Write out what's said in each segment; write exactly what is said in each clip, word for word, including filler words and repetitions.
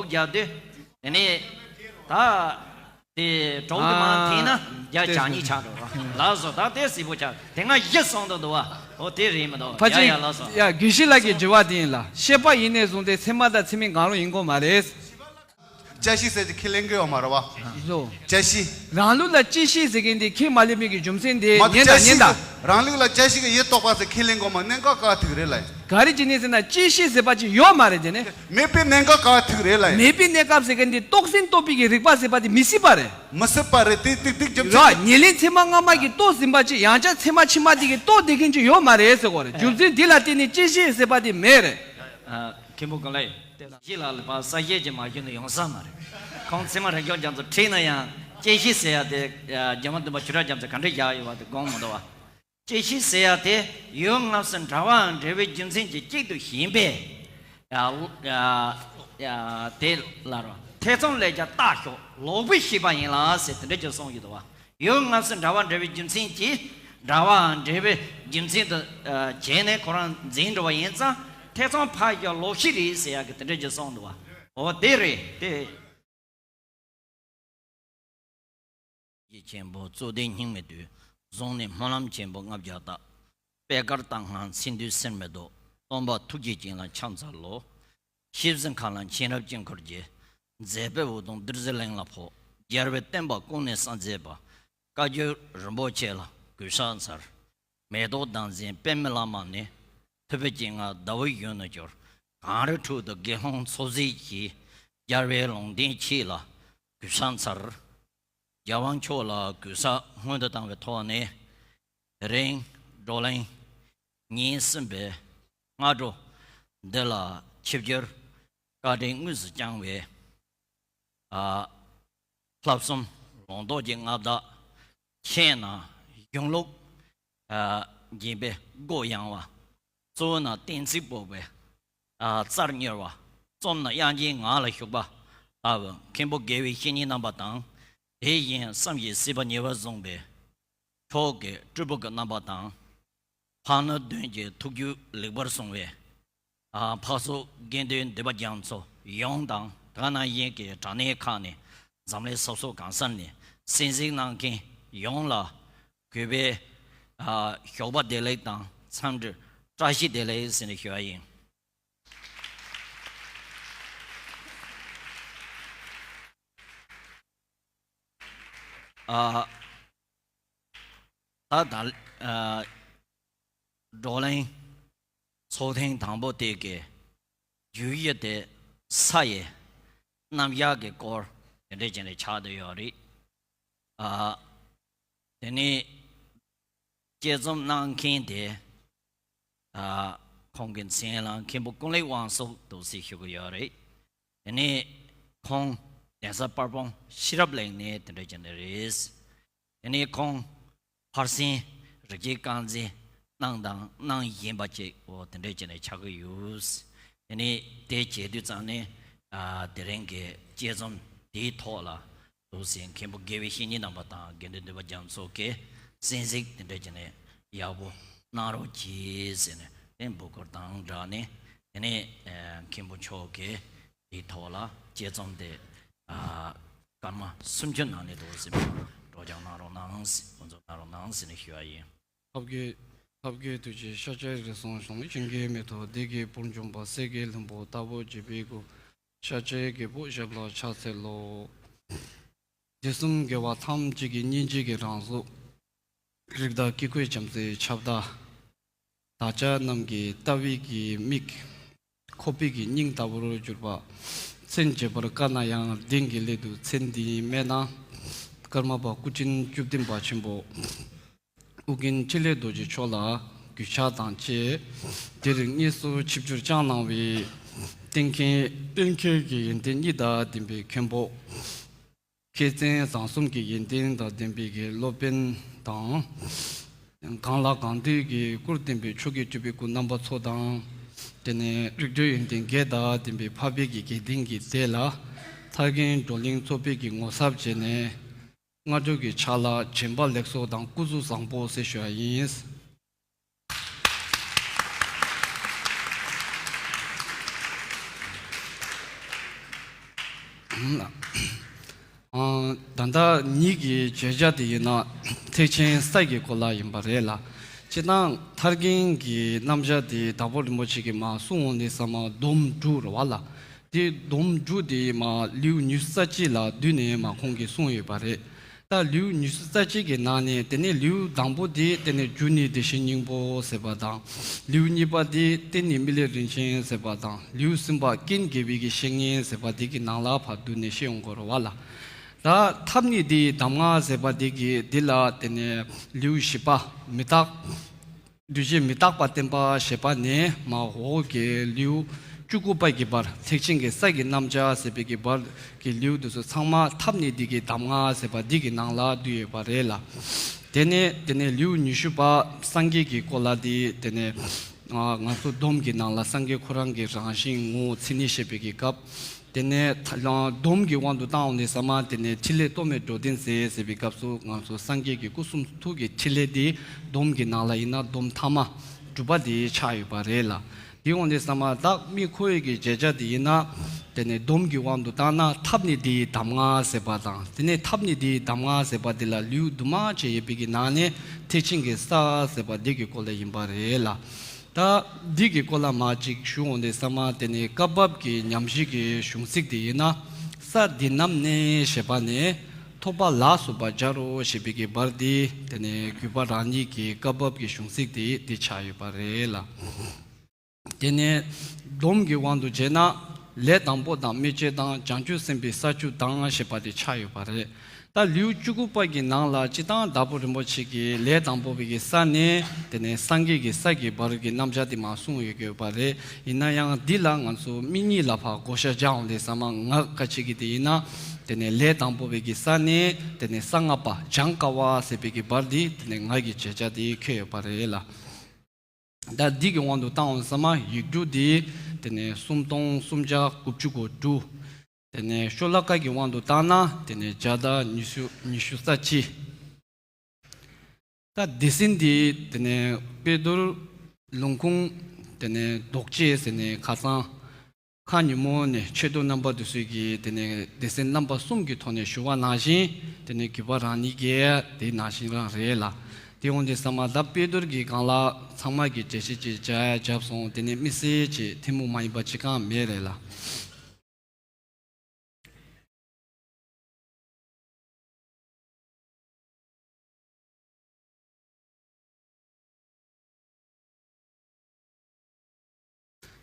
རྒྱག་དུས། དེ་ནས་ད་དེ་གྲོགས་དེ་མར་འཐེན་ན་ཨ་རྒྱ་བྱང་ཉིད་ཆགས་འགྲོ་བ། ལགས་སོ། ད་དེ་གཟིགས་པོ་ཆགས། དེ་སྔ་བཞི་གསུངས་འདུག་འདུག་བ། འོ་དེ་རེད་མི་འདུག་ཕལ་ཡ་ཆེར་ཡ་ཡ། ལགས་སོ། ཡ་དགེ་བཤེས་ལགས་ཀྱི་དྲི་བ་དེ་ཡིན་ལ། ཤེས་པ་ཡིན་ནས་བཟུང་སྟེ་ཚད་མ་དང་ཚད་མིན་གང་རུང་ཡིན་དགོས་མ་རེད། བཅད་ཤེས་ཟེར་གྱི་ཁས་ལེན་གྱི་ཡོད་མ་རེད་བ། བཟོ། བཅད་ཤེས། རང་ལུགས་ལ་བཅད་ཤེས་ཟེར་མཁན་དེ་ཁས་མ་ལེན་པའི་གི་རྒྱུ་མཚན་དེ་མ་གཏོགས་ཉན་དང་བཅད་ཉན་ཤེས་དང་། རང་ལུགས་ལ་བཅད་ཤེས་ཀྱི་ཡིད་རྟོག་པ་ཟེར་ཁས་ལེན་དགོས་མ། གནད་འགག་ག་ཐུག་རེད་ལ། ག་རེ་བྱས་ནས་ཟེར་ན་བཅད་ཤེས་ཟེར་བ་ཅིག་ཡོད་མ་རེད་དེ་ནི། མེད་པའི་གནད་འགག་ག་ཐུག་རེད་ལ། མེད་པའི་གནས་སྐབས་ཟེར་མཁན་དེ་རྟོགས་ཟིན་རྟོག་པའི་གི་རིག་པ་ཟེར་བ་དེ་མི་སྲིད་པ་རེད། མི་སྲིད་པ་རེད་དེ། ཏིག་ཏིག་རྒྱུ་མཚན་ར། ཉེར་ལེན་ཚད་མ་སྔ་མ་གི་རྟོགས་ཟིན་པ་ཅིག་ཡང་བསྐྱར་ཚད་མ་ཕྱི་མ་དེ་གི་རྟོགས་བསྡད་མཁན་ཅིག་ཡོད་མ་རེད་ཟེར་གོ་རེད། རྒྱུ་མཚན་དེ་ལ་བརྟེན་ནས་བཅད་ཤེས་ཟེར་བ་དེ་མེད་རེད། ཨ། མཁན་པོ་ཀུན་ལེགས། དེ་ལ་ཞིག་ལ་ལ་པ་ས་གཞས་ཀྱི་མ་ཞུ་ནས་ཡོང་ས་མ་རེད། ཁོང་ཚད་མ་རིག་སྐྱོང་རྒྱ་མཚོ་ཁྲིད་ན་ཡང་བཅད་ཤེས་ཟེར་ཡ་དེ་རྒྱ་མ་བདུན་པ་ཆོས་གྲགས་རྒྱ་མཚོས་ག་འདྲ་བཞག་ཡོད་པ་དེ་དགོངས་མི་འདུག་བ། བཅད་ཤེས་ཟེར་ཡ་དེ་ཡུལ་དངོས་སུ་འདྲ་བའམ་འབྲེལ་བའི་རྒྱུ་མཚན་གྱིས་གཅིག་ཏུ་ཞེན་པས། ཡ་ཡ་ཡ་དེ་ལ་རོ། ཐེ་ཚོམ་ལས་ཀྱང་བརྟགས་ཤོག །ལོག་པའི་ཤེས་པ་ཡིན་ལ་ཟེར་དེ་འདྲ་ཅིག་གསུངས་ཡོད་དོ། ཡུལ་དངོས་སུ་འདྲ་བ་འབྲེལ་བའི་རྒྱུ་མཚན་གྱིས། འདྲ་བའམ་འབྲེལ་བའི་རྒྱུ་མཚན་དུ་ཨ་བྱས་ནས་ཁོ་རང་འཛིན་འགྲོ་བ་ཡིན་ཙང་། ཐེ་ཚོམ་ཕར་ཞོག །ལོག་ཤེས་རེད་ཟེར་ཡག་གི་དེ་འདྲ་ཅིག་གསུངས་འདུག་བ། འོ་དེ་རེད་དེ། ཡིད་ཆེན་པོ་གཙུག་ལྡན་སྙིགས་མའི་དུས། བཟུང་ནས་སྨོན་ལམ་ཆེན་པོ་ལྔ་བརྒྱ་དག །པད་དཀར་རྟ་རྔ་ཚིག་འདུས་གསེར་མའི་མདོག །སྟོན་པ་ཐུགས་རྗེ་ཅན་ལ་ཕྱག་འཚལ་ལོ། ཤེས་བཞིན་མཁའ་ལ་མཁྱེན་རབ་དཀྱིལ་འཁོར་རྒྱས། མཛད་པའི་འོད་སྟོང་བདུད་རྩིའི་གླིང་ལ་ཕོག །རྒྱལ་བའི་བསྟན་པ་ཀུན་ནས་གསལ་མཛད་པ། བཀའ་བརྒྱུད་རིན་པོ་ཆེ་ལ་གུས་ཕྱག་འཚལ། མེ་ཏོག་ཟླ་མཛེས་པདྨའི་ལྷ་མོ་ནས། ཐུབ་པའི་སྤྱན་སྔར་ཟླ་འོད་གཞོན་ནུར་གྱུར། གངས་རིའི་ཁྲོད་དུ་དགེ་སློང་འཚོ་མཛད་ཀྱི། རྒྱལ་བའི་ལུང་བསྟན་ཆོས་ལ་གུས་ཕྱག་འཚལ། རྒྱལ་དབང་མཆོག་ལ་གུས་ཕྱག་སྔོན་དུ་བཏང་བའི་ཐོག་ནས། དེ་རིང་བགྲོ་གླེང་ཉིན་གསུམ་པའི་སྔ་དྲོ་འདི་ལ་ཆིབས་བསྒྱུར་བཀའ་དྲིན་དངོས་སུ་བསྐྱངས་པའི། ཨ། བསླབ་གསུམ་ལུང་རྟོགས་ཀྱི་མངའ་བདག །མཁྱེན་ན་གཞུང་ལུགས་ཨ་རྒྱས་པའི་སྒོ་ཡངས་པ། གཙོ་བོ་ན་གཏན་ཚིགས་དཔོག་པའི་ཨ་རྩལ་མྱུར་བ། རྩོམ་ན་དབྱངས་ཅན་ངག་ལ་ཞུགས་པ་ལྟ་བུ་མཁན་པོ་དགེ་བའི་བཤེས་གཉེན་རྣམ་པ་དང་། དེ་བཞིན་བསམ་གྱིས་སྲིད་པ་ཉེ་བར་བཟུང་བའི་མཆོག་གི་སྤྲུལ་སྐུ་གི་རྣམ་པ་དང་། ཕག་ནུ་བདུན་གྱི་ཐུགས་རྒྱུད་ལེགས་པར་སྲུང་བའི་ཨ་འཕགས་ཚོགས་དགེ་འདུན་འདུས་པ་རྒྱ་མཚོ་ཡོངས་དང་། དེ་ག་ནང་བཞིན་གྱི་དྲ་གནས་ཁག་ནས་འཛམ་གླིང་ས་ཕྱོགས་གང་ས་ནས་གསན་གཟིགས་གནང་མཁན་ཡོངས་ལ་གུས་པས་ཨ་ཞོགས་པ་བདེ་ལེགས་དང་འཚམས་འདྲི་བཀྲ་ཤིས་བདེ་ལེགས་ཟེར་ནས་ཞུ་བ་ཡིན། ཨ། ད་ད་ཨ་བགྲོ་གླེང་ཚོགས་ཐེངས་དང་པོ་དེ་གའི་བརྗོད་གཞི་དེ་ས་ཡི་རྣམ་གཞག་གི་སྐོར་དེ་འདྲ་བྱས་ནས་ཆགས་བསྡད་ཡོད་རེད། ཨ། དེ་ནས་དཔྱད་རྩོམ་གནང་མཁན་དེ། ཨ། ཁོང་གི་མཚན་ལ་མཁན་པོ་ཀུན་ལེགས་དབང་ཕྱུག་འདུག་ཟེར་ཞུ་གི་ཡོད་རེད། དེ་ནས་ཁོང་གདན་ས་དཔལ་སྤུངས་ཤེས་རབ་གླིང་ནས་དེ་འདྲ་བྱས་ནས་རེད། དེ་ནས་ཁོང་ཕར་ཕྱིན་རི་སྐྱེས་རྐང་འཛིན་གནང་དང་གནང་བཞིན་པ་ཅིག་འོ་དེ་འདྲ་བྱས་ནས་ཆགས་ཀྱི་ཡོད། དེ་ནས་དེ་བྱེད་དུས་ཙང་ནས་ཨ་དེ་རིང་གི་དཔྱད་རྩོམ་དེའི་ཐོག་ལ། འདུག་ཟེར། མཁན་པོ་དགེ་བའི་བཤེས་གཉེན་རྣམ་པ་དང་དགེ་འདུན་འདུས་པ་རྒྱ་མཚོ་གིས་གསན་གཟིགས་དེ་འདྲ་བྱས་ནས་ཡག་པོ་གནང་རོགས་གྱིས་ཟེར་ནས་དེ་འབོད་སྐུལ་དང་སྦྲགས་ནས། དེ་ནས་ཨ་མཁན་པོ་མཆོག་གིས་དེའི་ཐོག་ལ་དཔྱད་རྩོམ་དེ་ཨ་སྐར་མ་སུམ་ཅུ་ནང་ནས་འདུག་ཟེར་བ་སྒྲོག་སྦྱང་གནང་རོགས་གནང་ཟེར། འགོ་འཛུགས་གནང་རོགས་གནང་ཟེར་ནས་ཞུ་བ་ཡིན། ཐབས་མཁས། ཐབས་མཁས་ཐུགས་རྗེ་ཤཱཀྱའི་རིགས་སུ་བྱུང་། ཞིང་གི་མེ་ཏོག་སྡེ་དགུའི་དཔལ་འབྱུང་པ། སྲས་ཀྱི་ལྷུན་པོ་ལྟ་བུར་བརྗིད་པའི་སྐུ། ཤཱཀྱའི་རྒྱལ་པོ་ཞབས་ལ་ཕྱག་འཚལ་ལོ། དུས་གསུམ་དགེ་བ་ཐམས་ཅད་ཀྱི་སྙིང་རྗེ་གི་རང་གཟུགས། རིགས་བདག་དཀྱིལ་འཁོར་བྱམས་བརྩེའི་ཁྱབ་བདག། བདག་ཅག་རྣམས་ཀྱི་ལྟ་བའི་གི་མིག་ཁོག་པའི་གི་སྙིང་ལྟ་བུར་གྱུར་པ། མཚན་བརྗོད་པར་དཀའ་ན་ཡང་ལྡན་གྱི་སླད་དུ་མཚན་འདི་སྨྲས་ན། ཀརྨ་པ་སྐུ་ཕྲེང་བཅུ་བདུན་པ་ཆེན་པོ་ཨོ་རྒྱན་འཕྲིན་ལས་རྡོ་རྗེ་མཆོག་ལ་གུས་ཕྱག་དང་བཅས། དེར་དངོས་སུ་ཆིབས་བསྒྱུར་བསྐྱངས་གནང་བའི་གཏན་འཁེལ། གཏན་འཁེལ་གྱི་ཡོན་ཏན་གཉིས་དང་ལྡན་པའི་མཁན་པོ། མཁས་བཙུན་བཟང་གསུམ་གྱི་ཡོན་ཏན་དང་ལྡན་པའི་གི་སློབ་དཔོན་དང་། གང་ལ་གང་འདུལ་གྱི་སྐུར་བསྟན་པའི་ཆོས་ཀྱི་སྤྱོད་པའི་སྐུ་རྣམ་པ་ཚོ་དང་། དེ་ནས་རིགས་གྲོལ་ཡོན་ཏན་བརྒྱད་དང་ལྡན་པའི་འཕགས་པའི་གི་དགེ་ལྡན་གྱི་སྡེ་ལ་ཐར་རྒྱན་བགྲོ་གླེང་ཚོགས་པའི་གི་ངོ་ཚབ་བྱས་ནས། སྔ་དྲོ་གི་ཕྱག་ལག་བྱོན་པ་ལེགས་སོ་དང་སྐུ་གཟུགས་བཟང་པོ་ཟེར་ཞུ་བ་ཡིན། ཨ། ད་ལྟ་ཉིད་ཀྱི་བརྗོད་བྱ་དེ་ཡིན་ན་ཐེག་ཆེན་ས་ཀྱི་སྐོར་ལ་ཡིན་པ་རེད་ལ། སྤྱིར་བཏང་ཐར་རྒྱན་གྱི་རྣམ་གཞག་དེ་དྭགས་པོ་རིན་པོ་ཆེ་གིས་མར་གསུངས་འོང་དུས་ཙམ་པ་སྡོམ་དྲུག་རེད་བ་ལ། དེ་སྡོམ་དྲུག་དེ་མར་ལེའུ་ཉི་ཤུ་རྩ་གཅིག་ལ་བསྡུས་ནས་མར་ཁོང་གིས་གསུངས་ཡོད་པ་རེད། ད་ལེའུ་ཉི་ཤུ་རྩ་གཅིག་གི་ནང་ནས་དེ་ནས་ལེའུ་དང་པོ་དེ་དེ་ནས་རྒྱུ་ནི་བདེ་གཤེགས་སྙིང་པོ་ཟེར་བ་དང་། ལེའུ་གཉིས་པ་དེ་རྟེན་ནི་སྨིན་ལེགས་རིན་ཆེན་ཟེར་བ་དང་། ལེའུ་གསུམ་པ་རྐྱེན་དགེ་བའི་གི་བཤེས་གཉེན་ཟེར་བ་དེ་གི་ནང་ལ་ཕར་བསྡུས་ནས་བཤད་ཡོང་དགོས་རེད་བ་ལ། ད་ཐབས་ནི་དེའི་གདམས་ངག་ཟེར་བ་དེ་གི་དེ་ལ་དེ་ནས་ལེའུ་བཞི་པ་མི་རྟག་འདུས་བྱས་མི་རྟག་པ་བསྟན་པ་ཞེས་པ་ནས་མར་འོག་གི་ལེའུ་བཅུ་དགུ་པ་གི་བར་ཐེག་ཆེན་གྱི་ས་ཀྱི་རྣམ་གཞག་ཟེར་བའི་གི་བར་གྱི་ལེའུ་དེ་ཚོ་ཚང་མ་ཐབས་ནི་འདི་གི་གདམས་ངག་ཟེར་བ་འདི་གི་ནང་ལ་བསྡུས་ཡོད་པ་རེད་ལ། དེ་ནས་དེ་ནས་ལེའུ་ཉི་ཤུ་པ་སངས་རྒྱས་ཀྱི་སྐོར་ལ་དེ་དེ་ནས་ང་ཚོ་སྡོམ་གྱི་ནང་ལ་སངས་རྒྱས་ཁོ་རང་གི་རང་བཞིན་ངོ་བོ་མཚན་ཉིད་བཤད་པའི་གི་སྐབས། དེ་ནས་ད་ལ་སྡོམ་གྱི་དབང་དུ་བཏང་འོང་དུས་ཙམ་པ་དེ་ནས་ཕྲིན་ལས་རྟོག་མེད་འགྲོ་དོན་མཛད་ཟེར་བའི་སྐབས་སུ་ང་ཚོ་སངས་རྒྱས་ཀྱི་སྐུ་གསུང་ཐུགས་ཀྱི་ཕྲིན་ལས་དེ་སྡོམ་གྱི་ནང་ལ་ཡིན་ན་སྡོམ་ཐ་མ་དྲུག་པ་དེ་ཆགས་ཡོད་པ་རེད་ལ། དེ་འོང་དུས་ཙམ་པ་བདག་མི་ཁོ་བོའི་གི་བརྗོད་བྱ་དེ་ཡིན་ན། དེ་ནས་སྡོམ་གྱི་དབང་དུ་བཏང་ན་ཐབས་ནི་དེའི་གདམས་ངག་ཟེར་བ་དང་། དེ་ནས་ཐབས་ནི་དེའི་གདམས་ངག་ཟེར་བ་དེ་ལ་ལེའུ་དུ་མ་བྱས་ཡོད་པའི་གི་ནང་ནས་ཐེག་ཆེན་གྱི་ས་ཟེར་བ་འདི་གི་སྐོར་ལ་ཡིན་པ་རེད་ལ། ད་འདི་གི་སྐོར་ལ་མར་ཅིག་ཞུ་འོང་དུས་ཙམ་པ་དེ་ནས་བཀའ་བབས་ཀྱི་ཉམས་ཞིབ་ཀྱི་གཞུང་ཚིག་དེ་ཡིན་ན། ས་འདི་རྣམས་ནི་ཞེས་པ་ནས་ཐོབ་པ་ལ་སོགས་པ་སྦྱར་རོ་ཞེས་པའི་གི་བར་དེ་དེ་ནས་གུས་པ་རང་ཉིད་ཀྱི་བཀའ་བབས་ཀྱི་གཞུང་ཚིག་དེ་དེ་ཆགས་ཡོད་པ་རེད་ལ། དེ་ནས་སྡོམ་གྱི་དབང་དུ་བྱས་ན་ལས་དང་པོ་དང་སྨོས་ཅི་དང་བྱང་ཆུབ་སེམས་དཔའི་ས་བཅུ་དང་ཞེས་པ་དེ་ཆགས་ཡོད་པ་རེད། ད་ལེའུ་བཅུ་དགུ་པ་གི་ནང་ལ་སྤྱིར་བཏང་དྭགས་པོ་རིན་པོ་ཆེ་གིས་ལས་དང་པོ་པའི་གི་ས་ནས་དེ་ནས་སངས་རྒྱས་ཀྱི་ས་གི་བར་གྱི་རྣམ་གཞག་དེ་མར་གསུངས་ཡོད་ཀྱི་ཡོད་པ་རེད། ཡིན་ན་ཡང་འདི་ལ་ང་ཚོ་མི་གཉིས་ལ་ཕར་བགོ་བཤའ་རྒྱག་འོང་དུས་ཙམ་པ་ང་ག་ཅིག་གི་དེ་ཡིན་ན། དེ་ནས་ལས་དང་པོ་པའི་གི་ས་ནས་དེ་ནས་གསང་སྔགས་པ་འཇང་དཀའ་བ་ཟེར་བའི་གི་བར་འདི་དེ་ནས་ང་གི་བརྗོད་བྱ་དེ་འཁོད་ཡོད་པ་རེད་ལ། ད་འདི་གི་དབང་དུ་བཏང་འོང་ཙམ་པ་ཡིག་འབྲུ་དེ་དེ་ནས་སུམ་སྟོང་སུམ་བརྒྱ་དགུ་བཅུ་གོ་དྲུག་དེ་ནས་ཤོ་ལོ་ཀ་གི་དབང་དུ་བཏང་ན་དེ་ནས་བརྒྱ་དང་ཉི་ཤུ་ཉི་ཤུ་རྩ་གཅིག་ད་སྡེ་ཚན་འདི་དེ་ནས་དཔེ་བསྡུར། ལུང་ཁུངས། དེ་ནས་ལྡོག་ཅེས་ཟེར་ནས་ཁ་སང་ཁ་ཉིན་མོ་ནས་ཆོས་གྲོགས་རྣམ་པ་དེ་ཚོས་ཀྱིས་དེ་ནས་སྡེ་ཚན་རྣམ་པ་གསུམ་གྱི་ཐོག་ནས་ཞུ་བ་ནང་བཞིན་དེ་ནས་གུས་པ་རང་ཉིད་ཀྱིས་དེ་ནང་བཞིན་རང་རེད་ལ། དེ་འོང་དུས་ཙམ་པ་ད་དཔེ་བསྡུར་གྱི་སྒང་ལ་ཚང་མ་གིས་འགྲེལ་བཤད་ཅིག་བྱ་ཡ་བརྒྱབ་སོང་། དེ་ནས་དམིགས་བསལ་གྱི་ཐུན་མོང་མ་ཡིན་པ་ཅི་གང་མེད་རེད་ལ།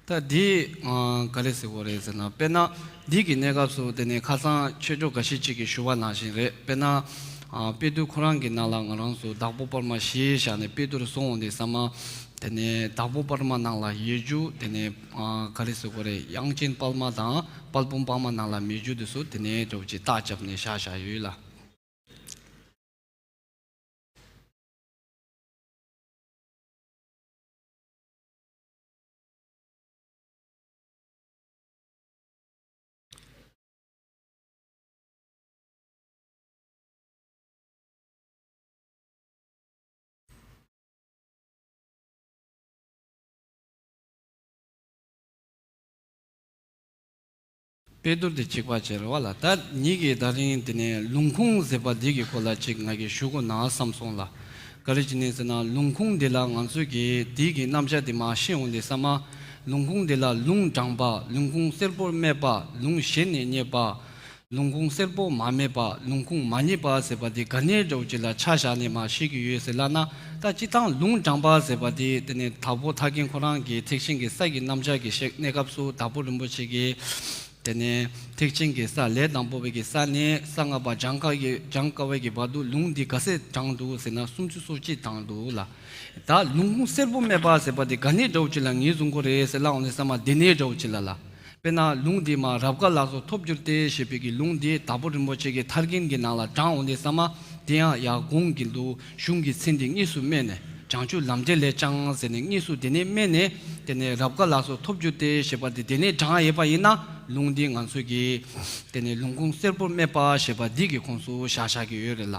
ད་འདི་ཨ་ག་རེ་ཟེར་དགོས་རེད་ཟེར་ན། དཔེར་ན་འདི་གི་གནས་སྐབས་སུ་དེ་ནས་ཁ་སང་ཆོས་གྲོགས་འགའ་ཤས་ཅིག་གིས་ཞུ་བ་ནང་བཞིན་རེད། དཔེར་ན་ཨ་དཔེ་བསྡུར་ཁོ་རང་གི་ནང་ལ་ང་རང་ཚོ་དྭགས་པོ་པར་མ་བཞི་བཞག་ནས་དཔེ་བསྡུར་སོང་འོང་དུས་ཙམ་པ། དེ་ནས་དྭགས་པོ་པར་མ་ནང་ལ་ཡོད་རྒྱུ་དེ་ནས་ཨ་ག་རེ་ཟེར་དགོས་རེད། དབྱངས་ཅན་དཔལ་མ་དང་དཔལ་སྤུངས་དཔལ་མ་ནང་ལ་མེད་རྒྱུ་དེ་ཚོ་དེ་ནས་འདྲ་བོ་ཅིག་རྟགས་བརྒྱབ་ནས་བཞག་བཞག་ཡོད་ལ། དཔེ་བསྡུར་དེ་གཅིག་པ་བྱས་རེད་བ་ལ། ད་ཉིད་ཀྱིས་ད་རིང་དེ་ནས་ལུང་ཁུངས་ཟེར་བ་འདི་གི་སྐོར་ལ་ཅིག་ང་གིས་ཞུ་དགོས་ན་བསམ་སོང་ལ། ག་རེ་བྱས་ནས་ཟེར་ན། ལུང་ཁུངས་འདི་ལ་ང་ཚོས་ཀྱིས་འདི་གི་རྣམ་གཞག་འདི་མར་ཤེས་འོང་དུས་ཙམ་པ། ལུང་ཁུངས་འདི་ལ་ལུང་དྲངས་པ། ལུང་ཁུངས་གསལ་པོར་སྨྲས་པ། ལུང་ཞེ་ནས་བསྙད་པ། ལུང་ཁུངས་གསལ་པོ་མ་སྨྲས་པ། ལུང་ཁུངས་མ་བསྙད་པ་ཟེར་བ་འདི་ག་ནས་འདྲ་བོ་ཅིག་ལ་ཆ་བཞག་ནས་མར་ཤེས་ཀྱི་ཡོད་ཟེར་ལབ་ན། ད་སྤྱིར་བཏང་ལུང་དྲངས་པ་ཟེར་བ་འདི་དེ་ནས་དྭགས་པོ་ཐར་རྒྱན་ཁོ་རང་གི་ཐེག་ཆེན་གྱི་ས་ཀྱི་རྣམ་གཞག་གི་བཤད་གནས་སྐབས་སུ་དྭགས་པོ་རིན་པོ་ཆེ་གིས། དེ་ནས་ཐེག་ཆེན་གྱི་ས་ལས་དང་པོ་པའི་གི་ས་ནས་གསང་སྔགས་པ་འཇང་དཀའ་གི་འཇང་དཀའ་བའི་གི་བར་དུ་ལུང་འདི་ག་ཚད་དྲངས་འདུག་ཟེར་ན་སུམ་ཅུ་སོ་གཅིག་དྲངས་འདུག་ལ། ད་ལུང་ཁུངས་གསལ་པོ་སྨྲས་པ་ཟེར་བ་དེ་ག་ནས་འདྲ་བོ་ཅིག་ལ་ངེས་བཟུང་དགོས་རེད་ཟེར་ལབ་འོང་དུས་ཙམ་པ་དེ་ནས་འདྲ་བོ་ཅིག་ལ་ལ། དཔེར་ན་ལུང་འདི་མར་རབ་དགའ་ལ་སོགས་ཐོབ་གྱུར་ཏེ་ཞེས་པའི་གི་ལུང་འདི་དྭགས་པོ་རིན་པོ་ཆེ་གི་ཐར་རྒྱན་གྱི་ནང་ལ་དྲངས་འོང་དུས་ཙམ་པ། དེ་ཡང་ཡར་གོང་གི་ལུང་གཞུང་གི་མཚན་འདི་དངོས་སུ་སྨྲས་ནས། བྱང་ཆུབ་ལམ་འབྲས་ལས་ཀྱང་ཟེར་ནས་དངོས་སུ་དེ་ནས་སྨྲས་ནས། དེ་ནས་རབ་དགའ་ལ་སོགས་ཐོབ་གྱུར་ཏེ་ཞེས་པ་དེ་དེ་ནས་དྲངས་ཡོད་པ་ཡིན་ན། ལུང་འདི་ང་ཚོས་ཀྱིས་དེ་ནས་ལུང་ཁུངས་གསལ་པོར་སྨྲས་པ་ཞེས་པ་འདི་གི་ཁོངས་སུ་བཞག་བཞག་གི་ཡོད་རེད་ལ།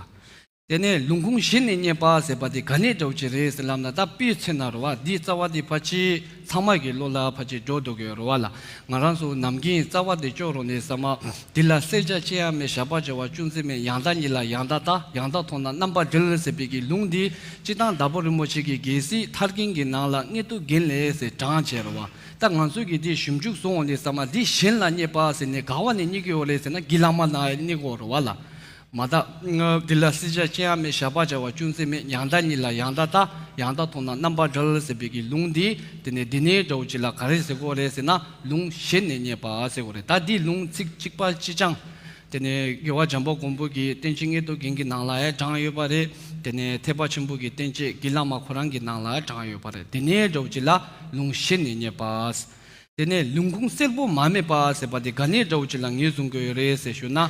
དེ་ནས་ལུང་ཁུངས་གཞི་ནས་རྙེད་པ་ཟེར་བ་དེ་ག་ནས་འདྲ་བོ་ཅིག་རེད་ཟེར་ལབ་ན། ད་དཔེ་མཚོན་ན་རེད་བ། འདིའི་རྩ་བ་དེ་ཕལ་ཆེར་ཚང་མ་གི་བློ་ལ་ཕལ་ཆེར་འགྲོ་འདུག་གི་རེད་བ་ལ། ང་རང་ཚོ་ནམ་རྒྱུན་རྩ་བ་དེ་སྐྱོར་རོགས་ནས་ཟེར་མ། འདི་ལ་བསལ་བྱ་ཅི་ཡང་མེད། བཞག་པར་བྱ་བ་ཅུང་ཟད་མེད། ཡང་དག་ཉིད་ལ་ཡང་དག་ལྟ། ཡང་དག་མཐོང་ན་རྣམ་པར་གྲོལ་ཟེར་བའི་གི་ལུང་འདི་སྤྱིར་བཏང་དྭགས་པོ་རིན་པོ་ཆེ་གི་རྒྱལ་སྲིད་ཐར་རྒྱན་གྱི་ནང་ལ་བསྙེན་ཐུབ་རྒྱན་ལས་ཟེར་དྲངས་བྱས་རེད་བ། ད་ང་ཚོས་ཀྱིས་འདི་ཞིབ་འཇུག་སོང་འོང་ནས་ཟེར་མ། འདི་གཞན་ལ་རྙེད་པ་ཟེར་ནས་ག་བ་ནས་རྙེད་ཀྱི་ཡོད་རེད་ཟེར་ན། གི་ལ་མ་ན་རྙེད་ཀྱི་ཡོད་རེད་བ་ལ། མ་དག་འདི་ལ་བསལ་བྱ་ཅི་ཡང་མེད། བཞག་པར་བྱ་བ་ཅུང་ཟད་མེད། ཡང་དག་ཉིད་ལ་ཡང་དག་ལྟ། ཡང་དག་མཐོང་ན་རྣམ་པར་གྲོལ་ཟེར་བའི་གི་ལུང་འདི། དེ་ནས་འདི་ནས་འདྲ་བོ་ཅིག་ལ་ག་རེ་ཟེར་གྱི་ཡོད་རེད་ཟེར་ན། ལུང་གཞན་ནས་རྙེད་པ་ཟེར་གྱི་ཡོད་རེད། ད་འདི་ལུང་ཚིག་གཅིག་པ་གཅིག་རྐྱང་། དེ་ནས་རྒྱལ་བ་འཇམ་དཔལ་མགོན་པོ་གི་བསྟན་བཅོས་བསྙེན་ཐུབ་རྒྱན་གྱི་ནང་ལ་ཡང་དྲངས་ཡོད་པ་རེད། དེ་ནས་ཐེག་པ་ཆེན་པོ་གི་བསྟན་བཅོས་གི་ལ་མ་ཁོ་རང་གི་ནང་ལ་ཡང་དྲངས་ཡོད་པ་རེད། དེ་ནས་འདྲ་བོ་ཅིག་ལ་ལུང་གཞན་ནས་རྙེད་པ། དེ་ནས་ལུང་ཁུངས་གསལ་པོ་མ་སྨྲས་པ་ཟེར་བ་དེ་ག་ནས་འདྲ་བོ་ཅིག་ལ་ངོས་བཟུང་གི་ཡོད་རེད་ཟེར་ཞུ་ན།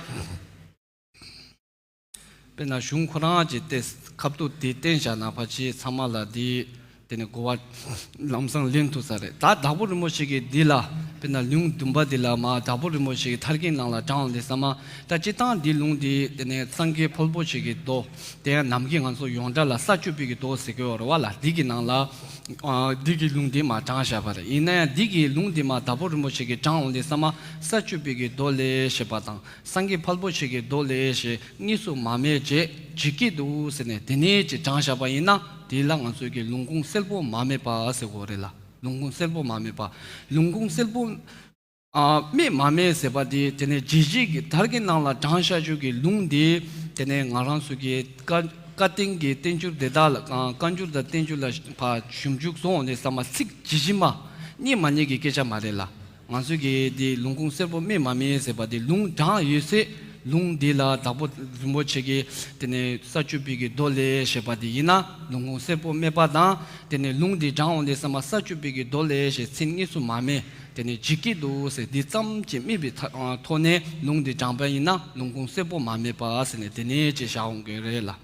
དཔེར་ན་གཞུང་ཁོ་རང་གི་ཏེ་ཁ་ཐུག་དེ་བསྟན་བཞག་ན་ཕལ་ཆེར་ཚང་མ་ལ་དེ་དེ་ནས་གོ་བ་ལམ་སང་ལེན་ཐུབ་ས་རེད། ད་དྭགས་པོ་རིན་པོ་ཆེ་གིས་འདི་ལ། དཔེར་ན་ལུང་བདུན་པ་འདི་ལ་མ་དྭགས་པོ་རིན་པོ་ཆེ་གི་ཐར་རྒྱན་ནང་ལ་དྲངས་འོང་དུས་ཙམ་མ། ད་སྤྱིར་བཏང་འདི་ལུང་འདི་དེ་ནས་སངས་རྒྱས་ཕལ་པོ་ཆེ་གི་མདོ། དེ་ཡང་ནམ་རྒྱུན་ང་ཚོ་ཡོངས་གྲགས་ལ་ས་བཅུ་པའི་གི་མདོ་ཟེར་གྱི་ཡོད་རེད་བ་ལ། འདི་གི་ནང་ལ། ཨ། འདི་གི་ལུང་འདི་མ་དྲངས་བཞག་པ་རེད། ཡིན་ན་ཡང་འདི་གི་ལུང་འདི་མ་དྭགས་པོ་རིན་པོ་ཆེ་གིས་དྲངས་འོང་དུས་ཙམ་མ། ས་བཅུ་པའི་གི་མདོ་ལས་ཞེས་པ་དང་། སངས་རྒྱས་ཕལ་པོ་ཆེ་གི་མདོ་ལས་ཞེས་གཉིས་སུ་མ་སྨྲས་རྗེ་ཇི་སྐད་དུ་ཟེར་ནས་དེ་ནས་ཅིག་དྲངས་བཞག་པ་ཡིན་ན། དེ་ལ་ང་ཚོས་ཀྱི་ལུང་ཁུངས་གསལ་པོ་མ་སྨྲས་པ་ཟེར་དགོས་རེད་ལ། ལུང་ཁུངས་གསལ་པོ་མ་སྨྲས་པ། ལུང་ཁུངས་གསལ་པོ། ཨ། སྨྲས་མ་སྨྲས་ཟེར་བ་དེ། དེ་ནས་ཇི་ཞིག་གི་ཐར་རྒྱན་ནང་ལ་དྲངས་བཞག་རྒྱུ་གི་ལུང་དེ། དེ་ནས་ང་རང་ཚོ་གི་བཀའ་བཀའ་བསྟན་གྱི་བསྟན་འགྱུར་དེ་དག་ལ། ཨ། བཀའ་འགྱུར་དང་བསྟན་འགྱུར་ལ་ཕར་ཞིབ་འཇུག་སོང་འོང་དུས་ཙམ་མ། ཚིག་ཇི་བཞིན་པ་རྙེད་མ་རྙེད་ཀྱི་སྐད་ཆ་མ་རེད་ལ། ང་ཚོས་ཀྱི་དེ་ལུང་ཁུངས་གསལ་པོ་སྨྲས་མ་སྨྲས་ཟེར་བ་དེ། ལུང་དྲངས་ཡོད་ཚེ་ལུང་འདི་ལ་དྭགས་པོ་རིན་པོ་ཆེ་གིས་དེ་ནས་ས་བཅུ་པའི་གི་མདོ་ལས་ཞེས་པ་དེ་ཡིན་ན། ལུང་ཁུངས་གསལ་པོ་སྨྲས་པ་དང་། དེ་ནས་ལུང་འདི་དྲངས་འོང་དུས་ཙམ་མ་ས་བཅུ་པའི་གི་མདོ་ལས་ཞེས་མཚན་གཉིས་སུ་མ་སྨྲས། དེ་ནས་ཇི་སྐད་དུ་ཟེར་འདི་ཙམ་གྱིས་སྨྲས་པའི་ཐ་ཐོག་ནས་ལུང་འདི་དྲངས་པ་ཡིན་ན། ལུང་ཁུངས་གསལ་པོ་མ་སྨྲས་པ་ཟེར་ནས་དེ་ནས་ཅིག་བཞག་འོང་གི་རེད་ལ།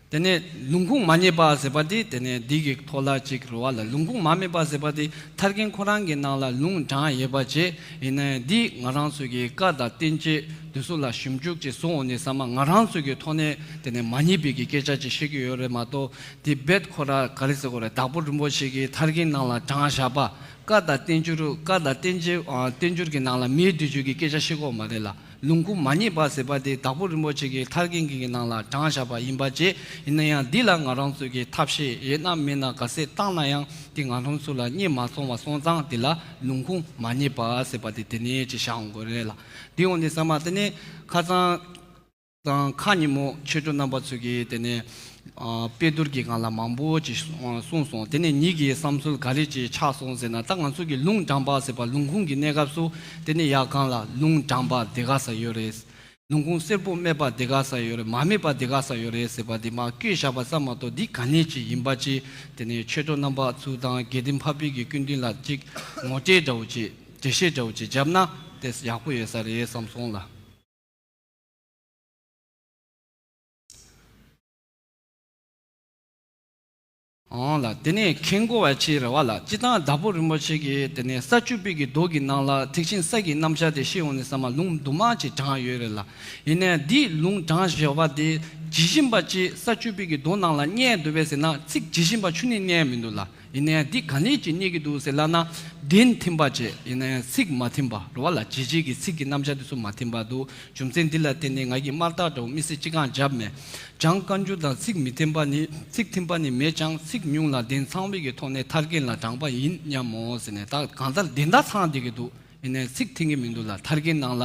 དེ་ནས་ལུང་ཁུངས་མ་རྙེད་པ་ཟེར་བ་དེ། དེ་ནས་འདི་གི་ཐོག་ལ་ཅིག་རེད་བ་ལ། ལུང་ཁུངས་མ་སྨྲས་པ་ཟེར་བ་དེ། ཐར་རྒྱན་ཁོ་རང་གི་ནང་ལ་ལུང་དྲངས་ཡོད་པ་བྱས། ཡིན་ན་ཡང་འདི་ང་རང་ཚོ་གི་བཀའ་དང་བསྟན་བཅོས་དེ་ཚོ་ལ་ཞིབ་འཇུག་ཅིག་སོང་འོང་དུས་ཙམ་མ། ང་རང་ཚོ་གི་ཐོག་ནས་དེ་ནས་མ་རྙེད་པའི་གི་སྐད་ཆ་ཅིག་བཤད་ཀྱི་ཡོད་རེད་མ་གཏོགས། དེ་རྦད་ཁོ་ར་ག་རེ་ཟེར་དགོས་རེད། དྭགས་པོ་རིན་པོ་ཆེ་གི་ཐར་རྒྱན་ནང་ལ་དྲངས་བཞག་པ། བཀའ་དང་བསྟན་འགྱུར། བཀའ་དང་བསྟན་བཅོས། ཨ། བསྟན་འགྱུར་གྱི་ནང་ལ་མེད་བསྡད་རྒྱུ་གི་སྐད་ཆ་བཤད་ཀྱི་ཡོད་མ་རེད་ལ། ལུང་ཁུངས་མ་རྙེད་པ་ཟེར་བ་དེ་དྭགས་པོ་རིན་པོ་ཆེ་གི་ཐར་རྒྱན་གྱི་ནང་ལ་དྲངས་བཞག་པ་ཡིན་པ་བྱས། ཡིན་ན་ཡང་འདི་ལ་ང་རང་ཚོས་ཀྱི་ཐབས་ཤེས་ཡོད་ན་མེད་ན་ག་ཚད་བཏང་ན་ཡང་། དེ་ང་རང་ཚོ་ལ་རྙེད་མ་སོང་བ་སོང་ཙང་། དེ་ལ་ལུང་ཁུངས་མ་རྙེད་པ་ཟེར་བ་དེ་དེ་ནས་ཅིག་བཞག་འོང་གི་རེད་ལ། དེ་འོང་དུས་ཙམ་མ། དེ་ནས་ཁ་སང་དང་ཁ་ཉིན་མོ་ཆོས་གྲོགས་རྣམ་པ་ཚོས་ཀྱི་དེ་ནས། ཨ། དཔེ་བསྡུར་གྱི་སྒང་ལ་མང་པོ་ཅིག་གསུངས་སོང་། དེ་ནས་ཉིད་ཀྱི་བསམ་ཚུལ་ག་རེ་ཅིག་ཆགས་སོང་ཟེར་ན། ད་ང་ཚོ་གི་ལུང་དྲངས་པ་ཟེར་བ། ལུང་ཁུངས་ཀྱི་གནས་སྐབས་སུ་དེ་ནས་ཡར་སྒང་ལ་ལུང་དྲངས་པ་དེ་ག་ས་ཡོད་རེད། ལུང་ཁུངས་གསལ་པོ་སྨྲས་པ་དེ་ག་ས་ཡོད་རེད། མ་སྨྲས་པ་དེ་ག་ས་ཡོད་རེད་ཟེར་བ་དེ་མར་བཀོད་བཞག་པ་ཙམ་མ་གཏོགས། འདི་ག་ནས་ཅིག་ཡིན་པ་ཅིག་དེ་ནས་ཆོས་གྲོགས་རྣམ་པ་ཚོ་དང་དགེ་ལྡན་འཕགས་པའི་གི་སྐུ་མདུན་ལ་ཅིག་ངོ་སྤྲོད་འདྲ་བོ་ཅིག་འགྲེལ་བཤད་འདྲ་བོ་ཅིག་བརྒྱབ་ན་དེ་ཡག་པོ་ཡོད་ས་རེད་བསམ་སོང་ལ། འོང་ལ། དེ་ནས་མཁྱེན་དགོས་པ་ཅིག་རེད་བ་ལ། སྤྱིར་བཏང་དྭགས་པོ་རིན་པོ་ཆེ་གིས་དེ་ནས་ས་བཅུ་པའི་གི་མདོ་གི་ནང་ལ་ཐེག་ཆེན་ས་ཀྱི་རྣམ་གཞག་དེ་བཤད་འོང་དུས་ཙམ་མ། ལུང་དུ་མ་ཅིག་དྲངས་ཡོད་རེད་ལ། ཡིན་ནའི་འདི་ལུང་དྲངས་བཞག་པ་དེ་ཇི་བཞིན་པ་ཅིག་ས་བཅུ་པའི་གི་མདོ་ནང་ལ་རྙེད་འདུག་པས་ཟེར་ན། ཚིག་ཇི་བཞིན་པ་ཆུ་ནས་རྙེད་མི་འདུག་ལ། ཡིན་ནའི་འདི་ག་ནས་ཅིག་རྙེད་ཀྱི་འདུག་ཟེར་ལབ་ན། འདོན་མཐུན་པ་བྱས། ཡིན་ནའི་ཚིག་མ་མཐུན་པ་རེད་བ་ལ། རྗེས་བྱེད་ཀྱི་ཚིག་གི་རྣམ་གཞག་དེ་ཚོ་མ་མཐུན་པ་འདུག། རྒྱུ་མཚན་འདི་ལ་བརྟེན་ནས་ང་གིས་དམར་རྟགས་འདྲ་བོ་དམིགས་བསལ་ཅི་གང་བརྒྱབ་མེད། བྱང་བཀའ་འགྱུར་དང་ཚིག་མི་མཐུན་པ་ནི། ཚིག་མཐུན་པ་ནི་མེད་ཀྱང་། ཚིག་ཉུང་ལ་དོན་ཚང་བའི་གི་ཐོག་ནས་ཐར་རྒྱན་ལ་དྲངས་པ་ཡིན་སྙམ་མོ་ཟེར་ནས། ད་གང་ལྟར་དོན་དག་ཚང་བསྡད་ཀྱི་འདུག། ཡིན་ནའི་ཚིག་མཐུན་གྱི་མི་འདུག་ལ། ཐར་རྒྱན་ནང་ལ་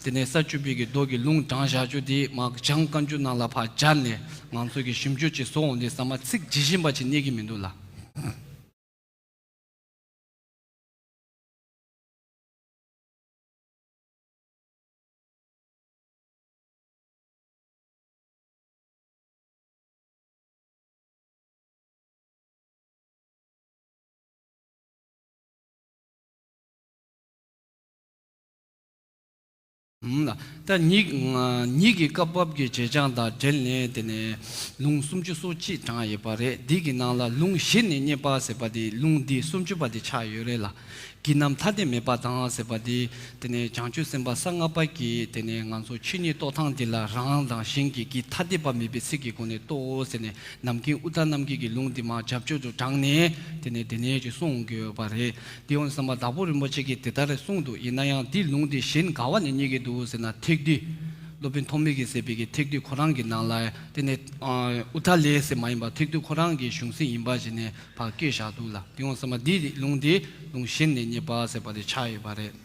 དེ་ནས་ས་བཅུ་པའི་གི་མདོ་གི་ལུང་དྲངས་བཞག་རྒྱུ་དེ་མར་བྱང་བཀའ་འགྱུར་ནང་ལ་ཕར་སྦྱར་ནས་ང་ཚོ་གི་ཞིབ་འཇུག་ཅིག་བཟོ་འོང་དུས་ཙམ་མ། ཚིག་ཇི་བཞིན་པ་ཅིག་རྙེད་ཀྱི་མི་འདུག་ལ། ཨུམ་ལ། ད་ཉིད་ཉིད་ཀྱི་བཀའ་བབས་ཀྱི་བྱེད་བྱང་དང་འབྲེལ་ནས་དེ་ནས་ལུང་སུམ་ཅུ་སོ་གཅིག་དྲངས་ཡོད་པ་རེད། འདི་གི་ནང་ལ་ལུང་གཞི་ནས་རྙེད་པ་ཟེར་བ་དེ་ལུང་འདི་སུམ་ཅུ་པ་དེ་ཆགས་ཡོད་རེད་ལ། གྱི་རྣམ་ཐ་དད་མེད་པ་དང་ཟེར་བ་དེ། དེ་ནས་བྱང་ཆུབ་སེམས་དཔའ་གསང་སྔགས་པ་གིས་དེ་ནས་ང་ཚོ་ཆོས་ཉིད་རྟོགས་སྟངས་དེ་ལ་རང་དང་གཞན་གྱི་གྱི་ཐ་དད་པ་མེད་པའི་ཚིག་གི་སྒོ་ནས་རྟོགས་ཟེར་ནས། ནམ་མཁའི་ཨུཏྤལ་རྣམ་རྒྱལ་གྱི་ལུང་དེ་མར་རྒྱབ་ཕྱོགས་སུ་དྲངས་ནས་དེ་ནས་དེ་ནས་ཅིག་གསུང་གི་ཡོད་པ་རེད། དེ་ཡོང་བསམ་པ་དྭགས་པོ་རིན་པོ་ཆེ་གིས་དེ་ལྟར་གསུངས་འདུག་ཡིན་ན་ཡང་འདིའི་ལུང་དེ་གཞན་ག་བ་ནས་རྙེད་ཀྱི་འདུག་ཟེར་ན། ཐེག་བསྡུས། སློབ་དཔོན་ཐོགས་མེད་ཀྱིས་མཛད་པའི་གི་ཐེག་བསྡུས་ཁོ་རང་གི་ནང་ལ་དེ་ནས་ཨུཏྤལ་ཟེར་མ་ཡིན་པ་ཐེག་བསྡུས་ཁོ་རང་གི་གཞུང་ཚིག་ཡིན་པ་ཞིག་ནས་ཕར་བཀོད་བཞག་འདུག་ལ། དེ་ཡོང་བསམ་པ་འདིའི་ལུང་དེ་ལུང་གཞན་ནས་རྙེད་པ་ཟེར་བ་དེ་ཆགས་ཡོད་པ་རེད།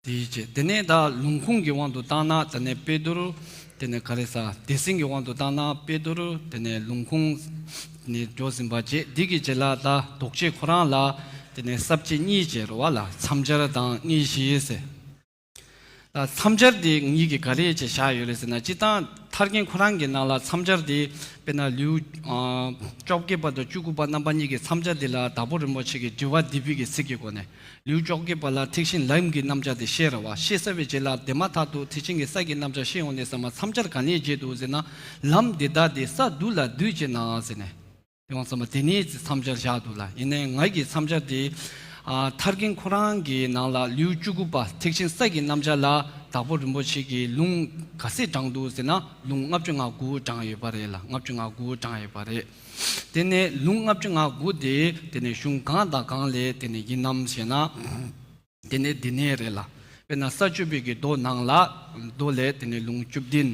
དེའི་རྗེས་དེ་ནས་ད་ལུང་ཁུངས་ཀྱི་དབང་དུ་བཏང་ན་དེ་ནས་དཔེ་མདོར། དེ་ནས་ག་རེ་ཟ། སྡེ་ཚན་གྱི་དབང་དུ་བཏང་ན་དཔེ་མདོར་དེ་ནས་ལུང་ཁུངས་ནས་འགྲོ་ཟིན་པ་བྱས། འདི་གི་རྗེས་ལ་ད་འདོགས་བྱེད་ཁོ་རང་ལ་དེ་ནས་ས་བཅད་གཉིས་བྱས་རེད་བ་ལ། མཚམས་སྦྱར་དང་དངོས་གཞི་ཟེར། ད་མཚམས་སྦྱར་དེ་ངེད་ཀྱིས་ག་རེ་བྱས་བཞག་ཡོད་རེད་ཟེར་ན། སྤྱིར་བཏང་ཐར་རྒྱན་ཁོ་རང་གི་ནང་ལ་མཚམས་སྦྱར་དེ་དཔེར་ན་ལེའུ་ཨ་བཅོ་བརྒྱད་པ་དང་བཅུ་དགུ་པ་རྣམ་པ་གཉིས་ཀྱི་མཚམས་སྦྱར་དེ་ལ་དྭགས་པོ་རིན་པོ་ཆེ་གིས་དྲི་བ་འདེབས་པའི་གི་ཚིག་གི་སྒོ་ནས། ལེའུ་བཅོ་བརྒྱད་པ་ལ་ཐེག་ཆེན་ལམ་གྱི་རྣམ་གཞག་དེ་བཤད་རེད་བ། བཤད་ཚར་བའི་རྗེས་ལ་དེ་མ་ཐག་ཏུ་ཐེག་ཆེན་གྱི་ས་ཀྱི་རྣམ་གཞག་བཤད་ཡོང་དུས་ཙམ་པ་མཚམས་སྦྱར་ག་ནས་བྱས་འདུག་ཟེར་ན། ལམ་འདི་དག་དེ་ས་རྡུལ་ལ་འདུས་བྱས་ན་ཟེར་ནས། དེ་ཡོང་ཙམ་པ་དེ་ནས་མཚམས་སྦྱར་བཞག་འདུག་ལ། ཡིན་ནའི་ང་གི་མཚམས་སྦྱར་དེ་ཨ་ཐར་རྒྱན་ཁོ་རང་གི་ནང་ལ་ལེའུ་བཅུ་དགུ་པ་ཐེག་ཆེན་ས་ཀྱི་རྣམ་གཞག་ལ་དྭགས་པོ་རིན་པོ་ཆེ་གིས་ལུང་ག་ཚད་དྲངས་འདུག་ཟེར་ན། ལུང་ལྔ་བཅུ་ང་དགུ་དྲངས་ཡོད་པ་རེད་ལ། ལྔ་བཅུ་ང་དགུ་དྲངས་ཡོད་པ་རེད། དེ་ནས་ལུང་ལྔ་བཅུ་ང་དགུ་དེ་དེ་ནས་གཞུང་གང་དང་གང་ལས་དེ་ནས་ཡིན་ནམ་ཞེ་ན། དེ་ནས་འདི་ནས་རེད་ལ། དཔེར་ན་ས་བཅུ་པའི་གི་མདོ་ནང་ལ། མདོ་ལས་དེ་ནས་ལུང་བཅུ་བདུན།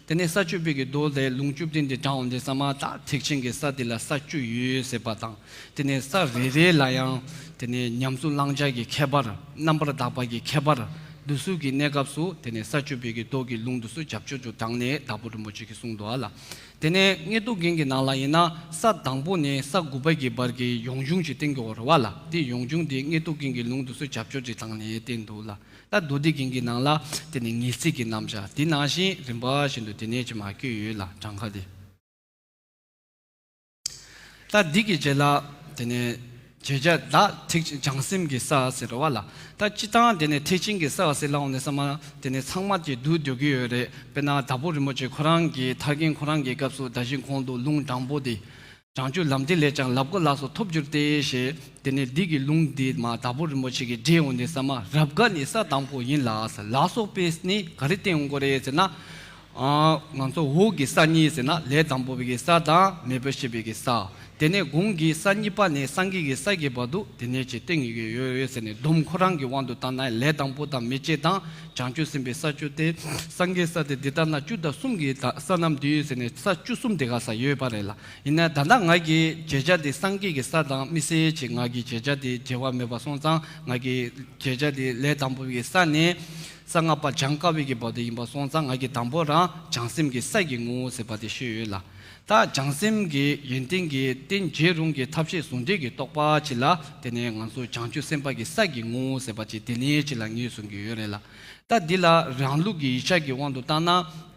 དེ་ནས་ས་བཅུ་པའི་གི་མདོ་ལས་ལུང་བཅུ་བདུན་དེ་དྲངས་འོང་དུས་ཙམ་པ་ད་ཐེག་ཆེན་གྱི་ས་དེ་ལ་ས་བཅུ་ཡོད་ཟེར་བ་དང་། དེ་ནས་ས་རེ་རེ་ལ་ཡང་དེ་ནས་ཉམས་སུ་བླང་བྱ་གི་ཁྱད་པར། རྣམ་པར་དག་པ་གི་ཁྱད་པར། འདི་ཚོ་གི་གནས་སྐབས་སུ་དེ་ནས་ས་བཅུ་པའི་གི་མདོ་གི་ལུང་འདི་ཚོ་རྒྱབ་ཕྱོགས་སུ་དྲངས་ནས་དྭགས་པོ་རིན་པོ་ཆེ་གིས་གསུངས་འདུག་ཨ་ལ། དེ་ནས་མངོན་རྟོགས་རྒྱན་གྱི་ནང་ལ་ཡིན་ན་ས་དང་པོ་ནས་ས་དགུ་པ་གི་བར་གྱི་ཡོངས་གཞུང་ཅིག་བསྟན་གྱི་ཡོད་རེད་བ་ལ། དེ་ཡོངས་གཞུང་དེ་མངོན་རྟོགས་རྒྱན་གྱི་ལུང་དེ་ཚོ་རྒྱབ་ཕྱོགས་ཅིག་བཏང་ནས་བསྟན་འདུག་ལ། ད་མདོ་སྡེ་རྒྱན་གྱི་ནང་ལ་དེ་ནས་ངེས་ཚིག་གི་རྣམ་གཞག་དེ་ནང་བཞིན་རིམ་པ་བཞིན་དུ་དེ་ནས་ཅིག་མར་བཀོད་ཡོད་ལ། གྲངས་ཀ་དེ། ད་འདི་གི་རྗེས་ལ་དེ་ནས་བརྗོད་བྱ་ད་ཐེག་བྱང་སེམས་ཀྱི་ས་ཟེར་བ་ལ། ད་སྤྱིར་བཏང་དེ་ནས་ཐེག་ཆེན་གྱི་ས་ཟེར་ལབ་འོང་དུས་ཙམ་པ་དེ་ནས་ཚང་མ་དེ་བསྡུས་སྡོད་ཀྱི་ཡོད་རེད། དཔེར་ན་དྭགས་པོ་རིན་པོ་ཆེ་ཁོ་རང་གི་ཐར་རྒྱན་ཁོ་རང་གི་སྐབས་སུ་ད་གིན་གོང་དུ་ལུང་དྲང་པོ་དེ། བྱང་ཆུབ་ལམ་དེ་ལས་ཀྱང་ལབ་དགོས་ལ་སོགས་ཐོབ་འགྱུར་ཏེ་ཞེས། དེ་ནས་འདི་གི་ལུང་འདི་མར་དྭགས་པོ་རིན་པོ་ཆེ་གིས་འགྲེལ་འོང་དུས་ཙམ་པ་རབ་དགའ་ནི་ས་དང་པོ་ཡིན་ལ་ཟེར་ལ་སོགས་པས་ནི་ག་རེ་བསྟན་འོང་གི་རེད་ཟེར་ན། ཨ་ང་ཚོ་འོག་གི་ས་གཉིས་ཟེར་ན་ལས་དང་པོ་པའི་གི་ས་དང་མེད་པར་ཤེས་པའི་གི་ས། དེ་ནས་གོང་གི་ས་གཉིས་པ་ནས་སངས་རྒྱས་ཀྱི་ས་གི་བར་དུ་དེ་ནས་ཅིག་བསྟན་གྱི་ཡོད་ཡོད་ཟེར་ནས། སྡོམ་ཁོ་རང་གི་དབང་དུ་བཏང་ན་ལས་དང་པོ་དང་མི་བསྐྱོད་དང་། བྱང་ཆུབ་སེམས་དཔའི་ས་བཅུ་སྟེ། སངས་རྒྱས་ས་སྟེ། འདི་ལྟར་ན་བཅུ་དང་གསུམ་གྱི་ས་རྣམས་འདུས་ཟེར་ནས་ས་བཅུ་གསུམ་དེ་ག་ས་ཡོད་པ་རེད་ལ། ཡིན་ན་ད་ལྟ་ང་གིས་བརྗོད་བྱ་དེ་སངས་རྒྱས་ཀྱི་ས་དང་དམིགས་བསལ་གྱི་ང་གིས་བརྗོད་བྱ་དེ་བརྗེ་བ་མེད་པ་སོང་ཙང་། ང་གིས་བརྗོད་བྱ་དེ་ལས་དང་པོ་གི་ས་ནས་གསང་སྔགས་པ་བྱང་ཀ་བའི་གི་བར་དུ་ཡིན་པ་སོང་ཙང་། ང་གིས་དང་པོ་རང་བྱང་སེམས་ཀྱི་ས་ཀྱི་ངོ་བོ་ཟེར་བ་དེ་ཤོད་ཡོད་ལ། ད་བྱང་སེམས་ཀྱི་ཡོན་ཏན་གྱི་རྟེན་བྱེད་རུང་གི་ཐབས་ཤེས་ཟུང་འབྲེལ་གྱི་རྟོགས་པ་ཅིག་ལ། དེ་ནས་ང་ཚོ་བྱང་ཆུབ་སེམས་དཔའ་གི་ས་ཀྱི་ངོ་བོ་ཟེར་བ་ཅིག་དེ་ནས་ཅིག་ལ་ངོས་བཟུང་གི་ཡོད་རེད་ལ། ད་འདི་ལ་རང་ལུགས་ཀྱི་ཡིག་ཆ་གི་དབང་དུ་བཏང་ན།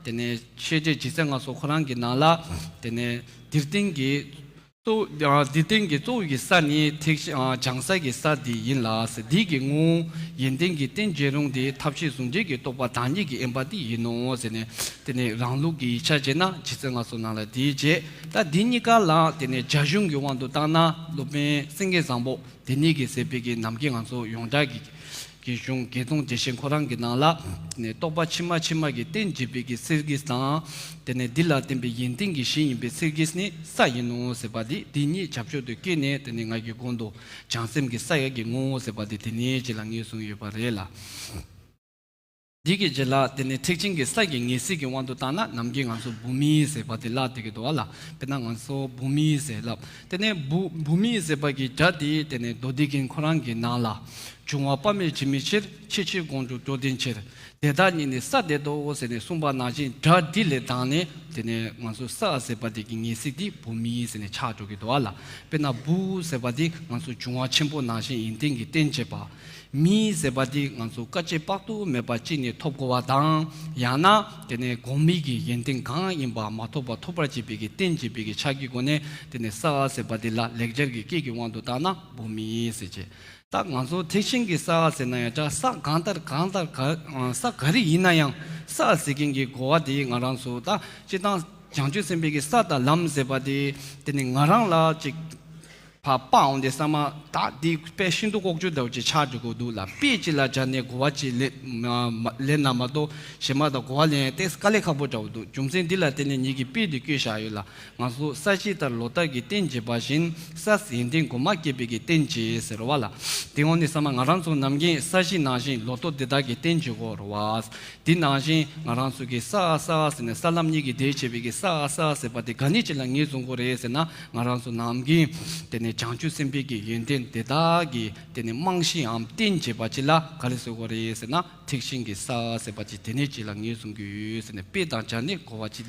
དེ་ནས་ཤེས་བྱའི་ལྗིད་ཚད་ངལ་གསོ་ཁོ་རང་གི་ནང་ལ། དེ་ནས་འདིར་བསྟན་གྱི་གཙོ་བོ། ཨ་འདིར་བསྟན་གྱི་གཙོ་བོ་གི་ས་ནི་ཐེག་ཨ་བྱང་ས་གི་ས་འདི་ཡིན་ལ་ཟེར། འདི་གི་ངོ་བོ་ཡོན་ཏན་གྱི་རྟེན་བྱེད་རུང་སྟེ། ཐབས་ཤེས་ཟུང་འབྲེལ་གྱི་རྟོགས་པ་བདག་ཉིད་ཀྱི་དབེན་པ་འདི་ཡིན་ནོ་ཟེར་ནས། དེ་ནས་རང་ལུགས་ཀྱི་ཡིག་ཆ་བྱས་ན་ལྗིད་ཚད་ངལ་གསོ་ནང་ལ་འདི་བྱས། ད་འདི་གཉིས་ཀ་ལ་དེ་ནས་རྒྱ་གཞུང་གི་དབང་དུ་བཏང་ན་སློབ་དཔོན་སེང་གེ་བཟང་པོ། དེ་ཉིད་ཀྱིས་མཛད་པའི་གི་ནམ་མཁའི་ང་ཚོ་ཡོངས་གྲགས་ཀྱི་གི་གཞུང་བརྒྱད་སྟོང་བདེ་ཆེན་ཁོ་རང་གི་ནང་ལ་ནས་རྟོགས་པ་ཕྱི་མ་ཕྱི་མ་གི་རྟེན་བྱེད་པའི་གི་གསེར་གྱི་དང་། དེ་ནས་འདི་ལ་བརྟེན་པའི་ཡོན་ཏན་གྱི་གཞི་ཡིན་པའི་གསེར་གྱི་ནི་ས་ཡིན་ནོ་ཟེར་བ་འདི། འདི་གཉིས་རྒྱབ་ཕྱོགས་སུ་བཀོད་ནས། དེ་ནས་ང་གི་གོང་དུ་བྱང་སེམས་ཀྱི་ས་ཡ་གི་ངོ་བོ་ཟེར་བ་འདི་དེ་ནས་ཅིག་ལ་ངོས་བཟུང་ཡོད་པ་རེད་ལ། འདི་གི་རྗེས་ལ་དེ་ནས་ཐེག་ཆེན་གྱི་ས་ཀྱི་ངེས་ཚིག་གི་དབང་དུ་བཏང་ན། ནམ་མཁའི་ང་ཚོ་བྷུ་མི་ཟེར་བ་དེ་ལ་དེ་གི་འདུག་བ་ལ། དཔེར་ན་ང་ཚོ་བྷུ་མི་ཟེར་ལབ། དེ་ནས་བྷུ་བྷུ་མི་ཟེར་བ་གི་སྒྲ་དེ་དེ་ནས་མདོ་སྡེ་རྒྱན་ཁོ་རང་གི་ནང་ལ། འབྱུང་བ་དཔག་མེད་འཇིགས་མེད་ཕྱིར། ཆེས་ཆེར་དགོངས་འགྲོ་འགྲོ་དོན་ཕྱིར། དེ་དག་ཉིད་ནི་ས་བདེ་ཏོ་ཟེར་ནས་གསུངས་པ་ནང་བཞིན། སྒྲ་འདི་ལས་བཏང་ནས་དེ་ནས་ང་ཚོ་ས་ཟེར་བ་དེ་གི་ངེས་ཚིག་དེ་བྷུ་མི་ཟེར་ནས་ཆགས་འགྲོ་གི་འདུག་བ་ལ། དཔེར་ན་བྷུ་ཟེར་བ་དེ་ང་ཚོ་འབྱུང་བ་ཆེན་པོ་ནང་བཞིན་ཡོན་ཏན་གྱི་རྟེན་བྱེད་པ། མི་ཟེར་བ་དེ་ང་ཚོ་དཀའ་སྤྱད་དཔག་ཏུ་མེད་པ་ཅིག་ནས་ཐོབ་དགོས་པ་དང་། ཡང་ན་དེ་ནས་གོང་མའི་གི་ཡོན་ཏན་གང་ཡིན་པ་མ་ཐོབ་པ་ཐོབ་པར་བྱེད་པའི་གི་རྟེན་བྱེད་པའི་གི་ཆ་གི་སྒོ་ནས། དེ་ནས་ས་ཟེར་བ་དེ་ལ་ལེགས་སྦྱར་གྱི་སྐད་ཀྱི་དབང་དུ་བཏང་ན་བྷུ་མི་ཟེར་བྱས། ད་ང་ཚོ་ཐེག་ཆེན་གྱི་ས་ཟེར་ན་ཡང་ད་ས་གང་ལྟར་གང་ལྟར་ག་ས་ག་རེ་ཡིན་ན་ཡང་ས་ཟེར་མཁན་གྱི་གོ་བ་དེ་ང་རང་ཚོ་ད་སྤྱིར་བཏང་བྱང་ཆུབ་སེམས་དཔའི་གི་ས་དང་ལམ་ཟེར་བ་དེ། དེ་ནི་ང་རང་ལ་ཅིག་ ཕར་སྤར་འོང་དུས་ཙམ་པ་ད་འདི་དཔེ་ཤིན་ཏུ་ལྐོག་གྱུར་འདྲ་བོ་ཅིག་ཆགས་འགྲོ་གི་འདུག་ལ། དཔེ་ཅིག་ལ་སྦྱར་ནས་གོ་བ་ཅིག་ལེན་མ་ལེན་ན་མ་གཏོགས་གཞན་མ་དང་གོ་བ་ལེན་ཡ་ཏོག་ཙམ་དཀའ་ལས་ཁག་པོ་འདྲ་བོ་འདུག། རྒྱུ་མཚན་འདི་ལ་བརྟེན་ནས་ངེད་ཀྱིས་དཔེ་འདི་བཀོད་བཞག་ཡོད་ལ། ང་ཚོ་ས་གཞི་ལྟར་ལོ་ལྟར་གྱི་རྟེན་བྱེད་པ་བཞིན། ས་ཡོན་ཏན་གོང་མ་བསྐྱེད་པའི་གི་རྟེན་བྱེད་ཟེར་བ་ལ། དེ་འོང་དུས་ཙམ་པ་ང་རང་ཚོ་ནམ་རྒྱུན་ས་གཞི་ནང་བཞིན་ལོ་ཐོག་འདི་དག་གི་རྟེན་བྱེད་དགོས་རེད་བ། དེ་ནང་བཞིན་ང་རང་ཚོ་གི་ས་ས་ཟེར་ནས་ས་ལམ་གཉིས་ཀྱི་སྡེབ་བྱས་པའི་གི་ས་ས་ཟེར་བ་དེ་ག་ནས་ཅིག་ལ་ངོས་བཟུང་དགོས་རེད་ཟེར་ན། ང་རང་ཚོ་ནམ་རྒྱུན་དེ་ནས་བྱང་ཆུབ་སེམས་དཔའི་གི་ཡོན་ཏན་དེ་དག་གི་དེ་ནས་རྨང་གཞིའམ་རྟེན་བྱེད་པ་ཅིག་ལ་ག་རེ་ཟེར་དགོས་རེད་ཟེར་ན། ཐེག་ཆེན་གྱི་ས་ཟེར་བ་ཅིག་དེ་ནས་ཅིག་ལ་ངོས་བཟུང་གི་ཡོད་ཟེར་ནས་དཔེ་དང་སྦྱར་ནས་གོ་བ་ཅིག་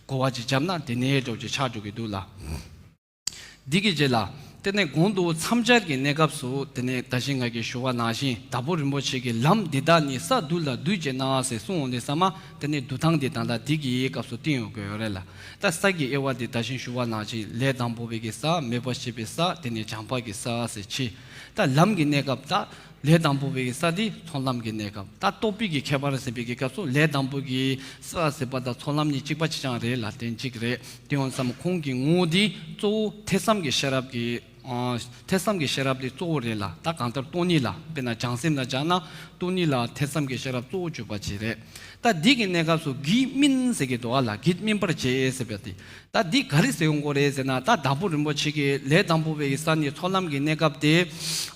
གོ་བ་ཅིག་བརྒྱབ་ན་དེ་ནས་འདྲ་བོ་ཅིག་ཆགས་འགྲོ་གི་འདུག་ལ། འདི་གི་རྗེས་ལ། དེ་ནས་གོང་དུ་མཚམས་སྦྱར་གྱི་གནས་སྐབས་སུ་དེ་ནས་ད་གིན་ང་གིས་ཞུ་བ་ནང་བཞིན་དྭགས་པོ་རིན་པོ་ཆེ་གིས་ལམ་འདི་དག་ནི་ས་རྡུལ་ལ་འདུས་བྱས་ན་ཟེར་གསུངས་འོང་དུས་ཙམ་པ། དེ་ནས་འདུ་སྟངས་འདི་ད་ལྟ་འདི་གི་སྐབས་སུ་བསྟན་ཡོང་གི་ཡོད་རེད་ལ། ད་ས་ཀྱི་དབྱེ་བ་འདི་ད་གིན་ཞུ་བ་ནང་བཞིན་ལས་དང་པོ་པའི་གི་ས། མེད་པར་ཤེས་པའི་ས། དེ་ནས་བྱང་པ་གི་ས་ཟེར་ཕྱེ། ད་ལམ་གྱི་གནས་སྐབས་ད། ལས་དང་པོ་པའི་ས་དེ་ཚོགས་ལམ་གྱི་གནས་སྐབས། ད་རྟོག་པའི་གི་ཁྱད་པར་ཟེར་བའི་གི་སྐབས་སུ་ལས་དང་པོ་གི་ས་ཟེར་བ་དང་ཚོགས་ལམ་གཉིས་གཅིག་པ་གཅིག་རྐྱང་རེད་ལ། དོན་གཅིག་རེད། དེ་ཡང་བསམ་ཁོང་གི་ངོ་བོ་དེ་གཙོ་བོ་ཐོས་བསམ་གྱི་ཤེས་རབ་ཀྱི་ཨ། ཐོས་བསམ་གྱི་ཤེས་རབ་དེ་གཙོ་བོ་རེད་ལ། ད་གང་ལྟར་སྟོང་ཉིད་ལ་དཔེར་ན་བྱང་སེམས་ལ་སྦྱར་ན་སྟོང་ཉིད་ལ་ཐོས་བསམ་གྱི་ཤེས་རབ་གཙོ་བོ་གྱུར་པ་ཅིག་རེད། ད་འདི་གི་གནས་སྐབས་སུ་གིས་སྨིན་ཟེར་གྱི་འདུག་ཨ་ལ། གིས་སྨིན་པར་བྱེད་ཟེར་བ་དེ། ད་འདི་ག་རེ་ཟེར་ཡོང་གི་རེད་ཟེར་ན། ད་དྭགས་པོ་རིན་པོ་ཆེ་གིས་ལས་དང་པོ་བའི་ས་ནི་ཚོགས་ལམ་གྱི་གནས་སྐབས་དེ།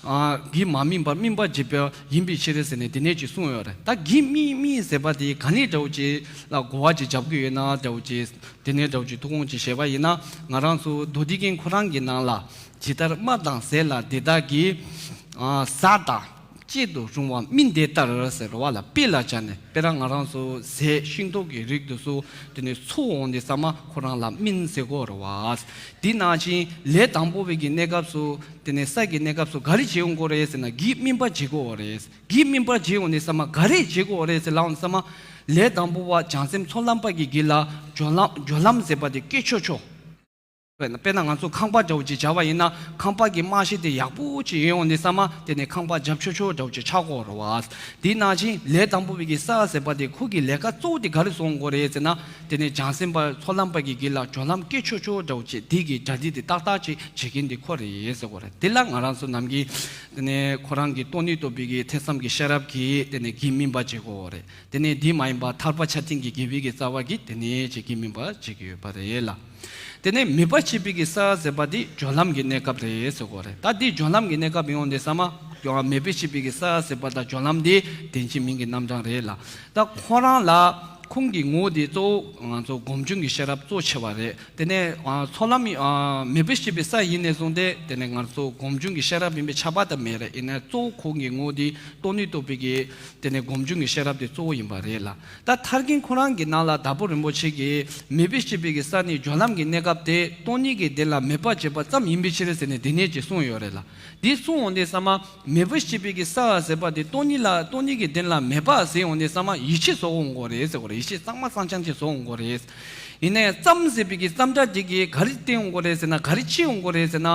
ཨ། གིས་མ་སྨིན་པར་སྨིན་པར་བྱེད་པ་ཡིན་པའི་ཕྱིར་ཟེར་ནས་དེ་ནས་ཅིག་གསུངས་ཡོད་རེད། ད་གིས་སྨིན་སྨིན་ཟེར་བ་དེ་ག་ནས་འདྲ་བོ་ཅིག་ལ་གོ་བ་ཅིག་རྒྱབ་ཀྱི་ཡོད་ན་འདྲ་བོ་ཅིག། དེ་ནས་འདྲ་བོ་ཅིག་ཐུགས་དགོངས་ཅིག་བཞེས་པ་ཡིན་ན། ང་རང་ཚོ་མདོ་སྡེ་རྒྱན་ཁོ་རང་གི་ནང་ལ། ཇི་ལྟར་རྨ་དང་ཟས་ལ་འདི་དག་གིས། ཨ། གཟའ་དང་། གཅེས་དུ་རུང་བ་སྨིན་དེ་ལྟར་ཟེར་བ་ལ། དཔེ་ལ་སྦྱར་ནས་དཔེར་ན་ང་རང་ཚོ་ཟས་ཤིང་ཏོག་གི་རིགས་དེ་ཚོ་དེ་ནས་ཚོ་འོང་དུས་ཙམ་པ་ཁོ་རང་ལ་སྨིན་ཟེར་གོ་རེད་བ། དེ་ནང་བཞིན་ལས་དང་པོ་བའི་གི་གནས་སྐབས་སུ་དེ་ནས་ས་ཀྱི་གནས་སྐབས་སུ་ག་རེ་བྱེད་ཡོང་གོ་རེད་ཟེར་ན། གིས་སྨིན་པ་བྱེད་གོ་རེད། གིས་སྨིན་པ་བྱེད་ཡོང་དུས་ཙམ་པ་ག་རེ་བྱེད་གོ་རེད་ཟེར་ལབ་ཡོང་དུས་ཙམ་པ། ལས་དང་པོ་བ་བྱང་སེམས་ཚོགས་ལམ་པ་གི་གི་ལ་སྦྱོར་ལམ་སྦྱོར་ལམ་ཟེར་བ་དེ་སྐྱེ་ཆོག་ཆོག། དཔེར་ན་དཔེར་ན་ང་ཚོ་ཁང་པ་འདྲ་བོ་ཅིག་བྱ་བ་ཡིན་ན། ཁང་པ་གི་རྨང་གཞི་དེ་ཡག་པོ་ཅིག་ཡོང་ནས་བསམ་མ་དེ་ནས་ཁང་པ་རྒྱབ་ཆོག་ཆོག་འདྲ་བོ་ཅིག་ཆགས་དགོས་རེད་བ། དེ་ནང་བཞིན་ལས་དང་པོ་བའི་གི་ས་ཟེར་བ་དེ་ཁོ་གི་ལས་ཀ་གཙོ་བོ་དེ་ག་རེ་བཟོ་དགོས་རེད་ཟེར་ན། དེ་ནས་བྱང་སེམས་པ་ཚོགས་ལམ་པ་གི་གི་ལ་སྦྱོར་ལམ་སྐྱེ་ཆོག་ཆོག་འདྲ་བོ་ཅིག། དེ་གི་གྲ་སྒྲིག་དེ་ཏག་ཏག་ཅིག་བྱེད་མཁན་དེ་ཁོ་རེད་ཟེར་དགོས་རེད། དེ་ལ་ང་རང་ཚོ་ནམ་རྒྱུན་དེ་ནས་ཁོ་རང་གི་སྟོང་ཉིད་རྟོགས་པའི་གི་ཐོས་བསམ་གྱི་ཤེས་རབ་ཀྱིས་དེ་ནས་གིས་སྨིན་པ་བྱེད་དགོས་རེད། དེ་ནས་འདི་མ་ཡིན་པ་ཐར་པ་ཆ་མཐུན་གྱི་དགེ་བའི་གི་རྩ་བ་གིས་དེ་ནས་ཅིག་གིས་སྨིན་པ་བྱེད་ཀྱི་ཡོད་པ་རེད་ལ། དེ་ནས་མེད་པར་ཤེས་པའི་གི་ས་ཟེར་བ་འདི་སྦྱོར་ལམ་གྱི་གནས་སྐབས་རེད་ཟེར་གོ་རེད། ད་འདི་སྦྱོར་ལམ་གྱི་གནས་སྐབས་ཡོང་དུས་ཙམ་པ། མེད་པར་ཤེས་པའི་གི་ས་ཟེར་བ་དང་སྦྱོར་ལམ་འདི་དོན་གཅིག་མིང་གི་རྣམ་གྲངས་རེད་ལ། ད་ཁོ་རང་ལ་ཁོང་གི་ངོ་བོ་འདི་གཙོ་བོ་ང་ཚོ་སྒོམ་བྱུང་གི་ཤེས་རབ་གཙོ་ཆེ་བ་རེད། དེ་ནས་ཨ་ཚོགས་ལམ་ཨ་མེད་པར་ཤེས་པའི་ས་ཡིན་ནས་བཟུང་སྟེ་དེ་ནས་ང་ཚོ་སྒོམ་བྱུང་གི་ཤེས་རབ་ཡིན་པའི་ཁྱབ་པ་དང་མེད་རེད། ཡིན་ནའི་གཙོ་བོ་ཁོང་གི་ངོ་བོ་འདི་སྟོང་ཉིད་རྟོགས་པའི་གི་དེ་ནས་སྒོམ་བྱུང་གི་ཤེས་རབ་དེ་གཙོ་བོ་ཡིན་པ་རེད་ལ། ད་ཐར་རྒྱན་ཁོ་རང་གི་ནང་ལ་དྭགས་པོ་རིན་པོ་ཆེ་གིས་མེད་པར་ཤེས་པའི་གི་ས་ནི་སྦྱོར་ལམ་གྱི་གནས་སྐབས་དེ་སྟོང་ཉིད་ཀྱི་དོན་ལ་མེད་པར་བྱེད་པ་ཙམ་ཡིན་པའི་ཕྱིར་ཟེར་ནས་དེ་ནས་ཅིག་གསུངས་ཡོད་རེད་ལ། འདི་གསུངས་འོང་དུས་ཙམ་པ་མེད་པར་ཤེས་པའི་གི་ས་ཟེར་བ་དེ་སྟོང་ཉིད་ལ་སྟོང་ཉིད་ཀྱི་དོན་ལ་མེད་པ་ཟེར་འོང་དུས་ཙམ་པ་ཡིད་ཆེས་བཟོ་འོང་གི་རེད་ཟེར་གི་རེད། ཡིད་ཆེས་གཙང་མ་གཙང་རྐྱང་ཅིག་བཟོ་འོང་གི་རེད། ཡིན་ནའི་ཙམ་ཟེར་བའི་གི་ཙམ་སྒྲ་དེ་གིས་ག་རེ་བསྟན་འོང་གི་རེད་ཟེར་ན། ག་རེ་བྱེད་འོང་གི་རེད་ཟེར་ན།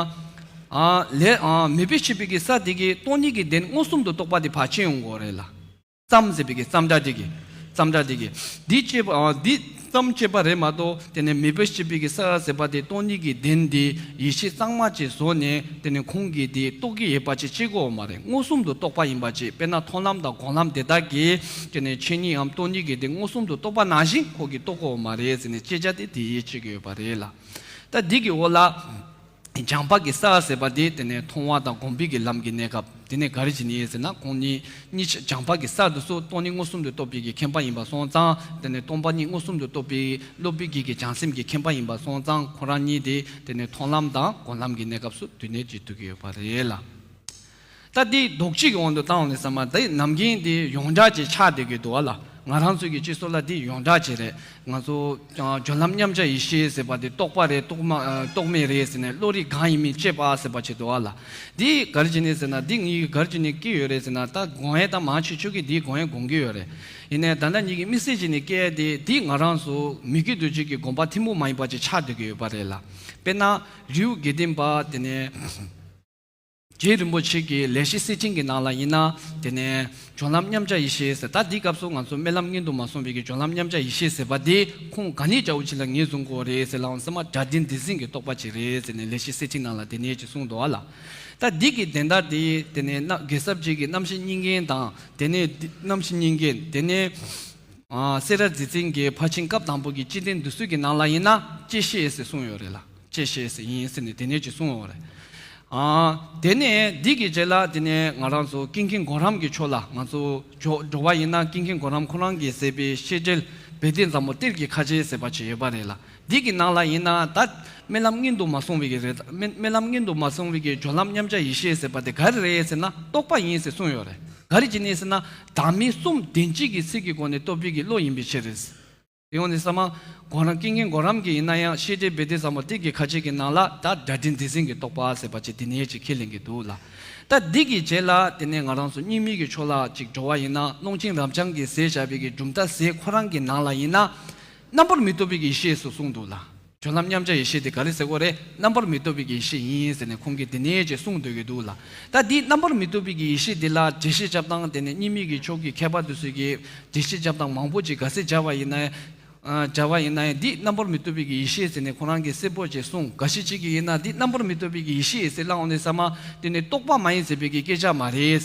ཨ་ལས་ཨ་མེད་པར་ཤེས་པའི་གི་ས་དེ་གིས་སྟོང་ཉིད་ཀྱི་དོན་མངོན་སུམ་དུ་རྟོགས་པ་དེ་ཕར་བྱེད་འོང་གི་རེད་ལ། ཙམ་ཟེར་བའི་གི་ཙམ་སྒྲ་དེ་གིས། ཙམ་སྒྲ་དེ་གིས། འདི་བྱེད་པ་ཨ་འདི་ཙམ་བྱེད་པ་རེད་མ་གཏོགས་དེ་ནས་མེད་པར་ཤེས་པའི་གི་ས་ཟེར་བ་དེ་སྟོང་ཉིད་ཀྱི་དོན་དེ་ཡིད་ཆེས་གཙང་མ་ཅིག་བཟོ་ནས་དེ་ནས་ཁོང་གིས་དེ་རྟོགས་ཀྱི་ཡོད་པ་ཅིག་བྱེད་དགོས་མ་རེད། མངོན་སུམ་དུ་རྟོགས་པ་ཡིན་པ་ཅིག། དཔེར་ན་མཐོང་ལམ་དང་སྒོམ་ལམ་དེ་དག་གིས་དེ་ནས་ཆོས་ཉིད་འམ་སྟོང་ཉིད་ཀྱི་དོན་མངོན་སུམ་དུ་རྟོགས་པ་ནང་བཞིན་ཁོ་གིས་རྟོགས་དགོས་མ་རེད་ཟེར་ནས་དཔྱད་བྱ་དེ་དེ་ཡིད་ཆེས་ཀྱི་ཡོད་པ་རེད་ལ། ད་འདི་གི་འོག་ལ། སྦྱངས་པ་གི་ས་ཟེར་བ་དེ་དེ་ནས་མཐོང་བ་དང་སྒོམ་པའི་གི་ལམ་གྱི་གནས་སྐབས། དེ་ནས་ག་རེ་བྱེད་ནི་ཡིན་ཟེར་ན། ཁོང་གཉིས་གཉིས་ཆ་སྦྱངས་པ་གི་ས་དེ་ཚོ་སྟོང་ཉིད་མངོན་སུམ་དུ་རྟོགས་པའི་གི་མཁྱེན་པ་ཡིན་པ་སོང་ཙང་། དེ་ནས་སྟོང་པ་ཉིད་མངོན་སུམ་དུ་རྟོགས་པའི་སློབ་དཔོན་གྱི་གི་བྱང་སེམས་ཀྱི་མཁྱེན་པ་ཡིན་པ་སོང་ཙང་། ཁོ་རང་གཉིས་དེ་དེ་ནས་མཐོང་ལམ་དང་སྒོམ་ལམ་གྱི་གནས་སྐབས་སུ་དེ་ནས་ཅིག་འདུ་གི་ཡོད་པ་རེད་ལ། ད་འདི་རྡོག་གཅིག་གི་དབང་དུ་བཏང་བ་ནས་བསམ་པ། འདི་ནམ་རྒྱུན་འདི་ཡོངས་གྲགས་ཅིག་ཆགས་བསྡད་ཀྱི་འདུག་བ་ལ། ང་རང་ཚོའི་གི་སྤྱི་ཚོགས་ལ་འདི་ཡོངས་གྲགས་ཅིག་རེད། ང་ཚོ་ཨ་སྦྱོར་ལམ་མཉམ་གཞག་ཡེ་ཤེས་ཟེར་བ་དེ་རྟོགས་པ་རེད། རྟོགས་མ་ཨ་རྟོགས་མེད་རེད་ཟེར་ནས་བློ་རིག་གང་ཡིན་མིན་དཔྱད་པ་ཟེར་བ་ཅིག་འདུག་བ་ལ། འདི་ག་རེ་བྱས་ནས་ཟེར་ན། འདི་ངས་ག་རེ་བྱས་ནས་བཀོད་ཡོད་རེད་ཟེར་ན། ད་དགོངས་ཡས་ད་མང་ཆེ་ཤོས་ཀྱིས་འདི་དགོངས་ཡས་དགོངས་ཀྱི་ཡོད་རེད། ཡིན་ནའི་ད་ལྟ་ངེད་ཀྱིས་དམིགས་བསལ་བྱས་ནས་བཀོད་ཡས་དེ། འདི་ང་རང་ཚོ་མི་དགེ་འདུན་ཆོས་ཀྱི་དགོངས་པ་ཐུན་མོང་མ་ཡིན་པ་ཅིག་ཆགས་བསྡད་ཀྱི་ཡོད་པ་རེད་ལ། དཔེར་ན་རི་བོ་དགེ་ལྡན་པ་དེ་ནས། རྗེ་རིན་པོ་ཆེ་གི་ལེགས་བཤད་གསེར་ཕྲེང་གི་ནང་ལ་ཡིན་ན། དེ་ནས་སྦྱོར་ལམ་མཉམ་གཞག་ཡེ་ཤེས་ཟེར། ད་འདི་སྐབས་སུ་ང་ཚོ་རྨི་ལམ་མངོན་དུ་མ་སོང་བའི་གི་སྦྱོར་ལམ་མཉམ་གཞག་ཡེ་ཤེས་ཟེར་བ་འདི་ཁོང་ག་ནས་འདྲ་བོ་ཅིག་ལ་ངོས་བཟུང་དགོས་རེད་ཟེར་ལབ་ཡོང་ཙང་མ། སྒྲ་དོན་འདི་ཟིན་གྱི་རྟོགས་པ་ཅིག་རེད་ཟེར་ནས་ལེགས་བཤད་གསེར་ཕྲེང་ནང་ལ་དེ་ནས་ཅིག་གསུངས་འདུག་ཨ་ལ། ད་འདི་གི་དོན་དག་དེ་དེ་ནས་རྣམ་རྒྱལ་ཚབ་རྗེ་གི་རྣམ་ཤེས་གཉིས་ལྡན་དང་། དེ་ནས་འདི་རྣམ་ཤེས་གཉིས་ལྡན། དེ་ནས་ཨ་སེ་ར་རྗེ་བཙུན་གྱི་ཕར་ཕྱིན་སྐབས་དང་པོ་གི་སྤྱི་དོན་འདི་ཚོ་གི་ནང་ལ་ཡིན་ན་བཅད་ཤེས་ཟེར་གསུངས་ཡོད་རེད་ལ། བཅད་ཤེས་ཟེར་ཡིན་ཟེར་ནས་དེ་ནས་ཅིག་གསུངས་ཡོད་རེད། ཨ་དེ་ནས་འདི་གི་རྗེས་ལ་དེ་ནས་ང་རང་ཚོ་ཀུན་མཁྱེན་གོ་རམས་ཀྱི་ཕྱོགས་ལ་ང་ཚོ་འགྲོ་འགྲོ་བ་ཡིན་ན། ཀུན་མཁྱེན་གོ་རམས་ཁོ་རང་གིས་མཛད་པའི་བཤད་གྲྭའི་བེ་ཏའི་མཛངས་མོ་གཏེར་གྱི་ཁ་ཆེ་ཟེར་བ་ཅིག་ཡོད་པ་རེད་ལ། འདི་གི་ནང་ལ་ཡིན་ན་ད་རྨི་ལམ་མངོན་དུ་མ་སོང་བའི་གི་རེད། རྨི་རྨི་ལམ་མངོན་དུ་མ་སོང་བའི་གི་སྦྱོར་ལམ་མཉམ་གཞག་ཡེ་ཤེས་ཟེར་བ་དེ་ག་རེ་རེད་ཟེར་ན་རྟོག་པ་ཡིན་ཟེར་གསུངས་ཡོད་རེད། ག་རེ་བྱས་ནས་ཟེར་ན་བདག་མེད་གསུམ་བདེན་བཞིའི་གི་ཚིག་གི་སྒོ་ནས་རྟོགས་པའི་གི་བློ་ཡིན་པའི་ཕྱིར། དེ་ཡོང་ནས་ཟེར་མ། གོ་རམས་ཀུན་མཁྱེན་གོ་རམས་ཀྱི་ཡིན་ན་ཡང་བཤད་གྲྭའི་བེ་ཏའི་མཛངས་མོ་གཏེར་གྱི་ཁ་ཆེ་གི་ནང་ལ་ད་སྒྲ་དོན་འདི་ཟིན་གྱི་རྟོགས་པ་ཟེར་བ་ཅིག་དེ་ནས་ཅིག་ཁས་ལེན་གྱི་འདུག་ལ། ད་འདི་གི་རྗེས་ལ་དེ་ནས་ང་རང་ཚོ་རྙིང་མའི་གི་ཕྱོགས་ལ་ཅིག་འགྲོ་བ་ཡིན་ན། ཀློང་ཆེན་རབ་འབྱམས་ཀྱིས་མཛད་བཞག་པའི་གི་གྲུབ་མཐའ་ཟེར་ཁོ་རང་གི་ནང་ལ་ཡིན་ན། རྣམ་པར་མི་རྟོག་པའི་གི་ཡེ་ཤེས་སུ་གསུངས་འདུག་ལ། སྦྱོར་ལམ་མཉམ་གཞག་ཡེ་ཤེས་དེ་ག་རེ་ཟེར་དགོས་རེད། རྣམ་པར་མི་རྟོག་པའི་གི་ཡེ་ཤེས་ཡིན་ཟེར་ནས་ཁོང་གིས་དེ་ནས་ཅིག་གསུངས་སྡོད་ཀྱི་འདུག་ལ། ད་འདི་རྣམ་པར་མི་རྟོག་པའི་གི་ཡེ་ཤེས་དེ་ལ་འགྲེལ་བཤད་རྒྱབ་སྟངས་དེ་ནས་རྙིང་མའི་གི་ཕྱོགས་ཀྱི་མཁས་པ་དེ་ཚོས་གི་འགྲེལ་བཤད་རྒྱབ་སྟངས་མང་པོ་ཅིག་ག་ཚོད་བྱས་པ་ཡིན་ན། ཨ་བྱས་པ་ཡིན་ན་ཡང་འདི་རྣམ་པར་མི་རྟོག་པའི་གི་ཡེ་ཤེས་ཟེར་ནས་ཁོ་རང་གིས་གསལ་པོ་ཅིག་གསུངས། འགའ་ཞིག་ཅིག་གིས་ཡིན་ན་འདི་རྣམ་པར་མི་རྟོག་པའི་གི་ཡེ་ཤེས་ཟེར་ལབ་ཡོང་དུས་ཙམ་མ། དེ་ནི་རྟོག་པ་མ་ཡིན་ཟེར་བའི་གི་སྐད་ཆ་མ་རེད།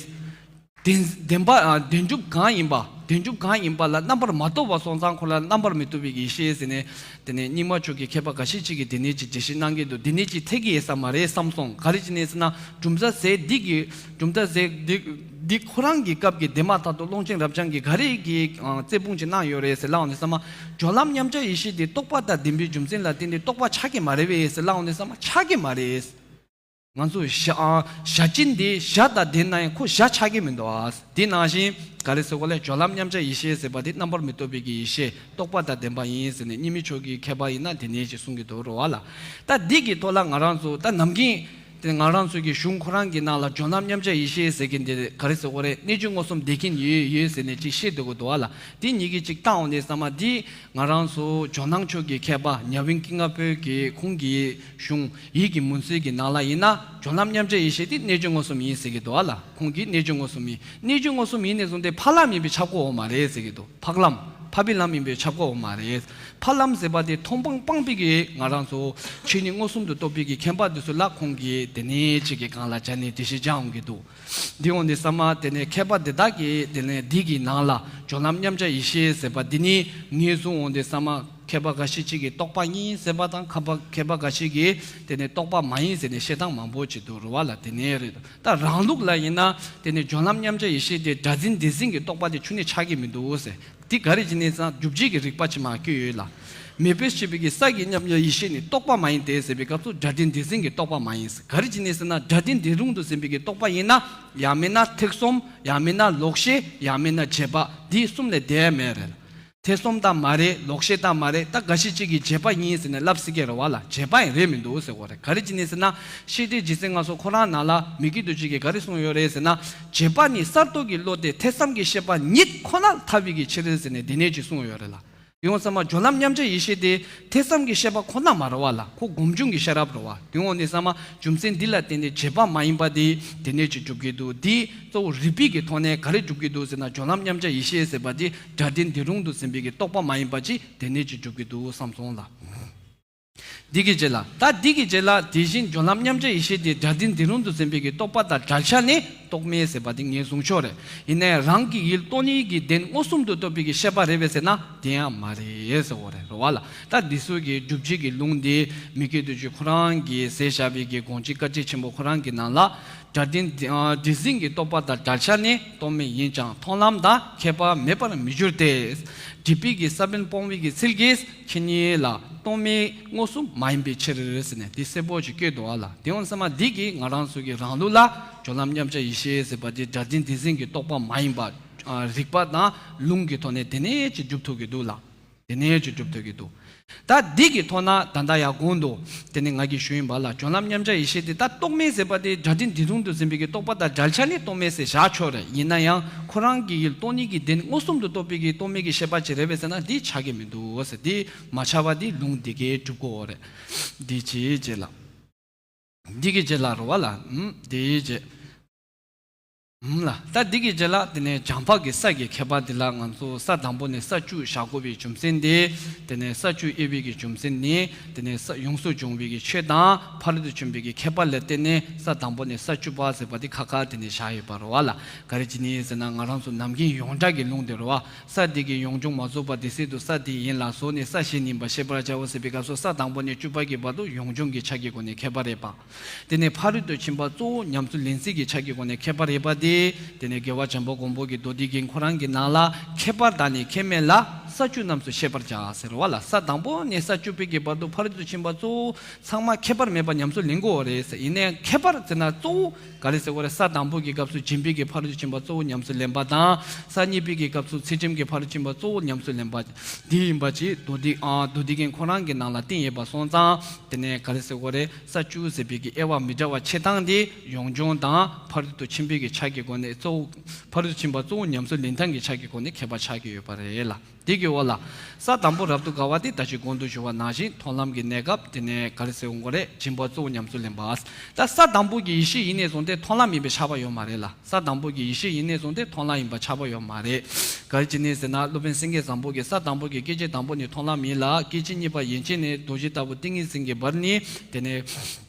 བདེན་བདེན་པ་ཨ་བདེན་གྲུབ་གང་ཡིན་པ། བདེན་གྲུབ་གང་ཡིན་པ་ལ་རྣམ་པར་མ་རྟོག་པ་སོང་ཙང་ཁོ་ལ་རྣམ་པར་མི་རྟོག་པའི་གི་ཡེ་ཤེས་ཟེར་ནས། དེ་ནས་རྙིང་མ་ཕྱོགས་ཀྱི་མཁས་པ་འགའ་ཞིག་ཅིག་གིས་དེ་ནས་ཅིག་འགྲེལ་བཤད་གནང་གི་འདུག། དེ་ནས་ཅིག་འཐད་ཀྱི་ཡོད་ས་མ་རེད་བསམ་སོང་། ག་རེ་བྱས་ནས་ཟེར་ན། གྲུབ་མཐའ་ཟེར་འདི་གི་གྲུབ་མཐའ་ཟེར་འདི་འདི་ཁོ་རང་གི་སྐབས་ཀྱི་དེ་མ་ཐག་ཏུ་ཀློང་ཆེན་རབ་འབྱམས་ཀྱིས་ག་རེ་གི་ཨ་རྩོད་སྤོང་ཅིག་གནང་ཡོད་རེད་ཟེར་ལབ་ཡོང་དུས་ཙམ་མ། སྦྱོར་ལམ་མཉམ་གཞག་ཡེ་ཤེས་དེ་རྟོག་པ་དང་ལྡན་པའི་རྒྱུ་མཚན་ལ་བརྟེན་ཏེ་རྟོག་པ་ཆགས་ཀྱི་མ་རེད་པས་ཟེར་ལབ་ཡོང་དུས་ཙམ་མ། ཆགས་ཀྱི་མ་རེད། ང་ཚོ་བཞག་ཨ་བཞག་ཅིང་དེ་བཞག་དང་ལྡན་ན་ཡང་ཁོ་བཞག་ཆགས་ཀྱི་མི་འདུག་ཨ། དེ་ནང་བཞིན་ག་རེ་ཟེར་དགོས་ལས། སྦྱོར་ལམ་མཉམ་གཞག་ཡེ་ཤེས་ཟེར་བ་དེ་རྣམ་པར་མི་རྟོག་པའི་གི་ཡེ་ཤེས་རྟོག་པ་དང་ལྡན་པ་ཡིན་ཟེར་ནས་རྙིང་མའི་ཕྱོགས་ཀྱི་མཁས་པ་ཡིན་ན་དེ་ནས་ཅིག་གསུང་གི་འདུག་རེད་པ་ལ། ད་འདི་གི་ཐོག་ལ་ང་རང་ཚོ་ད་ནམ་རྒྱུན་དེ་ང་རང་ཚོ་གི་གཞུང་ཁོ་རང་གི་ནང་ལ་སྦྱོར་ལམ་མཉམ་གཞག་ཡེ་ཤེས་ཟེར་གྱིན་དེ་ག་རེ་ཟེར་དགོས་རེད། གནས་ཆོས་མངོན་སུམ་བསྡུས་ཀྱིན་ཡོད་ཡོད་ཟེར་ནས་ཅིག་བཤད་སྡོད་ཀྱི་འདུག་པ་ལ། དེ་གཉིས་ཀྱི་ཅིག་བལྟ་འོང་དུས་ཙམ་མ་འདི། ང་རང་ཚོ་ཇོ་ནང་ཕྱོགས་ཀྱི་མཁས་པ་ཉ་དབོན་ཀུན་དགའ་བོད་ཀྱི་ཁོང་གི་གཞུང་ཡིད་ཀྱི་མུན་སེལ་གྱི་ནང་ལ་ཡིན་ན། སྦྱོར་ལམ་མཉམ་གཞག་ཡེ་ཤེས་དེ་གནས་ཆོས་མངོན་སུམ་ཡིན་ཟེར་གྱི་འདུག་པ་ལ། ཁོང་གིས་གནས་ཆོས་མངོན་སུམ་ཡིན། གནས་ཆོས་མངོན་སུམ་ཡིན་ནས་བཟུང་སྟེ་འཕགས་ལམ་ཡིན་པས་ཁྱབ་ཀྱི་ཡོད་མ་རེད་ཟེར་གྱི་འདུག། འཕགས་ལམ་འཕགས་པའི་ལམ་ཡིན་པས་ཁྱབ་ཀྱི་ཡོད་མ་རེད། འཕགས་ལམ་ཟེར་བ་དེ་མཐོང་སྤང་སྤངས་པའི་གི་ང་རང་ཚོ་ཆོས་ཉིད་མངོན་སུམ་དུ་རྟོགས་པའི་གི་མཁྱེན་པ་དེ་ཚོ་ལ་ཁོང་གིས་དེ་ནས་ཅིག་གི་སྒང་ལ་སྦྱར་ནས་འགྲེལ་བཤད་རྒྱག་འོང་གི་འདུག། འདི་འོང་དུས་ཙམ་མ་དེ་ནས་མཁས་པ་འདི་དག་གིས་དེ་ནས་འདི་གི་ནང་ལ་སྦྱོར་ལམ་མཉམ་གཞག་ཡེ་ཤེས་ཟེར་བ་འདི་ནི་ངོས་བཟུང་འོང་དུས་ཙམ་མ། མཁས་པ་འགའ་ཞིག་ཅིག་གིས་རྟོག་པ་ཡིན་ཟེར་བ་དང་། མཁས་པ་མཁས་པ་འགའ་ཞིག་གིས་དེ་ནས་རྟོག་པ་མ་ཡིན་ཟེར་ནས་བཤད་སྟངས་མང་པོ་ཅིག་འདུག་རེད་པ་ལ། དེ་ནས་རེད། ད་རང་ལུགས་ལ་ཡིན་ན་དེ་ནས་སྦྱོར་ལམ་མཉམ་གཞག་ཡེ་ཤེས་དེ་སྒྲ་དོན་འདི་ཟིན་གྱི་རྟོག་པ་དེ་ཁྱོན་ནས་ཆགས་ཀྱི་མི་འདུག་ཟེར། འདི་ག་རེ་བྱས་ནས་ཟེར་ན་སྒྲུབ་བྱེད་ཀྱི་རིགས་པ་ཅིག་མར་བཀོད་ཡོད་ལ། མེ་དཔེ་ཕྱེ་བའི་གི་ས་གི་མཉམ་གཞག་ཡེ་ཤེས་ནི་རྟོག་པ་མ་ཡིན་ཏེ་ཟེར་བའི་སྐབས་སུ་སྒྲ་དོན་འདི་ཟིན་གྱི་རྟོག་པ་མ་ཡིན་ཟེར། ག་རེ་བྱས་ནས་ཟེར་ན་སྒྲ་དོན་འདི་རུང་དུ་ཟིན་པའི་གི་རྟོག་པ་ཡིན་ན། ཡང་མིན་ན་ཐེ་ཚོམ། ཡང་མིན་ན་ལོག་ཤེས། ཡང་མིན་ན་རྗེས་དཔག། འདི་གསུམ་ལས་འདས་མེད་རེད། ཐེ་ཚོམ་དང་མ་རེད། ལོག་ཤེས་དང་མ་རེད། ད་འགའ་ཞིག་ཅིག་གིས་རྗེས་དཔག་ཡིན་ཟེར་ནས་ལབ་སྲིད་ཀྱི་རེད་པ་ལ། རྗེས་དཔག་ཡང་རེད་མི་འདུག་ཟེར་དགོས་རེད། ག་རེ་བྱས་ནས་ཟེར་ན། བཤད་གྲྭའི་རྗེ་བཙུན་ལྔ་མཆོག་ཁོ་རང་ནང་ལ་མི་བསྐྱོད་རྡོ་རྗེ་གིས་ག་རེ་གསུངས་ཡོད་རེད་ཟེར་ན། རྗེས་དཔག་ནི་གསར་རྟོག་གི་བློ་སྟེ་ཐེ་ཚོམ་གྱི་ཤེས་པ་ཉིད་ཁོ་ནར་ཐལ་བའི་གི་ཕྱིར་ཟེར་ནས་འདི་ནས་ཅིག་གསུངས་ཡོད་རེད་ལ། ཡོང་ཙམ་མ་སྦྱོར་ལམ་མཉམ་གཞག་ཡེ་ཤེས་དེ་ཐེ་ཚོམ་གྱི་ཤེས་པ་ཁོ་ན་མ་རེད་པ་ལ། ཁོ་སྒོམ་བྱུང་གི་ཤེས་རབ་རེད་པ། དེ་འོང་དུས་ཙམ་མ་རྒྱུ་མཚན་འདི་ལ་བརྟེན་ཏེ་རྗེས་དཔག་མ་ཡིན་པ་དེ་དེ་ནས་ཅིག་སྒྲུབ་ཀྱི་འདུག། འདི་གཙོ་བོ་རིགས་པའི་གི་ཐོག་ནས་ག་རེ་སྒྲུབ་ཀྱི་འདུག་ཟེར་ན། སྦྱོར་ལམ་མཉམ་གཞག་ཡེ་ཤེས་ཟེར་བ་དེ་སྒྲ་དོན་འདི་རུང་དུ་ཟིན་པའི་གི་རྟོག་པ་མ་ཡིན་པ་ཅིག་དེ་ནས་ཅིག་སྒྲུབ་ཀྱི་འདུག་བསམ་སོང་ལ། འདི་གི་རྗེས་ལ། ད་འདི་གི་རྗེས་ལ་དེ་བཞིན་སྦྱོར་ལམ་མཉམ་གཞག་ཡེ་ཤེས་དེ་སྒྲ་དོན་འདི་རུང་དུ་ཟིན་པའི་གི་རྟོག་པ་དང་བྲལ་ཆ་ནི་རྟོག་མེད་ཟེར་བ་དེ་ངེས་བཟུང་ཆོག་རེད། ཡིན་ནའི་རང་གི་ཡིད་སྟོང་ཉིད་ཀྱི་དོན་མངོན་སུམ་དུ་རྟོགས་པའི་གི་ཤེས་པ་རེད་པས་ཟེར་ན་དེ་ཡང་མ་རེད་ཟེར་བ་རེད། རེད་པ་ལ། ད་འདི་ཚོ་གི་སྒྲུབ་བྱེད་ཀྱི་ལུང་དེ་མི་བསྐྱོད་རྡོ་རྗེ་ཁོ་རང་གིས་མཛད་བཞག་པའི་གི་དགོངས་གཅིག་བཀའ་དྲིན་ཆེན་པོ་ཁོ་རང་གི་ནང་ལ། སྒྲ་དོན་འདི་ཟིན་གྱི་རྟོག་པ་དང་བྲལ་ཆ་ནི་རྟོག་མེད་ཡིན་ཀྱང་མཐོང་ལམ་དང་ཁྱད་པར་མེད་པར་མི་འགྱུར་ཏེ། སྒྲིབ་པའི་གི་ས་བོན་སྤོང་བའི་གི་ཚུལ་གྱིས་ཁྱེད་ཉིད་ལ་རྟོག་མེད་མངོན་སུམ་མ་ཡིན་པའི་ཕྱིར་ཟེར་ནས་འདི་གསལ་པོ་ཅིག་བཀོད་འདུག་པ་ལ། དེ་འོང་ཙམ་མ་འདི་གིས་ང་རང་ཚོ་གི་རང་ལུགས་ལ་སྦྱོར་ལམ་མཉམ་གཞག་ཡེ་ཤེས་ཟེར་བ་འདི་སྒྲ་དོན་འདི་ཟིན་གྱི་རྟོག་པ་མ་ཡིན་པ། ཨ་རིགས་པ་དང་ལུང་གི་ཐོག་ནས་དེ་ནས་ཅིག་སྒྲུབ་ཐུབ་ཀྱི་འདུག་ལ། དེ་ནས་ཅིག་སྒྲུབ་ཐུབ་ཀྱི་འདུག། ད་འདི་གི་ཐོག་ན་ད་ལྟ་ཡང་གོང་དུ་དེ་ནས་ང་གིས་ཞུས་ཡིན་པ་ལ། སྦྱོར་ལམ་མཉམ་གཞག་ཡེ་ཤེས་དེ་ད་རྟོག་མེད་ཟེར་བ་དེ་སྒྲ་དོན་འདི་རུང་དུ་ཟིན་པའི་གི་རྟོག་པ་དང་བྲལ་ཆ་ནི་རྟོག་མེད་ཟེར་བཞག་ཆོག་རེད། ཡིན་ན་ཡང་ཁོ་རང་གི་ཡིད་སྟོང་ཉིད་ཀྱི་དོན་མངོན་སུམ་དུ་རྟོགས་པའི་གི་རྟོག་མེད་ཀྱི་ཤེས་པ་ཅིག་རེད་པས་ཟེར་ན་འདི་ཆགས་ཀྱི་མི་འདུག་ཟེར། འདི་མ་ཆགས་པ་འདི་ལུང་འདི་གས་སྒྲུབ་དགོས་རེད། འདི་ཅིའི་རྗེས་ལ། འདི་གི་རྗེས་ལ་རེད་བ་ལ། ཨུམ། དེའི་རྗེས། ཨུམ་ལ། ད་འདི་གི་རྗེས་ལ་དེ་ནས་བྱང་འཕགས་ཀྱི་ས་གི་ཁྱད་པར་འདི་ལ་ང་ཚོ་ས་དང་པོ་ནས་ས་བཅུ་བཞག་དགོས་པའི་རྒྱུ་མཚན་དེ། དེ་ནས་ས་བཅུ་དབྱེ་བའི་གི་རྒྱུ་མཚན་ནི། དེ་ནས་ས་ཡོངས་སུ་སྦྱོང་བའི་གི་ཆོས་དང་ཕ་རོལ་ཏུ་ཕྱིན་པའི་གི་ཁྱད་པར་ལ་བརྟེན་ནས་ས་དང་པོ་ནས་ས་བཅུ་པ་ཟེར་བ་དེ་ཁ་ཁ་དེ་ནས་བཞག་ཡོད་པ་རེད་བ་ལ། ག་རེ་བྱས་ནས་ཟེར་ན་ང་རང་ཚོ་ནམ་རྒྱུན་ཡོངས་གྲགས་ཀྱི་ལུང་དེ་རེད་བ། ས་དེ་གི་ཡོངས་སྦྱོང་མ་རྫོགས་པ་དེ་སྲིད་དུ་ས་དེ་ཡིན་ལ་སོགས་ནས་ས་གཞན་ཡིན་པ་ཤེས་པར་བྱའོ་ཟེར་བའི་སྐབས་སུ་ས་དང་པོ་ནས་བཅུ་པ་གི་བར་དུ་ཡོངས་སྦྱོང་གི་ཆ་གི་སྒོ་ནས་ཁྱད་པར་རེད་པ། དེ་ནས་ཕ་རོལ་ཏུ་ཕྱིན་པ་གཙོ་བོ་ཉམས་སུ་ལེན་ཚུལ་གྱི་ཆ་གི་སྒོ་ནས་ཁྱད་པར་རེད་པ་དེ། དེ་ནས་རྒྱལ་བ་བྱམས་པ་མགོན་པོ་གི་མདོ་སྡེ་རྒྱན་ཁོ་རང་གི་ནང་ལ་ཁྱད་པར་དག་ནི་ཁྱད་མེད་ལ་ས་བཅུ་རྣམས་སུ་ཤེས་པར་བྱ་ཟེར་བ་ལ། ས་དང་པོ་ནས་ས་བཅུ་པའི་གི་བར་དུ་ཕ་རོལ་ཏུ་ཕྱིན་པ་གཙོ་བོ་ཚང་མ་ཁྱད་པར་མེད་པ་ཉམས་སུ་ལེན་དགོས་རེད་ཟེར། ཡིན་ནའི་ཁྱད་པར་ཟེར་ན་གཙོ་བོ་ག་རེ་ཟེར་དགོས་རེད། ས་དང་པོ་གི་སྐབས་སུ་སྦྱིན་པའི་གི་ཕ་རོལ་ཏུ་ཕྱིན་པ་གཙོ་བོ་ཉམས་སུ་ལེན་པ་དང་། ས་གཉིས་པའི་གི་སྐབས་སུ་ཚུལ་ཁྲིམས་ཀྱི་ཕ་རོལ་ཏུ་ཕྱིན་པ་གཙོ་བོ་ཉམས་སུ་ལེན་པ། འདི་ཡིན་པ་ཅིག་མདོ་སྡེ་ཨ་མདོ་སྡེ་རྒྱན་ཁོ་རང་གི་ནང་ལ་བསྟན་ཡོད་པ་སོང་ཙང་། དེ་ནས་ག་རེ་ཟེར་དགོས་རེད། ས་བཅུ་ཟེར་བའི་གི་དབྱེ་བ་མི་འདྲ་བ་ཕྱེ་སྟངས་དེ་ཡོངས་སྦྱོང་དང་ཕ་རོལ་ཏུ་ཕྱིན་པའི་གི་ཆ་གི་སྒོ་ནས་གཙོ་བོ། ཕ་རོལ་ཏུ་ཕྱིན་པ་གཙོ་བོ་ཉམས་སུ་ལེན་སྟངས་ཀྱི་ཆ་གི་སྒོ་ནས་ཁྱད་པར་ཆགས་ཀྱི་ཡོད་པ་རེད་ལ། དེ་གི་འོག་ལ། ས་དང་པོ་རབ་ཏུ་དགའ་བ་དེ་ད་ཅི་གོང་དུ་ཞུ་བ་ནང་བཞིན་མཐོང་ལམ་གྱི་གནས་སྐབས་དེ་ནས་ག་རེ་ཟེར་དགོས་རེད། སྦྱིན་པ་གཙོ་བོ་ཉམས་སུ་ལེན་པ། ད་ས་དང་པོ་གི་ཡེ་ཤེས་ཡིན་ནས་བཟུང་སྟེ་མཐོང་ལམ་ཡིན་པའི་ཆགས་པ་ཡོད་མ་རེད་ལ། ས་དང་པོ་གི་ཡེ་ཤེས་ཡིན་ནས་བཟུང་སྟེ་མཐོང་ལམ་ཡིན་པ་ཆགས་པ་ཡོད་མ་རེད། ག་རེ་བྱས་ནས་ཟེར་ན་སློབ་དཔོན་སེང་གེ་བཟང་པོ་གིས་ས་དང་པོ་གི་སྐད་ཅིག་དང་པོ་ནི་མཐོང་ལམ་ཡིན་ལ། སྐད་ཅིག་གཉིས་པ་ཡན་ཆད་ནས་རྡོ་རྗེ་ལྟ་བུ་ཏིང་ངེ་འཛིན་གྱི་བར་ནི། དེ་ནས་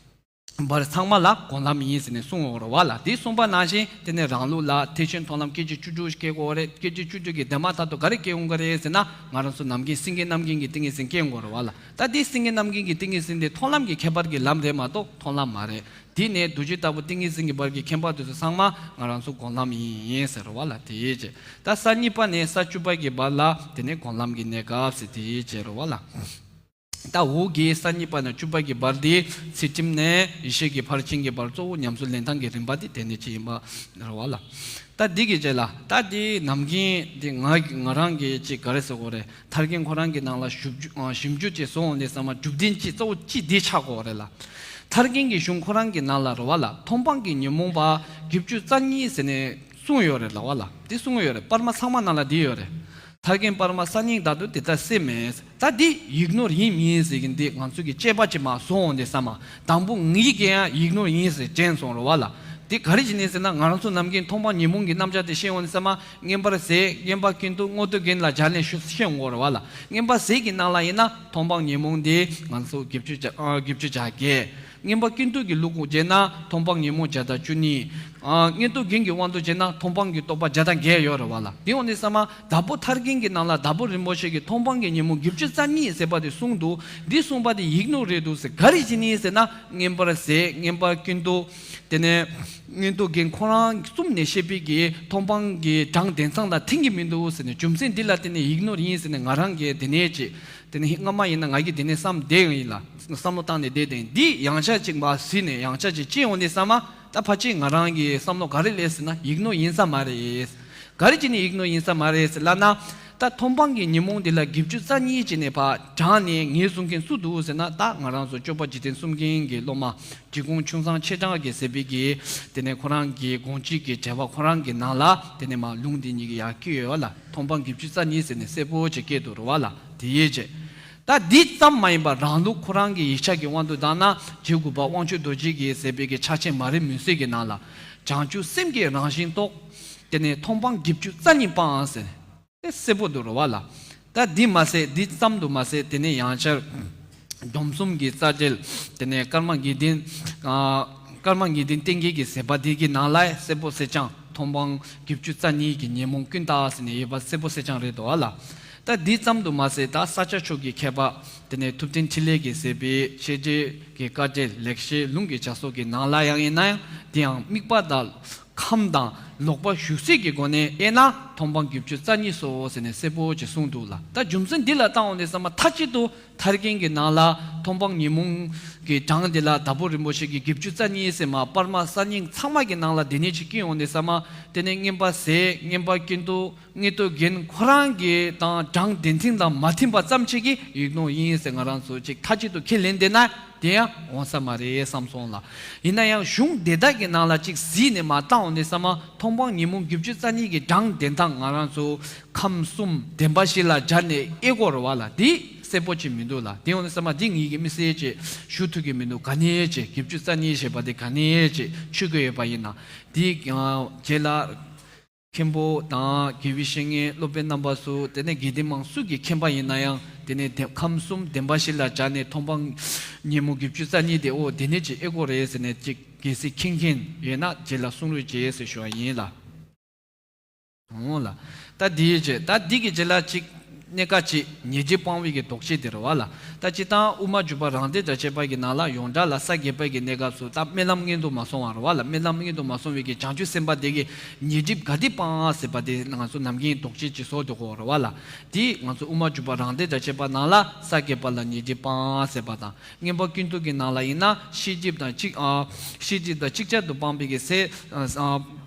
བར་ཚང་མ་ལ་སྒོམ་ལམ་ཡིན་ཟེར་ནས་གསུངས་ཡོད་རེད་བ་ལ། དེ་གསུངས་པ་ནང་བཞིན་དེ་ནས་རང་ལུགས་ལ་ཐེག་ཆེན་མཐོང་ལམ་སྐད་ཅིག་བཅུ་དྲུག་སྐྱེ་དགོས་རེད། སྐད་ཅིག་བཅུ་དྲུག་གི་དེ་མ་ཐག་ཏུ་ག་རེ་སྐྱེ་ཡོང་གི་རེད་ཟེར་ན། ང་རང་ཚོ་ནམ་རྒྱུན་སེང་གེ་རྣམ་རྒྱལ་གྱི་ཏིང་ངེ་འཛིན་སྐྱེ་ཡོང་གི་རེད་བ་ལ། ད་དེ་སེང་གེ་རྣམ་རྒྱལ་གྱི་ཏིང་ངེ་འཛིན་དེ་མཐོང་ལམ་གྱི་ཁྱད་པར་གྱི་ལམ་རེད་མ་གཏོགས་མཐོང་ལམ་མ་རེད། དེ་ནས་རྡོ་རྗེ་ལྟ་བུ་ཏིང་ངེ་འཛིན་གྱི་བར་གྱི་ཁྱད་པར་དེ་ཚོ་ཚང་མ་ང་རང་ཚོ་སྒོམ་ལམ་ཡིན་ཟེར་བ་ལ་དེའི་རྗེས། ད་ས་གཉིས་པ་ནས་ས་བཅུ་པ་གི་བར་ལ་དེ་ནས་སྒོམ་ལམ་གྱི་གནས་སྐབས་ཟེར་དེའི་རྗེས་རེད་བ་ལ། ད་འོག་གི་ས་གཉིས་པ་ནས་བཅུ་པ་གི་བར་དེ་ཚུལ་ཁྲིམས་ནས་ཡེ་ཤེས་ཀྱི་ཕར་ཕྱིན་གྱི་བར་གཙོ་བོ་ཉམས་སུ་ལེན་སྟངས་ཀྱི་རིམ་པ་དེ་དེ་ནས་ཅི་ཡིན་པ་རེད་བ་ལ། ད་འདི་གི་རྗེས་ལ་ད་དེ་ནམ་རྒྱུན་དེ་ང་ང་རང་གི་ཅིག་ག་རེ་ཟེར་དགོས་རེད། ཐར་རྒྱན་ཁོ་རང་གི་ནང་ལ་ཞིབ་འཇུག་ཨ་ཞིབ་འཇུག་ཅིག་སོང་ནས་བསམ་པ་སྒྲུབ་བདེན་ཅིག་གཙོ་བོ་ཅིག་འདི་ཆགས་དགོས་རེད་ལ། ཐར་རྒྱན་གྱི་གཞུང་ཁོ་རང་གི་ནང་ལ་རེད་བ་ལ། མཐོང་སྤང་གི་ཉོན་མོངས་པ་བརྒྱད་ཅུ་རྩ་གཉིས་ཟེར་ནས་གསུངས་ཡོད་རེད་ལ་བ་ལ། འདི་གསུངས་ཡོད་རེད། པར་མ་ཚང་མ་ནང་ལ་འདི་ཡོད་རེད། ཐར་རྒྱན་པར་མ་ས་རྙིང་དག་ཏུ་དེ་ལྟར་གསལ་མེད། ད་འདི་ཡིག་ནོར་ཡིན་མིན་ཟེར་གྱི་འདི་ང་ཚོ་གི་དཔྱད་པ་ཅིག་མ་སོང་འོང་དེ་བསམ་མ། དང་པོ་ངའི་གི་ཡང་ཡིག་ནོར་ཡིན་ཟེར་དྲན་སོང་རེད་བ་ལ། དེ་ག་རེ་བྱས་ནས་ཟེར་ན་ང་རང་ཚོ་ནམ་རྒྱུན་མཐོང་སྤང་ཉོན་མོངས་ཀྱི་རྣམ་གཞག་དེ་ཤེས་འོང་དེ་བསམ་མ། མངོན་པར་ཟད་མངོན་པ་ཀུན་ཏུ་མངོན་རྟོགས་རྒྱན་ལ་སྦྱར་ནས་ཤེས་འོང་རེད་བ་ལ། མངོན་པར་ཟད་ཀྱི་ནང་ལ་ཡིན་ན་མཐོང་སྤང་ཉོན་མོངས་དེ་ང་ཚོ་བརྒྱད་ཅུ་གྱ་ཨ་བརྒྱད་ཅུ་གྱ་བརྒྱད། མངོན་པ་ཀུན་རྟོག་གི་ལུགས་བྱས་ན་མཐོང་སྤང་ཉོན་མོངས་བརྒྱ་དང་བཅུ་གཉིས། ཨ་མངོན་རྟོགས་རྒྱན་གྱི་དབང་དུ་བྱས་ན་མཐོང་སྤང་གི་རྟོག་པ་བརྒྱ་དང་བརྒྱད་ཡོད་རེད་བ་ལ། དེ་འོང་དུས་ཙམ་པ་དྭགས་པོ་ཐར་རྒྱན་གྱི་ནང་ལ་དྭགས་པོ་རིན་པོ་ཆེ་གིས་མཐོང་སྤང་གི་ཉོན་མོངས་བརྒྱད་ཅུ་རྩ་གཉིས་ཟེར་བ་དེ་གསུངས་འདུག་འདི་གསུངས་པ་དེ་ཡིག་ནོར་རེད་འདུག་ཟེར། ག་རེ་བྱས་ནས་ཟེར་ན་མངོན་པར་ཟད་མངོན་པ་ཀུན་རྟོག་དེ་ནས་མངོན་རྟོགས་རྒྱན་ཁོ་རང་གསུམ་ནས་བཤད་པའི་གི་མཐོང་སྤང་གི་གྲངས་དེང་སང་དང་མཐུན་གྱི་མི་འདུག་ཟེར་ནས་རྒྱུ་མཚན་འདི་ལ་བརྟེན་ནས་ཡིག་ནོར་ཡིན་ཟེར་ནས་ང་རང་གིས་དེ་ནས་ཅིག་དེ་ནས་སྔ་མ་ཡིན་ན་ང་གིས་དེ་ནས་བསམ་བསྡད་ཡོང་ཡིན་ལ། བསམ་བློ་བཏང་ནས་བསྡད་དེ་འདི་ཡང་ཆ་གཅིག་མ་གཟིགས་ནས་ཡང་ཆ་གཅིག་ཅི་ཡོང་ནས་བསམ་མ། ད་ཕལ་ཆེར་ང་རང་གི་བསམ་བློ་ག་རེ་སླེབས་ཟེར་ན་ཡིག་ནོར་ཡིན་ས་མ་རེད། ག་རེ་བྱས་ནས་ཡིག་ནོར་ཡིན་ས་མ་རེད་ཟེར་ལབ་ན། ད་མཐོང་སྤང་གི་ཉོན་མོངས་འདི་ལ་བརྒྱད་ཅུ་རྩ་གཉིས་བྱས་ནས་ཕར་དྲངས་ནས་ངེས་བཟུང་མཁན་སུ་འདུག་ཟེར་ན། ད་ང་རང་ཚོ་སྐྱོབ་པ་འཇིག་རྟེན་གསུམ་མཁྱེན་གྱི་སློབ་མ་འབྲི་གུང་ཆུང་ཚང་ཆེ་གྲགས་ཀྱི་ཟེར་བའི་གི་དེ་ནས་ཁོ་རང་གི་དགོངས་གཅིག་གི་འགྲེལ་པ་ཁོ་རང་གི་ནང་ལ་དེ་ནས་མར་ལུང་འདི་གཉིས་ཀྱི་ཡར་བཀོད་ཡོད་ལ། མཐོང་སྤང་བརྒྱད་ཅུ་རྩ་གཉིས་ཟེར་ནས་གསལ་པོ་ཅིག་བཀོད་འདུག་རེད་བ་ལ། དེ་ཡིན་ཅེས། ད་འདི་ཙམ་མ་ཡིན་པར་རང་ལུགས་ཁོ་རང་གི་ཡིག་ཆ་གི་དབང་དུ་བཏང་ན་རྗེ་དགུ་པ་དབང་ཕྱུག་རྡོ་རྗེ་གིས་ཟེར་བའི་གི་ཕྱག་ཆེན་མ་རིག་མུན་སེལ་གྱི་ནང་ལ། བྱང་ཆུབ་སེམས་ཀྱི་རང་བཞིན་རྟོགས། དེ་ནས་མཐོང་སྤང་བརྒྱད་ཅུ་རྩ་གཉིས་སྤངས་ཟེར། དེ་གསལ་པོ་འདུག་རེད་བ་ལ། ད་འདི་མ་ཟད་འདི་ཙམ་དུ་མ་ཟད་དེ་ནས་ཡང་བསྐྱར། སྡོམ་གསུམ་གྱི་རྩ་འགྲེལ། དེ་ནས་ཀརྨ་དགེ་ལྡན། ཨ། ཀརྨ་དགེ་ལྡན་བསྟན་རྒྱས་ཀྱི་ཟེར་བ་འདི་གི་ནང་ལ་གསལ་པོ་གསལ་རྐྱང་མཐོང་སྤང་བརྒྱད་ཅུ་རྩ་གཉིས་ཀྱི་ཉོན་མོངས་ཀུན་བཏགས་ཟེར་ནས་ཡོད་པ་གསལ་པོ་གསལ་རྐྱང་རེད་འདུག་བ་ལ། ད་འདི་ཙམ་དུ་མ་ཟད་ད་ས་སྐྱ་མཆོག་གི་མཁས་པ། དེ་ནས་ཐུབ་བསྟན་འཕྲིན་ལས་ཀྱི་ཟེར་བའི་ཤེས་བྱའི་གི་དཀའ་འགྲེལ་ལེགས་བཤད་ལུང་གི་བྱ་སོགས་ཀྱི་ནང་ལ་ཡང་ཡིན་ན་ཡང་དེ་ཡང་དམིགས་པ་དང་། ཁམས་དང་ལོག་པ་ཞུགས་ཚད་ཀྱི་སྒོ་ནས་དབྱེ་ན་མཐོང་སྤང་བརྒྱད་ཅུ་རྩ་གཉིས་སོ་ཟེར་ནས་གསལ་པོ་ཅིག་གསུངས་འདུག་ལ། ད་རྒྱུ་མཚན་འདི་ལ་བལྟ་འོང་དུས་ཙམ་པ་མཐའ་གཅིག་ཏུ་ཐར་རྒྱན་གྱི་ནང་ལ་མཐོང་སྤང་ཉོན་མོངས་ཀྱི་གྲངས་འདི་ལ་དྭགས་པོ་རིན་པོ་ཆེ་གིས་བརྒྱད་ཅུ་རྩ་གཉིས་ཟེར་མ་པར་མ་གསར་རྙིང་ཚང་མ་གི་ནང་ལ་དེ་ནས་ཅིག་བསྐྱོན་འོང་དུས་ཙམ་པ་དེ་ནས་མངོན་པ་ཟད་མངོན་པ་ཀུན་རྟོག་མངོན་རྟོགས་རྒྱན་ཁོ་རང་གི་དང་གྲངས་དེ་མཐུན་དང་མ་མཐུན་པ་ཙམ་ཅིག་གིས་ཡིག་ནོར་ཡིན་ཟེར་ང་རང་ཚོ་ཅིག་མཐའ་གཅིག་ཏུ་ཁས་ལེན་བསྡད་ན། དེ་ཡང་འོང་ས་མ་རེད་བསམ་སོང་ལ། ཡིན་ན་ཡང་གཞུང་དེ་དག་གི་ནང་ལ་ཅིག་གཟིགས་ནས་མར་བལྟ་འོང་དུས་ཙམ་པ་མཐོང་སྤང་ཉོན་མོངས་བརྒྱད་ཅུ་རྩ་གཉིས་ཀྱི་གྲངས་དེ་དག་ང་རང་ཚོ་ཁམས་གསུམ་བདེན་པ་བཞི་ལ་སྦྱར་ནས་དབྱེ་དགོས་རེད་བ་ལ། དེ་ གསལ་པོ་ཅིག་མི་འདུག་ལ། དེ་ཡོང་དུས་ཙམ་པ་འདི་ངེད་ཀྱིས་དམིགས་བསལ་ཅིག་ཞུ་ཐུབ་ཀྱི་མི་འདུག་ག་ནས་ཅིག་བཞི་བཅུ་རྩ་གཉིས་ཞེས་པ་དེ་ག་ནས་ཅིག་ཆུད་དགོས་ཡོད་པ་ཡིན་ན། དེའི་རྗེས་ལ་མཁན་པོ་དང་དགེ་བའི་བཤེས་གཉེན་སློབ་དཔོན་རྣམ་པ་སུ་དེ་ནས་དགེ་ལྡན་མང་སུ་གི་མཁྱེན་པ་ཡིན་ན་ཡང་དེ་ནས་དེ་ཁམས་གསུམ་བདེན་པ་བཞི་ལ་སྦྱར་ནས་མཐོང་སྤང་ཉོན་མོངས་བཞི་བཅུ་རྩ་གཉིས་དེ་ཨོ་དེ་ནས་ཅིག་ཨེ་གོ་རེད་ཟེར་ནས་ཅིག་གལ་སྲིད་མཁྱེན་མཁན་ཡོད་ན་རྗེས་ལ་གསུང་རོགས་བྱེད་ཟེར་ཞུ་བ་ཡིན་ལ། འོང་ལ། ད་འདིའི་རྗེས་ད་འདི་གི་རྗེས་ལ་གཅིག་གནད་འགག་ཅིག་ཉེས་སྒྲིབ་སྤང་བའི་གི་དོགས་གཅོད་དེ་རེད་བ་ལ། ད་སྤྱིར་བཏང་དབུ་མ་འཇུག་པ་རང་སྡེ་སྒྲ་བཅས་པ་གི་ནང་ལ་ཡོངས་གྲགས་ལ་ས་བརྒྱད་པ་གི་གནས་སྐབས་སུ་ད་རྨི་ལམ་མངོན་དུ་མ་སོང་བ་རེད་བ་ལ། རྨི་ལམ་མངོན་དུ་མ་སོང་བའི་གི་བྱང་ཆུབ་སེམས་དཔའ་དེ་གི་ཉེས་སྒྲིབ་ག་དེ་སྤང་ཟེར་བ་དེ་ང་ཚོ་ནམ་རྒྱུན་དོགས་གཅོད་ཅིག་བཟོ་འདུག་གོ་རེད་བ་ལ། དེ་ང་ཚོ་དབུ་མ་འཇུག་པ་རང་སྡེ་སྒྲ་བཅས་པ་ནང་ལ་ས་བརྒྱད་པ་ལ་ཉེས་སྒྲིབ་སྤང་ཟེར་བ་དང་། མངོན་པ་ཀུན་བཏུས་ཀྱི་ནང་ལ་ཡིན་ན་ཤེས་སྒྲིབ་དང་གཅིག་ཨ། ཤེས་སྒྲིབ་དང་གཅིག་ཅར་དུ་སྤངས་པའི་གི་ཚེ་ཨ།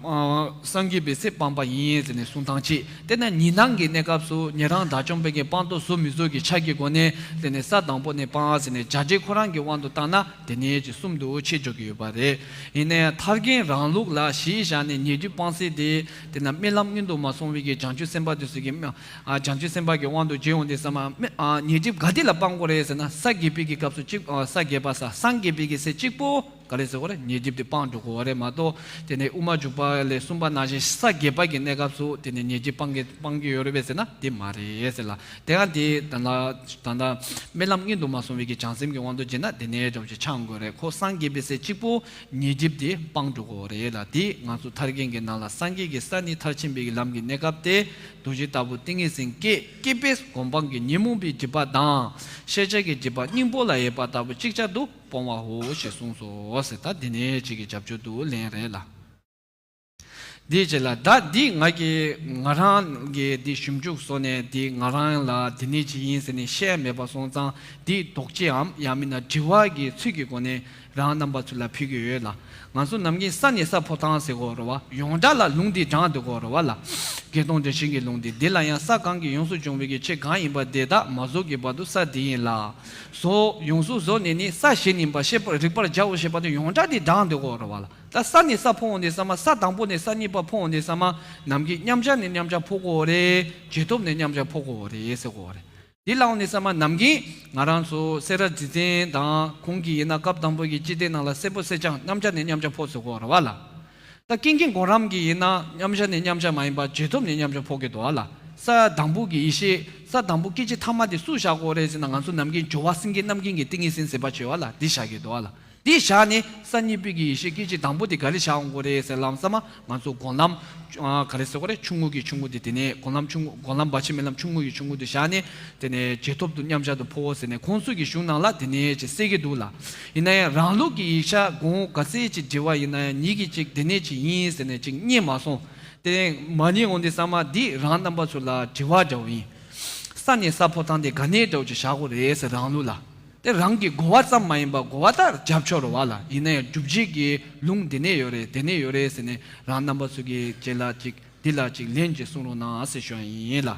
ཨ། སངས་རྒྱས་པའི་ཚེ་སྤངས་པ་ཡིན་ཟེར་ནས་གསུང་སྟངས་གཅིག་དེ་ནས་ཉི་སྣང་གི་གནས་སྐབས་སུ་ཉན་རང་དགྲ་བཅོམ་པའི་གི་སྤངས་རྟོགས་བཟོ་མི་བཟོ་གི་ཆ་གི་སྒོ་ནས་དེ་ནས་ས་དང་པོ་ནས་སྤངས་ཟེར་ནས་བྱ་བྲལ་ཁོ་རང་གི་དབང་དུ་བཏང་ན་དེ་ནས་ཅིག་གསུམ་དུ་ཕྱེ་འཇོག་གི་ཡོད་པ་རེད། ཡིན་ནའི་ཐར་རྒྱན་རང་ལུགས་ལ་གཞི་བཞག་ནས་ཉེས་སྒྲིབ་སྤངས་ཚད་དེ་དེ་ནས་རྨི་ལམ་མངོན་དུ་མ་སོང་བའི་གི་བྱང་ཆུབ་སེམས་དཔའ་དེ་ཚོ་གི་ཨ། བྱང་ཆུབ་སེམས་དཔའ་གི་དབང་དུ་བྱས་ཡོང་དུས་ཙམ་པ་ཨ། ཉེས་སྒྲིབ་ག་དེ་ལ་སྤང་དགོས་རེད་ཟེར་ན་ས་བརྒྱད་པའི་གི་སྐབས་སུ་གཅིག་ཨ། ས་བརྒྱད་པ་ས་སངས་རྒྱས་པའི་གི་ཚེ་གཅིག་པོ་ག་རེ་ཟེར་དགོས་རེད། ཉེས་སྒྲིབ་དེ་སྤང་འགྲོ་དགོས་རེད་མ་གཏོགས་དེ་ནས་དབུ་མ་འཇུག་པ་ལས་གསུངས་པ་ནང་བཞིན་ས་བརྒྱད་པ་གི་གནས་སྐབས་སུ་དེ་ནས་ཉེས་སྒྲིབ་སྤང་གི་སྤང་གི་ཡོད་རེད་པས་ཟེར་ན་དེ་མ་རེད་ཟེར་ལ། དེ་ཡང་དེ་ད་ལྟ་ད་ལྟ་རྨི་ལམ་མངོན་དུ་མ་སོང་བའི་གི་བྱང་སེམས་ཀྱི་དབང་དུ་བྱས་ན་དེ་ནས་འགྲོ་ཆ་ཆགས་དགོས་རེད། ཁོ་སངས་རྒྱས་པའི་ཚེ་གཅིག་པོ་ཉེས་སྒྲིབ་དེ་སྤང་འགྲོ་དགོས་རེད་ལ། དེ་ང་ཚོ་ཐར་རྒྱན་གྱི་ནང་ལ་སངས་རྒྱས་ཀྱི་ས་ནི་མཐར་ཕྱིན་པའི་གི་ལམ་གྱི་གནས་སྐབས་ཏེ། རྡོ་རྗེ་ལྟ་བུ་ཏིང་ངེ་འཛིན་སྐྱེས་སྐྱེས་པས་སྒོམ་སྤང་གི་ཉོན་མོངས་པའི་སྒྲིབ་པ་དང་། ཤེས་བྱ་གི་སྒྲིབ་པ་སྙིང་པོ་ལ་ཡོད་པ་ལྟ་བུ་ཅིག་ཅར་དུ་སྤོང་བའོ་ཞེས་གསུངས་སོ་ཟེར། ད་འདི་ནས་ཅིག་གི་རྒྱབ་སྐྱོར་དུ་ལེན་རེད་ལ། འདིའི་རྗེས་ལ་ད་འདི་ང་གི་ང་རང་གི་འདི་ཞིབ་འཇུག་བཟོ་ནས་འདི་ང་རང་ལ་འདི་ནས་ཅིག་ཡིན་ཟེར་ནས་བཤད་མེད་པ་སོང་ཙང་འདི་དོགས་གཅོད་འམ་ཡང་མིན་ན་དྲི་བ་གི་ཚུལ་གྱི་སྒོ་ནས། རང་རྣམ་པ་ཚོ་ལ་ཕུལ་གྱི་ཡོད་ལ། ང་ཚོ་ནམ་རྒྱུན་ས་ནས་ས་འཕོ་སྟངས་ཟེར་གོ་རེད་བ། ཡོངས་གྲགས་ལ་ལུང་འདི་དྲངས་འདུག་གོ་རེད་བ་ལ། བརྒྱད་སྟོང་འགྲེལ་ཆེན་གྱི་ལུང་འདི། འདི་ལ་ཡང་ས་གང་གིས་ཡོངས་སུ་སྦྱོང་བའི་གི་ཆོས་གང་ཡིན་པ་དེ་དག་མ་རྫོགས་ཀྱི་བར་དུ་ས་འདི་ཡིན་ལ། རྫོགས་ཡོངས་སུ་རྫོགས་ནས་ནི་ས་གཞན་ཡིན་པ་ཤེས་པར་རིག་པར་བྱའོ་ཞེས་པ་དེ་ཡོངས་གྲགས་འདི་དྲངས་འདུག་གོ་རེད་བ་ལ། ད་ས་ནས་ས་འཕོ་འོང་དུས་ཙམ་པ་ས་དང་པོ་ནས་ས་གཉིས་པ་འཕོ་འོང་དུས་ཙམ་པ་ནམ་རྒྱུན་མཉམ་གཞག་ནས་མཉམ་གཞག་འཕོ་གོ་རེད། རྗེས་ཐོབ་ནས་མཉམ་གཞག་འཕོ་གོ་རེད་ཟེར་གོ་རེད། འདི་ལ་འོང་ནས་ཚང་མ་ནམ་རྒྱུན་ང་རང་ཚོ་སེ་ར་རྗེ་བཙུན་དང་ཁོང་གིས་ཡིན་ན་སྐབས་དང་པོ་གི་སྤྱི་དོན་ནང་ལ་སེར་པོ་སེར་ལྗང་མཉམ་གཞག་ནས་མཉམ་གཞག་ཕོ་ཟེར་གོ་རེད་བ་ལ། ད་ཀུན་མཁྱེན་གོ་རམས་ཀྱིས་ཡིན་ན་མཉམ་གཞག་ནས་མཉམ་གཞག་མ་ཡིན་པ་རྗེས་ཐོབ་ནས་མཉམ་གཞག་ཕོ་གི་འདུག་བ་ལ། ས་དང་པོ་གི་ཡེ་ཤེས་ས་དང་པོ་སྐད་ཅིག་ཐ་མ་དེ་སུ་བཞག་གོ་རེད་ཟེར་ན་ང་ཚོ་ནམ་རྒྱུན་སྦྱོར་བ་སེང་གེ་རྣམ་རྒྱལ་གྱི་ཏིང་ངེ་འཛིན་ཟེར་བ་བྱེད་བ་ལ་འདི་བཞག་གི་འདུག་བ་ལ། དེ་བཞག་ནས་ས་གཉིས་པའི་གི་ཡེ་ཤེས་སྐད་ཅིག་དང་པོ་དེ་ག་རེ་བཞག་འོང་གི་རེད་ཟེར་ལབ་ཙང་མ་ང་ཚོ་སྒོམ་ལམ་ཨ་ག་རེ་ཟེར་གི་རེད། ཆུང་ངུ་གི་ཆུང་ངུ་དེ་དེ་ནས་སྒོམ་ལམ་ཆུང་ངུ་སྒོམ་ལམ་བར་ཆད་མེད་ལམ་ཆུང་ངུ་གི་ཆུང་ངུ་དེ་བཞག་ནས་དེ་ནས་རྗེས་ཐོབ་ཏུ་མཉམ་གཞག་ཏུ་འཕོ་ཟེར་ནས་ཁོང་ཚོ་གི་གཞུང་ནང་ལ་དེ་ནས་ཅིག་གསལ་གི་འདུག་ལ། ཡིན་ན་ཡང་རང་ལུགས་ཀྱི་ཡིག་ཆ་གོང་ག་ཚད་ཅིག་འབྲི་བ་ཡིན་ན་ཡང་ཉིད་ཀྱིས་ཅིག་དེ་ནས་ཅིག་ཡིན་ཟེར་ནས་ཅིག་རྙེད་མ་སོང་། དེ་མ་རྙེད་འོང་དུས་ཙང་མ་འདི་རང་རྣམ་པ་ཚོ་ལ་དྲི་བ་འདྲ་བོ་ཡིན། ས་ནས་ས་འཕོ་སྟངས་དེ་ག་ནས་འདྲ་བོ་ཅིག་བཞག་གི་རེད་ཟེར་རང་ལུགས་ལ། དེ་རང་གི་གོ་བ་ཙམ་མ་ཡིན་པར་གོ་བ་ལྟར་རྒྱབ་ཕྱོགས་རེད་བ་ལ། ཡིན་ན་ཡང་སྒྲུབ་བྱེད་ཀྱི་ལུང་འདི་ནས་ཡོད་རེད་དེ་ནས་ཡོད་རེད་ཟེར་ནས་རང་རྣམ་པ་ཚོ་གི་རྗེས་ལ་ཅིག་འདི་ལ་ཅིག་ལན་ཅིག་གསུང་རོགས་གནང་ཟེར་ཞུ་ཡ་ཡིན་ལ།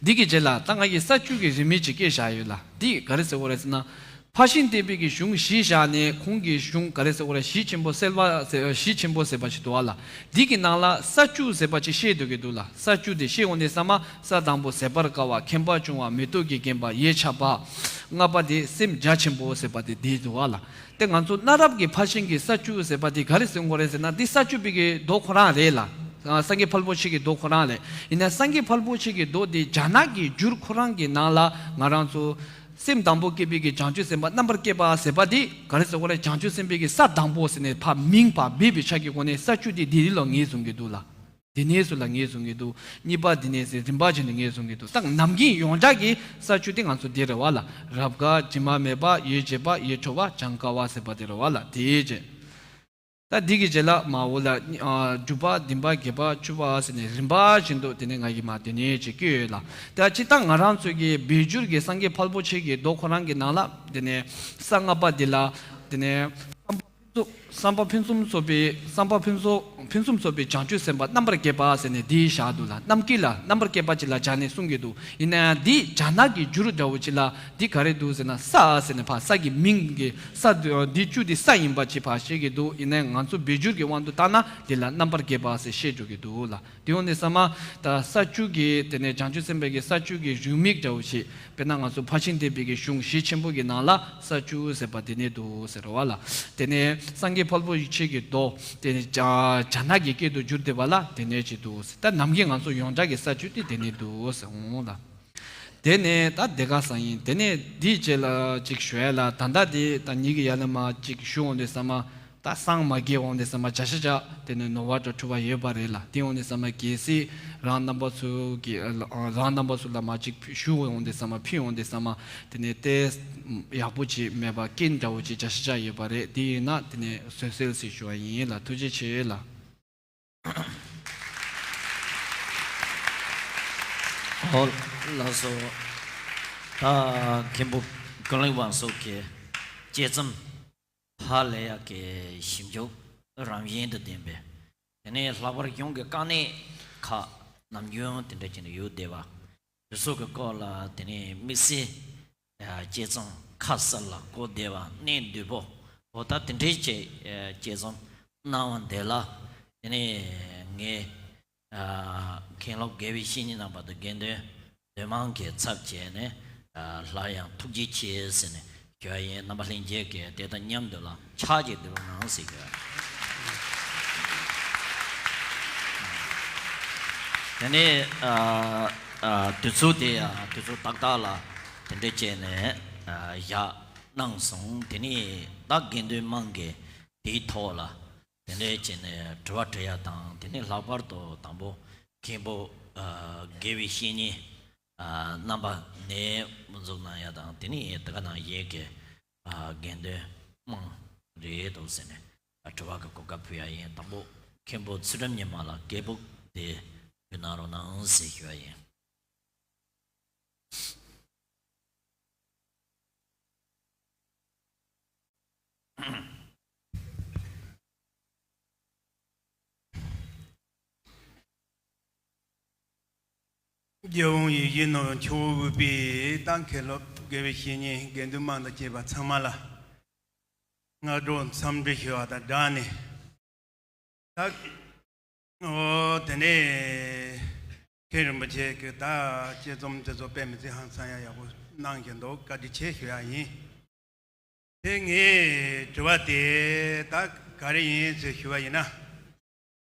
འདི་གི་རྗེས་ལ་ད་ང་གིས་ས་བཅུ་གི་རིས་མེད་ཅིག་བཀལ་བཞག་ཡོད་ལ། འདི་ག་རེ་ཟེར་དགོས་རེད་ཟེར་ན། ཕར་ཕྱིན་བསྟན་པའི་གི་གཞུང་གཞི་བཞག་ནས་ཁོང་གི་གཞུང་ག་རེ་ཟེར་དགོས་རེད། གཞི་ཆེན་པོ་གསལ་བ་ཟེར་གཞི་ཆེན་པོ་ཟེར་བ་ཞིག་འདུག་བ་ལ། འདི་གི་ནང་ལ་ས་བཅུ་ཟེར་བ་ཅིག་བཤད་འདུག་གི་འདུག་ལ། ས་བཅུ་དེ་བཤད་འོང་དུས་ཙང་མ་ས་དང་པོ་ཟད་པར་དཀའ་བ། མཁྱེན་པ་ཆུང་བ། མེ་ཏོག་གིས་བརྒྱན་པ། ཡིད་ཆགས་པ། ལྔ་པ་དེ་སེམས་རྒྱ་ཆེན་པོ་ཟེར་བ་དེ་འདི་འདུག་བ་ལ། དེ་ང་ཚོ་གནའ་རབས་ཀྱི་ཕར་ཕྱིན་གྱི་ས་བཅུ་ཟེར་བ་དེ་ག་རེ་ཟེར་དགོས་རེད་ཟེར་ན་འདི་ས་བཅུ་པའི་གི་མདོ་ཁོ་རང་རེད་ལ། སངས་རྒྱས་ཕལ་པོ་ཆེ་གི་མདོ་ཁོ་རང་རེད། ཡིན་ན་སངས་རྒྱས་ཕལ་པོ་ཆེ་གི་མདོ་དེ་རྒྱ་ནག་གི་འགྱུར་ཁོ་རང་གི་ནང་ལ་ང་རང་ཚོ་སེམས་དང་པོ་སྐྱེས་པའི་གི་བྱང་ཆུབ་སེམས་དཔའ་རྣམ་པར་བསྐྱེད་པ་ཟེར་བ་དེ་ག་རེ་ཟེར་དགོས་རེད། བྱང་ཆུབ་སེམས་དཔའི་གི་ས་དང་པོ་ཟེར་ནས་ཕར་མིང་ཕར་སྦས་པའི་ཆ་གི་སྒོ་ནས་ས་བཅུ་དེ་འདི་རིགས་ལ་ངེས་བཟུང་གི་འདུག་ལ། དེ་ནས་སུ་ལ་ངེས་བཟུང་གི་འདུག་གཉིས་པ་དེ་ནས་ཟེར་རིམ་པ་བྱས་ནས་ངེས་བཟུང་གི་འདུག་ད་ནམ་རྒྱུན་ཡོངས་གྲགས་ཀྱི་ས་བཅུ་དེ་ང་ཚོ་འདི་རེད་བ་ལ། རབ་དཀའ། དྲི་མ་མེད་པ། ཡིད་ཆེས་པ། ཡིད་འཕྲོག་པ། གྱངས་དཀའ་བ་ཟེར་བ་དེ་རེད་བ་ལ། དེའི་རྗེས། ད་འདི་གི་རྗེས་ལ་མ་འོ་ལ། ཨ། དྲུག་པ། བདུན་པ། བརྒྱད་པ། བཅུ་པ་ཟེར་ནས་རིམ་པ་བཞིན་དུ་དེ་ནས་ང་གིས་མ་དེ་ནས་ཅིག་བཀོད་ཡོད་ལ། ད་སྤྱིར་བཏང་ང་རང་ཚོ་གི་སྦས་འགྱུར་གྱི་སངས་རྒྱས་ཕལ་པོ་ཆེ་གི་མདོ་ཁོ་རང་གི་ནང་ལ་དེ་ནས་ས་ལྔ་པ་འདི་ལ་དེ་ནས། བསམ་པ་ཕུན་སུམ་ཚོགས་པའི་བསམ་པ་ཕུན་སུམ་ཕུན་སུམ་ཚོགས་པའི་བྱང་ཆུབ་སེམས་དཔའ་རྣམ་པར་རྒྱལ་པ་ཟེར་ནས་འདི་བཞག་འདུག་ལ། རྣམ་མཁྱེན་ལ་རྣམ་པར་རྒྱལ་པ་ཅིག་ལ་སྦྱར་ནས་གསུང་གི་འདུག། ཡིན་ན་ཡང་འདི་སྦྱར་ན་གི་འགྱུར་འདྲ་བོ་ཅིག་ལ་འདི་ག་རེ་འདུག་ཟེར་ན། ས་ཟེར་ནས་ཕར་ས་གི་མིང་གི་ས་འདི་བཅུ་འདི་ས་ཡིན་པ་ཅིག་ཕར་བཤད་ཀྱི་འདུག། ཡིན་ན་ཡང་ང་ཚོ་སྦས་སྦྱོར་གྱི་དབང་དུ་བཏང་ན་འདི་ལ་རྣམ་པར་རྒྱལ་པ་ཟེར་བཤད་འགྲོ་གི་འདུག་ལ། དེ་འོ་ནས་ས་མ་ད་ས་བཅུ་གི་དེ་ནས་བྱང་ཆུབ་སེམས་དཔའ་གི་ས་བཅུ་གི་རིང་མིང་འདྲ་བོ་ཞིག། དཔེར་ན་ང་ཚོ་ཕར་ཕྱིན་བསྟན་པའི་གི་གཞུང་ཞེ་ཆེན་པོ་གི་ནང་ལ་ས་བཅུ་ཟེར་བ་དེ་ནས་འདུག་ཟེར་བ་ལ། དེ་ནས་སངས་རྒྱས་ཕལ་པོ་ཡི་ཆོས་ཀྱི་མདོ་དེ་ནས་བྱ་བྱ་ནག་གི་སྐད་དུ་བསྒྱུར་བསྡད་པ་ལ་དེ་ནས་ཅིག་འདུག་ཟེར། ད་ནམ་རྒྱུན་ང་ཚོ་ཡོངས་གྲགས་ཀྱི་ས་བཅུ་དེ་དེ་ནས་འདུག་ཟེར་འོང་ལ། དེ་ནས་ད་དེ་ག་ས་ཡིན། དེ་ནས་འདིའི་རྗེས་ལ་ཅིག་ཞུ་ཡ་ལ། ད་ལྟ་དེ་ད་ཉིད་ཀྱི་ཡ་ལ་མ་ཅིག་ཞུ་འོང་དུས་ཙམ་མ། ད་སངས་མ་རྒྱས་འོང་དུས་ཙམ་མ་བྱ་ཤ་ཅག་དེ་ནས་ནོར་བ་འདྲ་འཁྲུལ་བ་ཡོད་པ་རེད་ལ། དེ་འོང་དུས་ཙམ་མ་གལ་སྲིད་རང་རྣམ་པ་ཚོ་གི་རང་རྣམ་པ་ཚོ་ལ་མ་ཅིག་ཞུ་འོང་དུས་ཙམ་མ་ཕུལ་འོང་དུས་ཙམ་མ་དེ་ནས་ཏོག་ཙམ་ཡག་པོ་ཅིག་མེད་པ་རྐྱེན་འདྲ་བོ་ཅིག་བྱ་ཤ་ཅག་ཡོད་པ་རེད། དེ་ཡིན་ན་དེ་ནས་བཟོད་གསོལ་ཟེར་ཞུ་བ་ཡིན་ལ། ཐུགས་རྗེ་ཆེ་ལ། ཨོ་ལགས་སོ། ད་མཁན་པོ་ཀུན་གླེང་བ་སོགས་ཀྱི་དཔྱད་རྩོམ་ཧ་ལས་ཡག་གི་ཞིབ་འཇུག་རང་བཞིན་དུ་ལྡན་པའི། དེ་ནས་ལྷག་པར་གཞུང་གི་དཀའ་གནད་ཁག་ནམ་རྒྱུན་དེ་འདྲ་བྱས་ནས་ཡོད་བསྡད་པ། དེ་ཚོ་གི་སྐོར་ལ་དེ་ནས་དམིགས་བསལ་དཔྱད་རྩོམ་ཁ་གསལ་ལ་གོ་བདེ་བ་གནད་འདུས་པོ། འོ་ད་དེ་འདྲའི་ཅིག་དཔྱད་རྩོམ་གནང་བ་འདི་ལ་དེ་ནས་ངས་མཁན་སློབ་དགེ་བའི་བཤེས་གཉེན་རྣམ་པ་དང་དགེ་འདུན་འདུས་མང་གི་ཚབ་བྱས་ནས་སླར་ཡང་ཐུགས་རྗེ་ཆེ་ཟེར་ནས་ཞུ་བ་ཡིན། རྣམ་པ་ལྷན་རྒྱས་ཀྱིས་དེ་དང་མཉམ་དུ་ལ་ཕྱག་ཅིག་འདེབས་གནང་ཟེར་ཞུ་བ་ཡིན། དེ་ནས་ཨ་ཨ་དུས་ཚོད་དེ་ཡང་དུས་ཚོད་ཏག་ཏག་ལ་དེ་འདྲ་བྱས་ནས་ཨ་བཞག་གནང་སོང་། དེ་ནས་ད་དགེ་འདུན་དམངས་ཀྱིས་དེའི་ཐོག་ལ་དེ་འདྲ་བྱས་ནས་དྲི་བ་དྲི་ཡ་དང་། དེ་ནས་ལྷག་པར་དུ་དང་པོ་མཁན་པོ་ཨ་དགེ་བའི་བཤེས་གཉེན་ཨ་རྣམ་པ་ནས་དབུ་འཛུགས་གནང་ཡ་དང་། དེ་ནས་དེ་ག་ནང་བཞིན་གྱི་ཨ་དགེ་འདུན་དམངས་རེད་འདུག་ཟེར་ནས་ཨ་དྲི་བ་གི་གོ་སྐབས་ཕུལ་ཡ་ཡིན། དང་པོ་མཁན་པོ་ཚུལ་ཁྲིམས་ཉི་མ་ལགས་སྐད་སྦུག་དེ་ཕུལ་གནང་རོགས་གནང་ཟེར་ཞུ་བ་ཡིན། རྒྱལ་བ་ཡིད་བཞིན་ནོར་བུ་མཆོག་དབུས་པའི་ཏང་མཁན་སློབ་དགེ་བའི་བཤེས་གཉེན་དགེ་འདུན་དམངས་དང་བཅས་པ་ཚང་མ་ལ་སྔ་དྲོ་འཚམས་འདྲི་ཞུ་བ་དང་སྦྲགས་ནས། ད་ཨོ་དེ་ནས་མཁན་རིན་པོ་ཆེ་གིས་ད་དཔྱད་རྩོམ་དེ་ཚོ་དཔེ་མི་སྲིད་ཧང་སང་ཡ་ཡག་པོ་གནང་བཞིན་འདུག། བཀའ་དྲིན་ཆེ་ཞུ་ཡ་ཡིན། དེ་ངའི་དྲི་བ་དེ་ད་ག་རེ་ཡིན་ཟེར་ཞུ་བ་ཡིན་ན།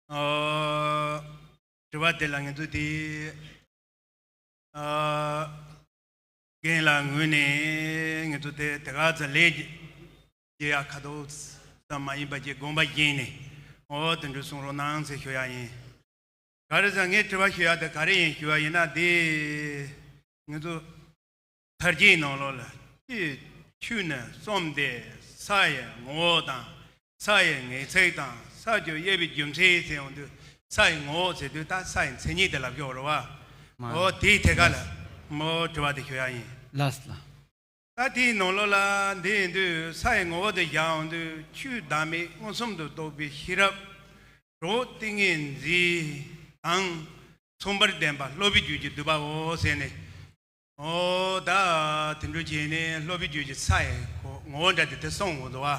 ཨོ་དྲི་བ་དེ་ལ་ང་ཚོ་དེ་ཨ་རྒན་ལགས་ངོས་ནས་ང་ཚོ་དེ་དེ་ག་ཚོད་ལས་བྱེད་ཡ་ཁ་ཐོག་ཙམ་མ་ཡིན་པ་ཅིག་དགོངས་པ་བཞེས་ནས་ཨོ་དེ་འདྲ་གསུང་རོགས་གནང་ཟེར་ཞུ་ཡ་ཡིན། ག་རེ་ཟེར་ངས་དྲི་བ་ཞུ་ཡ་དེ་ག་རེ་ཡིན་ཞུ་བ་ཡིན་ན། དེ་ང་ཚོ་ཐར་རྒྱན་ནང་ལོགས་ལ་ཆོས་ཆོས་ནི་གསུམ་སྟེ། ས་ཡི་ངོ་བོ་དང་། ས་ཡི་ངེས་ཚིག་དང་། ས་བཅུ་དབྱེ་བའི་རྒྱུ་མཚན་ཟེར་ཡོང་དུས། ས་ཡི་ངོ་བོ་ཟེར་དུས་ད་ས་ཡི་མཚན་ཉིད་དེ་ལབ་ཀྱི་ཡོད་རེད་བ། མ་འོ་དེའི་ཐད་ཀ་ལ་ལགས། མོ་དྲི་བ་དེ་ཞུ་ཡ་ཡིན། ལགས་ལགས། ད་དེའི་ནང་ལོགས་ལ་འདི་ཡིན་དུས་ས་ཡི་ངོ་བོ་དེ་བཞག་ཡོང་དུས་ཆོས་བདག་མེད་མངོན་སུམ་དུ་རྟོགས་པའི་ཤེས་རབ་གྲོགས་ཏིང་ངེ་འཛིན་དང་མཚུངས་པར་ལྡན་པ་སློབ་པའི་རྒྱུད་ཀྱི་སྡུད་པའོ་ཟེར་ནས། ཨོ་ད་དེ་འདྲ་བྱས་ནས་སློབ་པའི་རྒྱུད་ཀྱི་ས་ཡི་གོ་ངོ་བོ་འདྲ་དེ་དེ་གསུངས་ཡོང་འདུག་བ།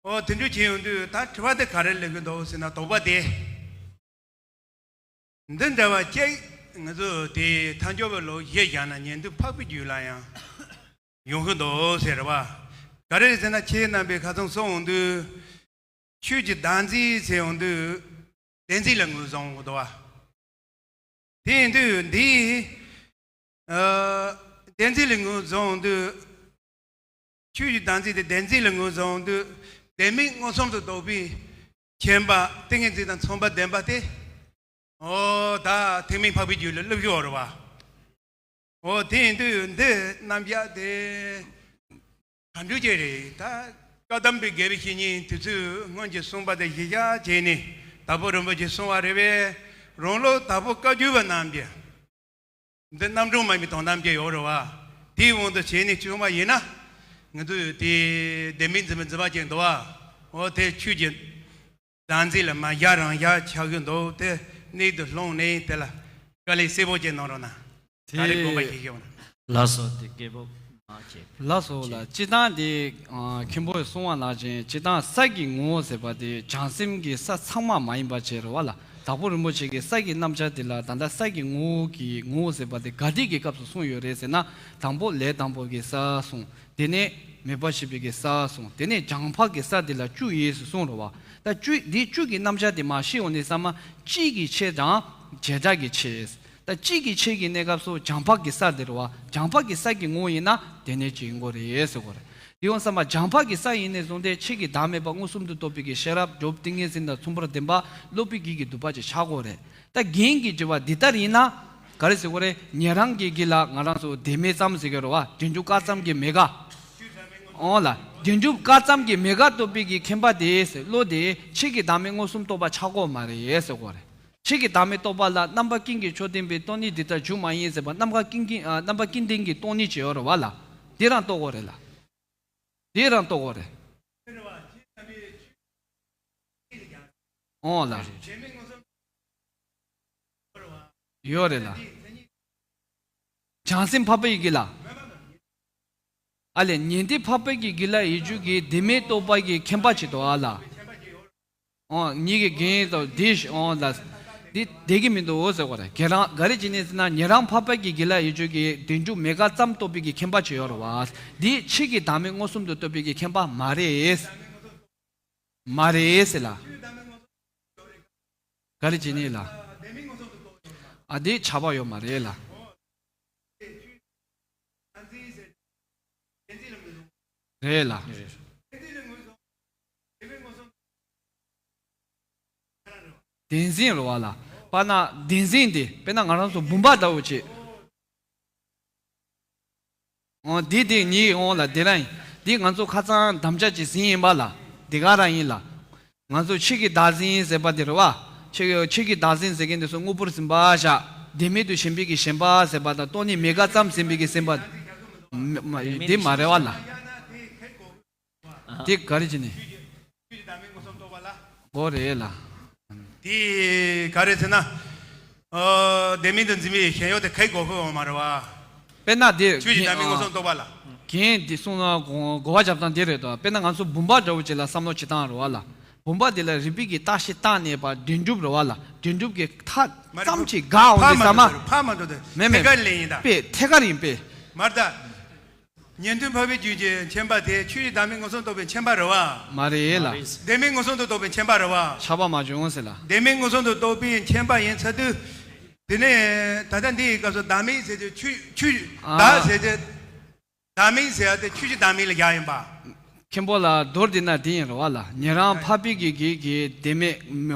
ཨོ་དེ་འདྲ་བྱས་ཡོང་དུས་ད་དྲི་བ་དེ་ག་རེ་སླེབས་ཀྱི་འདུག་ཟེར་ན། དོགས་པ་དེ་འདི་འདྲ་བ་ཅིག་ང་ཚོ་དེ་ཐལ་འགྱུར་བའི་ལུགས་གཞི་བཞག་ན་ཉན་ཐོས་འཕགས་པའི་རྒྱུད་ལ་ཡང་ཡོང་གི་འདུག་ཟེར་བ། ག་རེ་ཟེར་ན་ཁྱེད་རྣམ་པས་ཁ་སང་གསུངས་ཡོང་དུས། ཆོས་ཀྱི་བདག་འཛིན་ཟེར་ཡོང་དུས་བདེན་འཛིན་ལ་ངོས་བཟུང་གི་འདུག་བ། དེ་ཡིན་དུས་འདི་ཨ་བདེན་འཛིན་ལ་ངོས་བཟུང་དུས། ཆོས་ཀྱི་བདག་འཛིན་དེ་བདེན་འཛིན་ལ་ངོས་བཟུང་དུས་བདེན་མེད་མངོན་སུམ་དུ་རྟོགས་པའི་མཁྱེན་པ་ཏིང་ངེ་འཛིན་དང་མཚུངས་པ་ལྡན་པ་དེ། ཨོ་ད་ཐེག་དམན་འཕགས་པའི་རྒྱུད་ལ་སླེབས་ཀྱི་ཡོད་རེད་བ། ཨོ་དེ་ཡིན་དུས་འདི་རྣམ་གཞག་དེ་ག་འདྲ་ཅིག་རེད། ད་བཀའ་གདམས་པའི་དགེ་བའི་བཤེས་གཉེན་དེ་ཚོས་སྔོན་གྱི་གསུངས་པ་དེ་གཞི་བཞག་བྱས་ནས་དྭགས་པོ་རིན་པོ་ཆེས་གསུངས་པ་རེད་པས། རང་ལུགས་དྭགས་པོ་བཀའ་བརྒྱུད་པ་རྣམས་ཀྱི་འདི་རྣམ་གྲངས་མ་ཡིན་པའི་དོན་དམ་གྱི་ཡོད་རེད་བ། དེའི་དབང་དུ་བྱས་ནས་བྱུང་བ་ཡིན་ན། ང་ཚོས་དེ་ལྡན་མིན་འཛིན་པའི་འཛིན་པ་ཅན་འདུག་བ། འོ་དེ་ཆོས་ཀྱི་བདག་འཛིན་ལ་མ་བཞག་རང་བཞག་ཆགས་ཀྱི་འདུག་དེ་གནད་དུ་བླངས་ནས་དེ་ལ་དཀའ་ལས་གསལ་པོ་ཅན་གནང་རོགས་གནང་། ད་རེས་དགོངས་པ་བཞེས་ཤོག་ན། ལགས་སོ། དེ་སྐད་འབོད་མ་བྱེད། ལགས་སོ་ལགས། སྤྱིར་བཏང་དེ་ཨ་མཁན་པོས་གསུངས་པ་ནང་བཞིན་སྤྱིར་བཏང་ས་ཀྱི་ངོ་བོ་ཟེར་བ་དེ་བྱང་སེམས་ཀྱི་ས་ཚང་མ་མ་ཡིན་པ་བྱས་རེད་བ་ལ། དྭགས་པོ་རིན་པོ་ཆེ་གིས་ས་ཀྱི་རྣམ་གཞག་དེ་ལ་ད་ལྟ་ས་ཀྱི་ངོ་བོ་གི་ངོ་བོ་ཟེར་བ་དེ་ག་དུས་ཀྱི་སྐབས་སུ་གསུངས་ཡོད་རེད་ཟེར་ན། དང་པོ་ལས་དང་པོ་གི་ས་གསུངས། དེ་ནས་མེད་པར་ཤེས་པའི་གི་ས་གསུངས། དེ་ནས་བྱང་འཕགས་ཀྱི་ས་དེ་ལ་བཅུ་ཡོད་ཟེར་གསུངས་རེད་བ། ད་བཅུ་འདི་བཅུ་གི་རྣམ་གཞག་དེ་མར་ཤེས་འོང་ནས་ཚང་མ་གཅིག་གི་ཆེ་དང་བྱེ་བྲག་གི་ཆེ། ད་གཅིག་གི་ཆེ་གི་གནས་སྐབས་སུ་བྱང་འཕགས་ཀྱི་ས་དེ་རེད་བ། བྱང་འཕགས་ཀྱི་ས་ཀྱི་ངོ་བོ་ཡིན་ན་དེ་ནས་ཅིག་ཡིན་དགོས་རེད་ཟེར་དགོས་རེད། དེ་ཡོང་ཙང་མར་བྱང་འཕགས་ཀྱི་ས་ཡིན་ནས་བཟུང་སྟེ་ཆོས་ཀྱི་བདག་མེད་པ་མངོན་སུམ་དུ་རྟོགས་པའི་གི་ཤེས་རབ་སྐྱོབ་ཏིང་ངེ་འཛིན་དང་མཚུངས་པར་ལྡན་པ་སློབ་དཔོན་གྱི་གི་སྡུད་པ་ཅིག་ཆགས་དགོས་རེད། ད་རྒན་གྱི་དྲི་བ་འདི་ལྟར་ཡིན་ན། ག་རེ་ཟེར་དགོས་རེད། ཉན་རང་གི་གི་ལ་ང་རང་ཚོ་བདེན་མེད་ཙམ་ཟེར་གི་རེད་བ། བདེན་གྲུབ་བཀག་ཙམ་གྱི་མེད་དགག་འོང་ལ། བདེན་གྲུབ་བཀག་ཙམ་གྱི་མེད་དགག་རྟོགས་པའི་གི་མཁྱེན་པ་དེ་བློ་དེ་ཆོས་ཀྱི་བདག་མེད་མངོན་སུམ་རྟོགས་པ་ཆགས་དགོས་མ་རེད་ཟེར་དགོས་རེད། ཆོས་ཀྱི་བདག་མེད་རྟོགས་པ་ལ་རྣམ་པ་ཀུན་གྱི་མཆོག་བསྟན་པའི་སྟོང་ཉིད་འདི་ལྟར་འབྱུང་མ་ཡིན་ཟེར་བ་རྣམ་པ་ཀུན་གྱི་ཨ་རྣམ་པ་ཀུན་ལྡན་གྱི་སྟོང་ཉིད་ཅིག་ཡོད་རེད་བ་ལ། དེ་རང་རྟོགས་དགོས་རེད་ལ། དེ་རང་རྟོགས་དགོས་རེད། འོང་ལ། ཡོད་རེད་ལ། བྱང་སེམས་འཕགས་པའི་གི་ལ། ཨ་ལས། ཉན་ཐོས་འཕགས་པའི་གི་གི་ལ་ཡིད་དཔྱོད་ཀྱི་བདེན་མེད་རྟོགས་པ་གི་མཁྱེན་པ་ཅིག་འདུག་ཨ་ལ། འོ་ཉིད་ཀྱི་རྒན་དང་འདི་ཞིག་འོ་ལ། འདི་བསྡད་ཀྱི་མི་འདུག་འོ་ཟེར་བ་རེད། ག་རེ་ག་རེ་བྱས་ནས་ཟེར་ན་ཉན་རང་འཕགས་པའི་གི་གི་ལ་ཡིད་དཔྱོད་ཀྱི་བདེན་གྲུབ་མེད་དགག་ཙམ་རྟོགས་པའི་གི་མཁྱེན་པ་ཅིག་ཡོད་རེད་བ། འདི་ཆོས་ཀྱི་བདག་མེད་མངོན་སུམ་དུ་རྟོགས་པའི་གི་མཁྱེན་པ་མ་རེད། མ་རེད་ཟེར་ལ། ག་རེ་བྱས་ནས་ལ། ཨ་འདི་ཆགས་པ་ཡོད་མ་རེད་ལ། རེད་ལ། བདེན་འཛིན་རེད་བ་ལ། དཔེར་ན་བདེན་འཛིན་དེ་དཔེར་ན་ང་རང་ཚོ་བུམ་པ་ལྟ་བུ་བྱེད། འོ་འདི་དེ་ཉིད་འོང་ལ་དེ་རང་ཡིན། འདི་ང་ཚོ་ཁ་སང་དམ་བཅའ་ཅིག་ཟིན་ཡིན་པ་ལ། དེ་ག་རང་ཡིན་ལ། ང་ཚོ་ཆོས་ཀྱི་བདག་འཛིན་ཟེར་བ་དེ་རེད་བ། ཆོས་ཀྱི་ཆོས་ཀྱི་བདག་འཛིན་ཟེར་མཁན་དེ་ཚོ་དངོས་པོར་འཛིན་པ་བཞག་བདེན་མེད་དུ་ཞེན་པའི་གི་ཞེན་པ་ཟེར་བ་དང་སྟོང་ཉིད་མེད་དགག་ཙམ་འཛིན་པའི་གི་སེམས་པ། མ་མ་འདི་མ་རེད་བ་ལ། དེ་ག་རེ་བྱས་ནས། གོ་རེད་ལ། དེ་ག་རེ་ཟེར་ན། ཨ་བདེན་མེད་དུ་འཛིན་པའི་ཞེན་ཡོད་དེ་གའི་གོ་ཁུལ་འོང་མ་རེད་བ། དཔེར་ན་དེ་ཆོས་ཀྱི་བདག་མེད་མངོན་སུམ་རྟོགས་པ་ལ། རྒན་དེ་གསུངས་ན་གོ་གོ་བ་རྒྱབ་སྟངས་དེ་རེད་དོ། དཔེར་ན་ང་ཚོ་བུམ་པ་འདྲ་བོ་ཅིག་ལ་བསམ་བློ་བྱེད་སྟངས་རེད་བ་ལ། བུམ་པ་དེ་ལ་རིག་པའི་གི་བརྟག་ཞིབ་བཏང་ནས་པ་བདེན་གྲུབ་རེད་བ་ལ། བདེན་གྲུབ་ཀྱི་མཐའ་མ་རེད། ཙམ་ཅིག་འགག་འོང་དུས་ཙམ་མ། ཕ་མ་འགྲོ་དུས་མེད་མེད། ཐད་ཀར་ལེན་ཡིན་ད། པས་ཐད་ཀར་ཡིན་པས། མར་ད། ཉན་ཐོས་འཕགས་པའི་རྒྱུད་ཀྱི་མཁྱེན་པ་དེ་ཆོས་ཀྱི་བདག་མེད་མངོན་སུམ་རྟོགས་པའི་མཁྱེན་པ་རེད་བ། མ་རེད་ལ། བདེན་མེད་མངོན་སུམ་དུ་རྟོགས་པའི་མཁྱེན་པ་རེད་བ། ཆགས་པ་མ་བྱུང་ཟེར་ལ། བདེན་མེད་མངོན་སུམ་དུ་རྟོགས་པའི་མཁྱེན་པ་ཡིན་ཚར་དུས། དེ་ནས་ད་ལྟ་འདི་ཡི་སྐབས་སུ་བདག་མེད་ཟེར་དུས་ཆོས་ཆོས་ཨ། བདག་ཟེར་དུས། བདག་མེད་ཟེར་ཡ་དེ་ཆོས་ཀྱི་བདག་མེད་ལ་བཞག་ཡིན་པ། མཁན་པོ་ལ་མདོར་བསྡུས་ན་དེ་ཡིན་རེད་བ་ལ། ཉན་རང་འཕགས་པའི་གི་གི་གི་བདེན་མེད་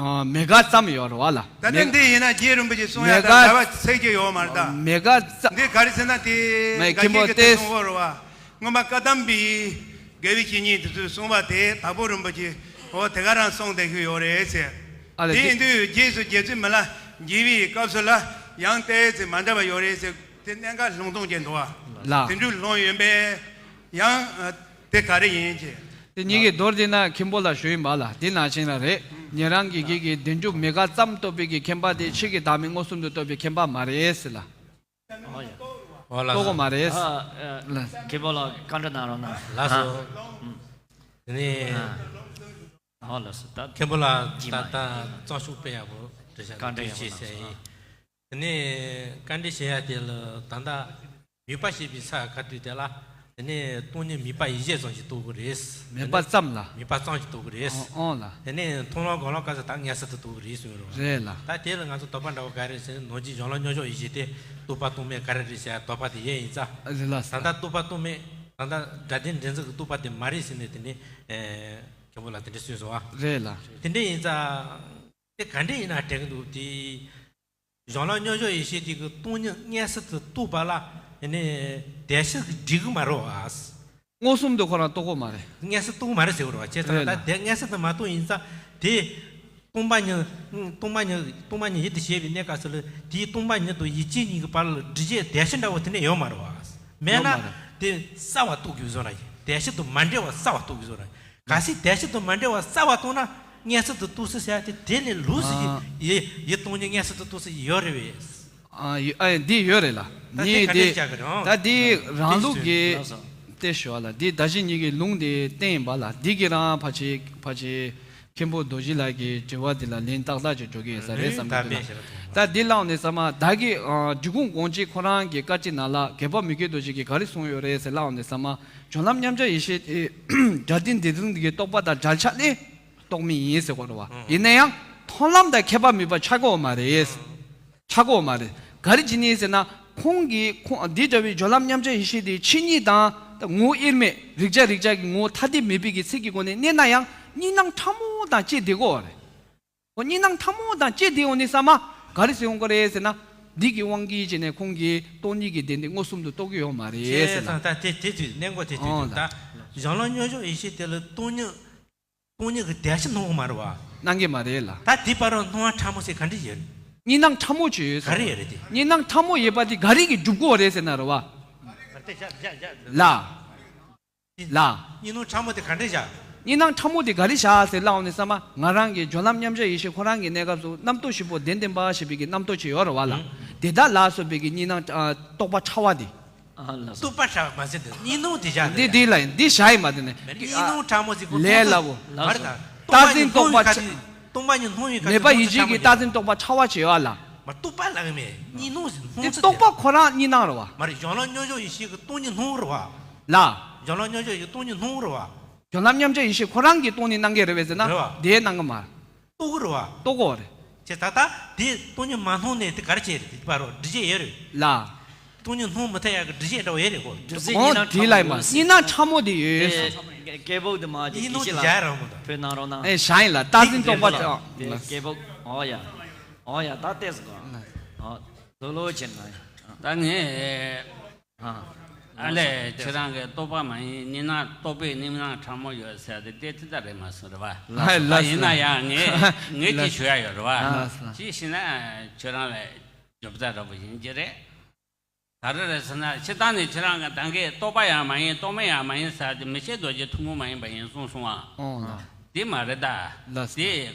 མེད་དགག་ཙམ་ཡོད་རེད་བ་ལ། ད་ལྟ་འདི་ཡིན་ན་རྗེ་རིན་པོ་ཆེ་གསུང་ཡ་མེད་དགག་ད་ལྟ་བ་ཚིག་གཅིག་ཡོད་མ་རེད་ད། མེད་དགག་ཙམ། འདི་ག་རེ་ཟེར་ན་དེ་མེད་འགའ་མཁན་པོ་ཤས་ཀྱིས་དེ་སྟེ་གསུང་གོ་རེད་བ། སྔོན་མ་བཀའ་གདམས་པའི་དགེ་བའི་བཤེས་གཉེན་དེ་ཚོས་གསུངས་པ་དེ་དྭགས་པོ་རིན་པོ་ཆེ་འོ་དེ་ག་རང་གསུངས་བསྡད་ཀྱི་ཡོད་རེད་ཟེར། ཨ་ལས་དེ་དེ་ཡིན་དུས་རྗེས་སུ་རྗེ་བཙུན་མི་ལ་མཇལ་བའི་སྐབས་སུ་ལ་ཡང་ཏོག་ཙམ་མ་འདྲ་བ་ཡོད་རེད་ཟེར། དེ་གནད་འགག་ལུང་སྟོང་ཅན་འདུག་བ། ལ། དེ་འདྲའི་ལུང་ཡོད་པས་ཡང་དེ་ག་རེ་ཡིན་ཅེས། དེ་ཉིད་ཀྱི་མདོར་བསྡུས་ན་མཁན་པོ་ལ་ཞུ་ཡིན་པ་ལ་དེ་ནང་བཞིན་ལ་རེད། ཉན་རང་གི་གི་གི་བདེན་གྲུབ་མེད་དགག་ཙམ་རྟོགས་པའི་གི་མཁྱེན་པ་དེ་ཆོས་ཀྱི་བདག་མེད་མངོན་སུམ་དུ་རྟོགས་པའི་མཁྱེན་པ་མ་རེད་ཟེར་ལ། ཨོ་ཡ། ཨོ་ལགས་རྟོགས་གོ་མ་རེད། ཨ་ཨ་ལགས། མཁན་པོ་ལ་བཀའ་འདྲི་གནང་རོགས་གནང་། ལགས་སོ། ཨ། ཨུམ། དེ་ནས། ཨ། ཨོ་ལགས་སོ། ད་མཁན་པོ་ལ་ཅི་ད་མ་ད་ཡིན། གཙང་ཤུགས་སྤེལ་ཡག་པོ་འདྲི་བྱ་བཀའ་འདྲི་འདྲི་ཡག་པོ་བྱེད་གནང་ཟེར་སོང་ཡིན། ཨ། དེ་ནས་བཀའ་འདྲི་བྱེད་ཡག་དེ་ལ་ད་ལྟ་མེད་པ་ཞེས་པའི་ས་ག་དུས་དེ་ལ། དེ་ནས་སྟོང་ཉིད་མེད་པ་ཡིད་བྱེད་ཙམ་ཞིག་རྟོགས་ཀྱི་རེད། མེད་པ་ཙམ་ལ། མེད་པ་ཙམ་ཞིག་རྟོགས་ཀྱི་རེད། ཨོ་ཨོ་ལ། དེ་ནས་མཐོང་ལམ་སྒོམ་ལམ་སྐབས་སུ་ད་མངོན་སུམ་དུ་རྟོགས་ཀྱི་རེད་གསུངས་རོགས། རེད་ལ། ད་དེ་ལ་ང་ཚོ་དོགས་པ་འདྲ་བོ་ག་རེ་ཟེར་ན་ནང་བཞིན་གཞན་ལ་མཉམ་འཇོག་ཡིད་བྱེད་དེ་རྟོག་པ་རྟོག་མེད་ག་རེ་རེད་ཟེར་དོགས་པ་དེ་ཡོད་ཡིན་ཙང་། རེད་ལ། ད་ལྟ་རྟོག་པ་རྟོག་མེད་ད་ལྟ་སྒྲ་དོན་འདྲེས་འཛིན་གྱི་རྟོག་པ་དེ་མ་རེད་ཟེར་ནས་དེ་ནས་མཁན་པོ་ལ་དེ་འདྲ་གསུངས་སོང་བ། རེད་ལ། དེ་འདྲ་ཡིན་ཙང་དེ་ག་འདྲ་ཡིན་ན་དྲན་གྱི་འདུག་དེ། གཞན་ལ་མཉམ་འཇོག་ཡིད་བྱེད་དེ་གི་སྟོང་ཉིད་མངོན་སུམ་དུ་རྟོགས་པ་ལ་ཡིན་ནའི་དེ་ཤི་འགྲིག་གི་མ་རེད་བ། མངོན་སུམ་དུ་ཁོ་རང་རྟོགས་གོ་མ་རེད། མངོན་སུམ་རྟོགས་མ་རེད་ཟེར་བ་རེད་བ། བྱས་ཙང་རེད་ད་ལ། དེ་མངོན་སུམ་དུ་མ་རྟོགས་ཡིན་ཙང་དེ་སྟོང་པ་ཉིད་སྟོང་པ་ཉིད་སྟོང་པ་ཉིད་ཡིད་དུ་བྱེད་པའི་གནས་སྐབས་སུ་ལ་དེའི་སྟོང་པ་ཉིད་དང་ཡིད་བྱེད་གཉིས་ཀྱི་བར་ལ་སྒྲིབ་བྱེད་དེ་ཤི་འདྲ་བོ་དེ་ནས་ཡོད་མ་རེད་བ། མེད་ན་ཡོད་མ་རེད། དེ་གསལ་བ་རྟོགས་དགོས་བཟོ་འདྲ་ཡིན། དེ་བཞིན་དུ་མ་འདྲེས་པ་གསལ་བ་རྟོགས་ཀྱི་བཟོ་ར། གལ་སྲིད་དེ་བཞིན་དུ་མ་འདྲེས་པ་གསལ་བ་རྟོགས་ན་མངོན་སུམ་དུ་རྟོགས་ཚུལ་ཟེར་ཡ་དེ་དེ་ལས་ལོགས་སུ་ཡི་ཡི་ཡི་སྟོང་ཉིད་མངོན་སུམ་དུ་རྟོགས་ཚུལ་ཡོད་རེད་པས། ཨ་ཡོད་ཨ་འདི་ཡོད་རེད་ལ། ད་དེ་ངས་ག་འདྲས་དེ་བྱ་གི་རང་ད་འདི་རང་ལུགས་ཀྱི་ལགས་སོ། ལྟས་ཞུ་བ་ལ་འདི་ད་གཞི་ཉིད་ཀྱི་ལུང་དེ་བསྟན་ཡིན་པ་ལ། འདི་གི་རང་ཕལ་ཆེར་ཕལ་ཆེར་མཁན་པོ་རྡོ་རྗེ་ལགས་ཀྱི་དྲི་བ་འདི་ལ་ལན་ཏག་ཏག་ཅིག་འགྲོ་གི་ཡོད་ས་རེད་བསམ་གི་འདུག་ལ། ད་འདི་ལབ་ནས་ཚང་མ་བདག་གིས་ཨ་འབྲི་གུང་དགོངས་གཅིག་ཁོ་རང་གི་བཀའ་ཁྲིད་ནང་ལ་རྒྱལ་བ་མི་བསྐྱོད་རྡོ་རྗེ་གིས་ག་རེ་གསུངས་ཡོད་རེད་ཟེར་ལབ་ནས་ཚང་མ་སྦྱོར་ལམ་མཉམ་གཞག་ཡེ་ཤེས་དེ་སྒྲ་དོན་འདི་དོན་འདི་གི་རྟོག་པ་དང་བྲལ་ཆ་ནས་རྟོགས་མི་ཡིན་ཟེར་གོ་རེད་བ། ཡིན་ན་ཡང་མཐོང་ལམ་དང་ཁྱད་པར་མེད་པ་ཆགས་ཀྱི་ཡོད་མ་རེད། ཆགས་ཀྱི་ཡོད་མ་རེད། ག་རེ་བྱས་ནས་ཟེར་ན། ཁོང་གིས་ཁོང་འདི་འདྲ་བའི་སྦྱོར་ལམ་མཉམ་གཞག་ཡེ་ཤེས་དེ་ཆོས་ཉིད་དང་ངོ་བོ་དབྱེར་མེད་རིགས་བརྒྱ་རིགས་བརྒྱ་གི་ངོ་བོ་ཐ་དད་མེད་པའི་གི་ཚིག་གི་སྒོ་ནས་གནས་ན་ཡང་གཉིས་སྣང་ཕྲ་མོ་དང་བཅས་བསྡད་ཀྱི་ཡོད་རེད། ཁོ་གཉིས་སྣང་ཕྲ་མོ་དང་བཅས་བསྡད་ཡོང་ནས་ཚང་མ་ག་རེ་ཟེར་ཡོང་གི་རེད་ཟེར་ན། འདི་གི་དབང་གིས་བྱས་ནས་ཁོང་གིས་སྟོང་ཉིད་ཀྱི་བདེན་འདི་མངོན་སུམ་དུ་རྟོགས་ཀྱི་ཡོད་མ་རེད་ཟེར་ན། ད་དེ་དེ་དུས་གནས་འགོ་དེ་དུས་ཨོ་དུས་ད་སྦྱོར་ལམ་མཉམ་གཞག་ཡེ་ཤེས་དེ་ལ་སྟོང་ཉིད། སྟོང་ཉིད་ཀྱི་དེ་བཞིན་སྣང་གི་མ་རེད་བ། སྣང་གི་མ་རེད་ལ། ད་དེ་བར་སྣང་བ་ཕྲ་མོ་ཟེར་ག་འདྲ་ཡོད། གཉིས་སྣང་ཕྲ་མོ་ཅིག་ཡོད་ག་རེ་ཡོད་རེད་དེ། གཉིས་སྣང་ཕྲ་མོ་ཡོད་པ་དེ་ག་རེ་གིས་སྒྲུབ་དགོས་རེད་ཟེར་ན་རེད་བ། ལ། ལ། གཉིས་སྣང་ཕྲ་མོ་དེ་ག་འདྲ་བཞག་གཉིས་སྣང་ཕྲ་མོ་དེ་ག་རེ་བཞག་ཟེར་ལབ་ནས་ཚང་མ་ང་རང་གི་སྦྱོར་ལམ་མཉམ་གཞག་ཡེ་ཤེས་ཁོ་རང་གི་གནས་སྐབས་སུ་རྣམ་རྟོག་བཞི་པོ་བདེན་བདེན་པ་ཞེས་པའི་གི་རྣམ་རྟོག་ཅིག་ཡོད་རེད་བ་ལ། དེ་དག་ལ་སོགས་པའི་གི་གཉིས་སྣང་ཨ་རྟོག་པ་ཕྲ་བ་དེ། ཨ་ལགས་སོ། རྟོག་པ་ཕྲ་བ་མ་ཟད་དེ་གཉིས་སྣང་དེ་བཞག་འདི་དེ་ལ་འདི་བཞག་ཡིན་མ་དེ་ནས། གཉིས་སྣང་ཕྲ་མོ་ཟེར་གོ་ལས་སླ་བོ། མ་རེད་ད། རྟོག་པ་ཉིད་སྣང་བའི་ཁ་ཅིག་སྟོང་པ་ཉིད་སྣང་བའི་ཁ་ཅིག་མེད་པ་ཡིད་བྱེད་ཀྱི་རྟག་འཛིན་རྟོག་པ་ཕྲ་བ་བྱེད་པ་ལ། མ་རྟོག་པ་ལ་གི་མེད་གཉིས་སྣང་ཟེར་སྣང་དེ་ཚུལ་རྟོག་པ་ཁོ་རང་གཉིས་སྣང་རེད་བ། མ་རེད་སྦྱོར་ལམ་མཉམ་གཞག་ཡེ་ཤེས་ཀྱི་སྟོང་ཉིད་སྣང་རེད་བ། ལ། སྦྱོར་ལམ་མཉམ་གཞག་ཡེ་ཤེས་སྟོང་ཉིད་སྣང་རེད་བ། སྦྱོར་ལམ་མཉམ་གཞག་ཡེ་ཤེས་ཁོ་རང་གི་སྟོང་ཉིད་སྣང་གི་རེད་བས་ཟེར་ན། རེད་བ། དེའི་སྣང་གི་མ། རྟོག་གི་རེད་བ། རྟོག་གོ་རེད། ཅེས་ད་ལྟ་དེ་སྟོང་ཉིད་མ་སྣང་ནས་དེ་ག་རེ་བྱས་རེད་དེ་པ་རོ་འགྲེལ་བྱེད་ཡོད་རེད། ལ། སྟོང་ཉིད་སྣང་མི་ཐུབ་ཡག་གི་འགྲེལ་བྱེད་འདྲ་བོ་ཡོད་རེད་གོ། འགྲེལ་བྱེད་གཉིས་སྣང་ཕྲ་མོ་ཡོད་ཟེར། གཉིས་སྣང་ཕྲ་མོ་དེ་ཡོད་ཟེར། སྐད་སྐད་སྦུག་དེ་མ་གཉིས་སྣང་དེ་གཞི་ལ་རང་མོ་དང་བོད་ནང་རོགས་གནང་། ཨེ་བཞག་ཡིན་ལ་རྟག་འཛིན་རྟོག་པ་དེ་སྐད་སྦུག་ཨོ་ཡ། ཨོ་ཡ་ད་ལྟས་སོ། ཨོ་ལོ་ལོ་བྱེད་ན། ད་ངས། ཨ་ལས་ཁྱེད་རང་གི་རྟོག་པ་མ་ཡིན་གཉིས་སྣང་རྟོག་པའི་གཉིས་སྣང་ཕྲ་མོ་ཡོད་ཟེར་དེ་དེ་ཅི་ལྟར་རེད་མ་སོང་རེད་བ། ལགས་ལགས་ཡིན་ན་ཡང་ངས་ངས་ཅི་ཞུ་ཡ་ཡོད་རེད་བ། ཅི་ཞེ་ན་ཁྱེད་རང་ལ་རྒྱབ་རྩ་འདྲ་པོ་ཡིན་གྱི་རེད། ག་རེ་རེད་ཟེར་ན་སྤྱིར་བཏང་ནས་ཁྱེད་རང་གི་ད་གིན་རྟོག་པ་ཡང་མ་ཡིན་རྟོག་མེད་ཡང་མ་ཡིན་ཟེར་དེ་མི་ཤེས་རྡོ་རྗེ་ཐུན་མོང་མ་ཡིན་པ་ཡིན་གསུངས་སོང་བ། ཨོ་ལགས། དེ་མ་རེད་ད། ལགས་སོ། དེ་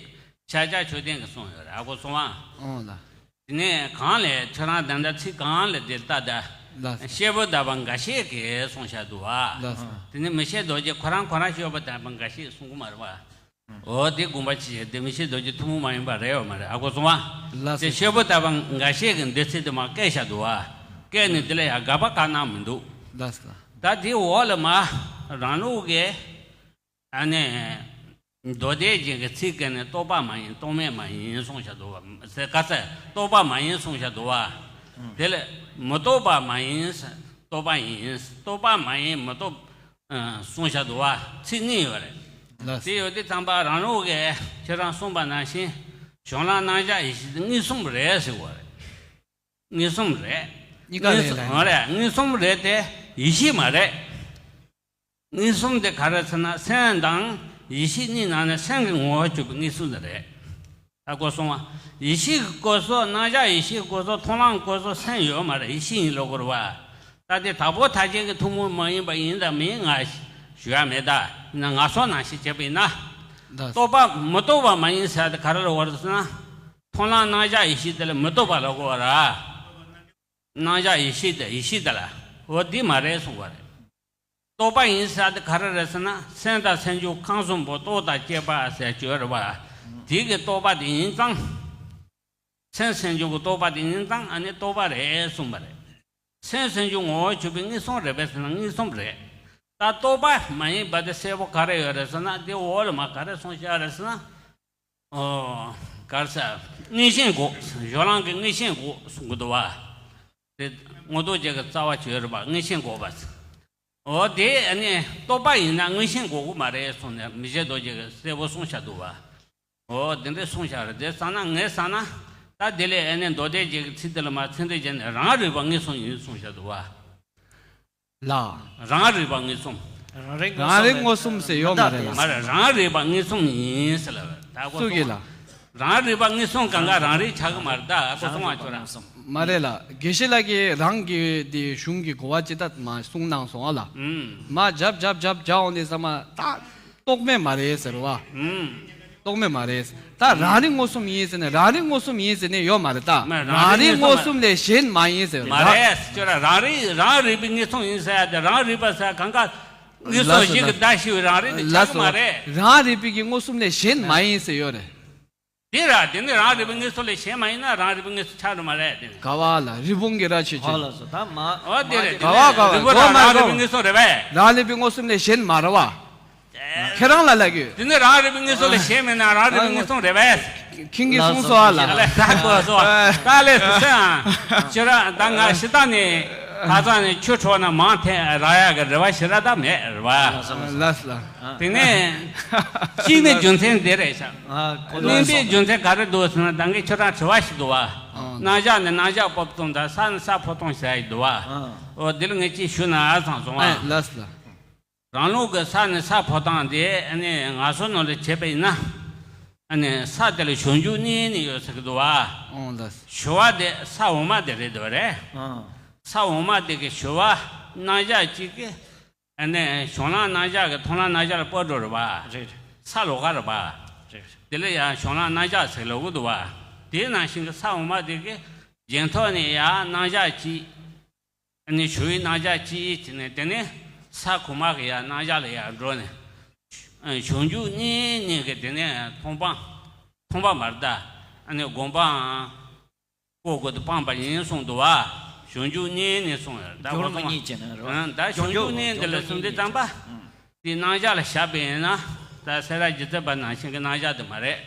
ཤཱཀྱ་མཆོད་རྟེན་གྱི་གསུངས་ཡོད་རེད་ཨ་གོ་སོང་བ། ཨོ་ལགས། དེ་ནས་གང་ལས་ཁྱོད་རང་དེ་འདྲ་ཚིག་གང་ལས་དེ་ལྟ་ད། ལགས་སོ། སྐྱེས་བུ་དམ་པ་འགའ་ཤས་ཀྱིས་གསུངས་བཞག་འདུག་བ། ལགས་སོ། དེ་ནས་མི་ཤེས་རྡོ་རྗེ་ཁོ་རང་ཁོ་རང་སྐྱེས་བུ་དམ་པ་འགའ་ཤས་གསུང་གི་མ་རེད་བ། འོ་དེ་དགོངས་པ་ཅི་བྱེད་དེ་མི་ཤེས་རྡོ་རྗེ་ཐུན་མོང་མ་ཡིན་པ་རེད་བ་མ་རེད་ཨ་གོ་སོང་བ། ལགས་སོ། དེ་སྐྱེས་བུ་དམ་པ་འགའ་ཤས་ཀྱིས་འདི་ཚིག་དེ་མ་བཀལ་བཞག་འདུག་བ། བཀལ་ནས་དེ་ལ་ཡང་དགག་པ་བཀའ་གནང་མི་འདུག་ལགས་སོ། ད་དེ་འོག་ལ་མ་རང་ལུགས་ཀྱི། ཨ་ནི། མདོ་སྡེ་རྒྱན་གྱི་ཚིག་གི་ནི་རྟོག་པ་མ་ཡིན་རྟོག་མེད་མ་ཡིན་གསུངས་བཞག་འདུག་བ། ཟེར་ག་ཚད་རྟོག་པ་མ་ཡིན་གསུངས་བཞག་འདུག་བ། དེ་ལས་མི་རྟོག་པ་མ་ཡིན་རྟོག་པ་ཡིན་རྟོག་པ་མ་ཡིན་མི་རྟོག་གསུངས་བཞག་འདུག་བ། ཚིག་གཉིས་ཡོད་རེད། ལགས། དེ་ཡོད་དུས་ཙམ་པ་རང་ལུགས་ཀྱི་ཁྱེད་རང་གསུངས་པ་ནང་བཞིན་སྦྱོར་ལམ་རྣམ་གཞག་ཡེ་ཤེས་དེ་མངོན་སུམ་རེད་ཟེར་བ་རེད། མངོན་སུམ་རེད། གཉིས་ཀ་རེད་ལ། མངོན་སུམ་རེད་དེ་ཡེ་ཤེས་མ་རེད། མངོན་སུམ་དེ་ག་རེ་ཟེར་ན་སེམས་དང་ཡེ་ཤེས་གཉིས་ནང་ནས་སེམས་ཀྱི་ངོ་བོར་གྱུར་པའི་མངོན་སུམ་དེ་རེད། ད་གོ་སོང་བ། ཡེ་ཤེས་ཀྱི་སྐོར་སོགས་རྣམ་གཞག་ཡེ་ཤེས་ཀྱི་སྐོར་སོགས་མཐོང་ལམ་སྐོར་སོགས་སེམས་ཡོད་མ་རེད་ཡེ་ཤེས་ཡིན་ལབ་དགོས་རེད་བ། ད་དེ་དག་པོ་ཐ་ཆད་ཀྱི་ཐུན་མོང་མ་ཡིན་པ་ཡིན་དང་མིན་ང་ཞུ་ཡ་མེད་ད། ཡིན་ན་ང་སོགས་ནང་བཞིན་བྱས་པ་ཡིན་ན། རྟོག་པ་མི་རྟོག་པ་མ་ཡིན་ཟེར་ཡ་དེ་ག་རེ་ལབ་དགོས་རེད་ཟེར་ན། མཐོང་ལམ་རྣམ་གཞག་ཡེ་ཤེས་དེ་ལ་མི་རྟོག་པ་ལབ་དགོས་པ་ར། རྣམ་གཞག་ཡེ་ཤེས་དེ་ཡེ་ཤེས་དེ་ལ་འོ་འདི་མ་རེད་གསུངས་པ་རེད། རྟོག་པ་ཡིན་ཟེར་དེ་ག་རེ་རེད་ཟེར་ན་སེམས་དང་སེམས་བྱུང་ཁམས་གསུམ་པོ་རྟོག་དང་བཅས་པ་ཟེར་བརྗོད་རེད་བ། དེ་གི་རྟོག་པ་དེ་ཡིན་ཙང་། སེམས་སེམས་བྱུང་གི་རྟོག་པ་དེ་ཡིན་ཙང་ཨ་ནི་རྟོག་པ་རེད་གསུངས་པ་རེད། སེམས་སེམས་བྱུང་ངོ་བོར་གྱུར་པའི་མངོན་སུམ་རེད་པས་ཟེར་ན་མངོན་སུམ་རེད། ད་རྟོག་པ་མ་ཡིན་པ་དེ་གསལ་པོ་ག་རེ་ཡོད་རེད་ཟེར་ན་དེ་འོག་ལ་མ་ག་རེ་གསུངས་བཞག་རེད་ཟེར་ན། ཨོ། ག་རེ་ཟེར། མངོན་ཞེན་འགོག་སྦྱོར་ལམ་གྱི་མངོན་ཞེན་འགོག་གསུང་གི་འདུག་བ། དེ་མངོན་རྟོགས་རྒྱན་གྱི་རྩ་བ་བྱོས་རེད་པ་མངོན་ཞེན་འགོག་པ། ཨོ་དེ་ཨ་ནི་རྟོག་པ་ཡིན་ན་མངོན་ཞེན་འགོག་གི་མ་རེད་གསུངས་ནས་མི་ཤེས་རྡོ་རྗེ་གིས་གསལ་པོ་གསུངས་བཞག་འདུག་བ། ཨོ་དེ་འདྲས་གསུངས་བཞག་རེད་དེ་བསམ་ན་ངས་བསམ་ན་ད་དེ་ལས་ཨ་ནི་མདོ་སྡེ་རྒྱན་གྱི་ཚིག་དེ་ལ་མ་ཚིག་འདི་བྱས་ནས་རང་རིག་པ་མངོན་སུམ་ཡིན་གསུངས་བཞག་འདུག་བ། ལ། རང་རིག་པ་མངོན་སུམ། རང་རིག་མངོན་སུམ་རེད། རང་རིག་མངོན་སུམ་ཟེར་ཡོད་མ་རེད་ལ། མ་རེད་རང་རིག་པ་མངོན་སུམ་ཡིན་ཟེར་ལ་ད་གོ་སུ་གིས་ལ། རང་རིག་པ་ངན་སོང་གང་ག་རང་རིག་ཆགས་ཀྱི་མ་རེད་ད། གོ་སོང་བ་ཁྱོད་རང་། མ་རེད་ལ། དགེ་བཤེས་ལགས་ཀྱིས་རང་གི་དེ་གཞུང་གི་གོ་བ་ཅི་ལྟར་མ་གསུངས་གནང་སོང་ཨ་ལ། ཨུམ། མ་རྒྱབ་རྒྱབ་རྒྱབ་རྒྱབ་འོང་དེ་ས་མ་ད་རྟོག་མེད་མ་རེད་ཟེར་བ། ཨུམ། རྟོག་མེད་མ་རེད། ད་རང་རིག་མངོན་སུམ་ཡིན་ཟེར་ནས་རང་རིག་མངོན་སུམ་ཡིན་ཟེར་ནས་ཡོད་མ་རེད་ད། མ་རང་རང་རིག་རིག་མངོན་མངོན་སུམ་ལས་གཞན་མ་ཡིན་ཟེར་མ་རེད། ཁྱོད་རང་རང་རིག་རང་རིག་པའི་ངན་སོང་ཡིན་ཟེར་ཡ་དེ་རང་རིག་པ་ཟེར་གང་ག་ངན་སོང་ལགས་སོ་ཞིག་གི་ལགས་བརྡ་ཞིག་རང་རིག་ནི་ལགས་ཆགས་ཀྱི་མ་སོ། རེད། རང་རིག་པའི་གི་མངོན་སུམ་ལས་གཞན་མ་ཡིན་ཟེར་ཡོད་རེད། དེ་ར་དེ་ནི་རང་རིག་པའི་ངན་སོང་ལས་གཞན་མ་ཡིན་ན་རང་རིག་པའི་ངན་སོང་ཆགས་ནི་མ་རེད་དེ་ནི། ག་བ་ལ་རི་བོང་གི་རྭ་ཆེ་ཆེ། ཨོ་ལགས་སོ་ད་མ། ཨོ་དེ་རེད་དེ་ག་བ་ནི་ག་བ་རི་བོ་གོ་ར་མ་རང་རིག་གོ། པའི་ངན་སོང་རེད་པས། རང་རིག་པའི་མངོན་སུམ་ལས་གཞན་མ་རེད་བ། ཁྱེད་རང་ལ་ལབ་གི། དེ་ནི་རང་རིག་པའི་ངན་སོང་ལས་གཞན་མེད་ན་རང་རིག་པའི་ངན་སོང་རེད་པས། ཁྱིང་གིས་གསུངས་སོ་ཨ་ལ། ལགས་སོ། ད་ལས་སུ་སེ་ཨ། ཁྱོད་རང་ད་ང་ཞི་ད་ནས་ཁ་སང་ནས་ཆུ་འཕྲོ་ན་མང་ཐེ་ར་ཡ་གི་རེ་བ་ཞེ་དྲག་ད་མེད་རེད་བ། ལགས་སོ་ལགས་སོ། དེ་ནས་གཅིག་ནི་རྒྱུ་མཚན་འདི་རེད་ཤག་ཨ་གོ་གནོན་པའི་རྒྱུ་མཚན་ག་རེ་འདུག་ཟེར་ན་ད་ངས་ཁྱོད་རང་དྲི་བ་ཞིག་འདུག་བ། ཨ། རྣམ་གཞག་ནི་རྣམ་གཞག་སྤོབས་སྟོང་དང་ས་ནི་ས་ཕོ་སྟོང་ཟེར་ཡ་འདུག་བ། ཨ། འོ་འདི་ལ་ངས་ཅིག་ཞུ་ན་ཨ་ཚང་སོང་ཨ། ལགས་སོ། རང་ལུགས་ཀྱི་ས་ནི་ས་ཕོ་སྟོང་དེ་ཨ་ནི་ང་ཚོ་ནང་ལ་བྱས་པ་ཡིན་ན། ཨ་ནི་ས་དེ་ལ་བྱང་ཆུབ་གཉིས་ནི་ཡོད་ཟེར་གི་འདུག་བ། ཨོང་ལགས། བྱེ་བ་དེ་ས་འོག་མ་དེ་རེད་འདུག་རེད། ཨང་། ས་འོག་མ་དེ་གི་བྱེ་བ་རྣམ་གཞག་གཅིག་གི་ཨ་ནི་བྱང་ལམ་རྣམ་གཞག་གི་མཐོང་ལམ་རྣམ་གཞག་ལ་སྤོ་འགྲོ་རེད་བ། རེད་རེད། ས་ལོགས་ཀ་རེད་བ། རེད་རེད། དེ་ལ་ཡང་བྱང་ལམ་རྣམ་གཞག་ཟེར་ལབ་གི་འདུག་བ། དེ་ནང་བཞིན་གི་ས་འོག་མ་དེ་གི་རྒྱན་ཐོག་ནས་ཡང་རྣམ་གཞག་གཅིག་ཨ་ནི་བྱེ་བའི་རྣམ་གཞག་གཅིག་བྱས་ནས་དེ་ནས་ས་གོང་མ་གི་ཡང་རྣམ་གཞག་ལ་ཡང་འགྲོ་ནས། ཨ་བྱང་ཆུབ་གཉིས་གཉིས་ཀྱི་དེ་ནས་མཐོང་སྤང་། མཐོང་སྤང་མ་རེད་ད། ཨ་ནི་སྒོམ་སྤང་། ལྐོག་གུ་དུ་སྤངས་པ་ཡིན་གསུངས་འདུག་བ། བྱང་ཆུབ་གཉིས་གཉིས་གསུངས་ཡོད་ད་སྒོམ་སྤང་། ཨ་ད་བྱང་ཆུབ་གཉིས་འདི་ལ་གསུམ་འདི་ཙམ་པ། དེ་རྣམ་གཞག་ལ་བཞག་པ་ཡིན་ན། ད་སེ་ར་རྗེ་བཙུན་པ་ནང་བཞིན་གྱི་རྣམ་གཞག་དེ་མ་རེད།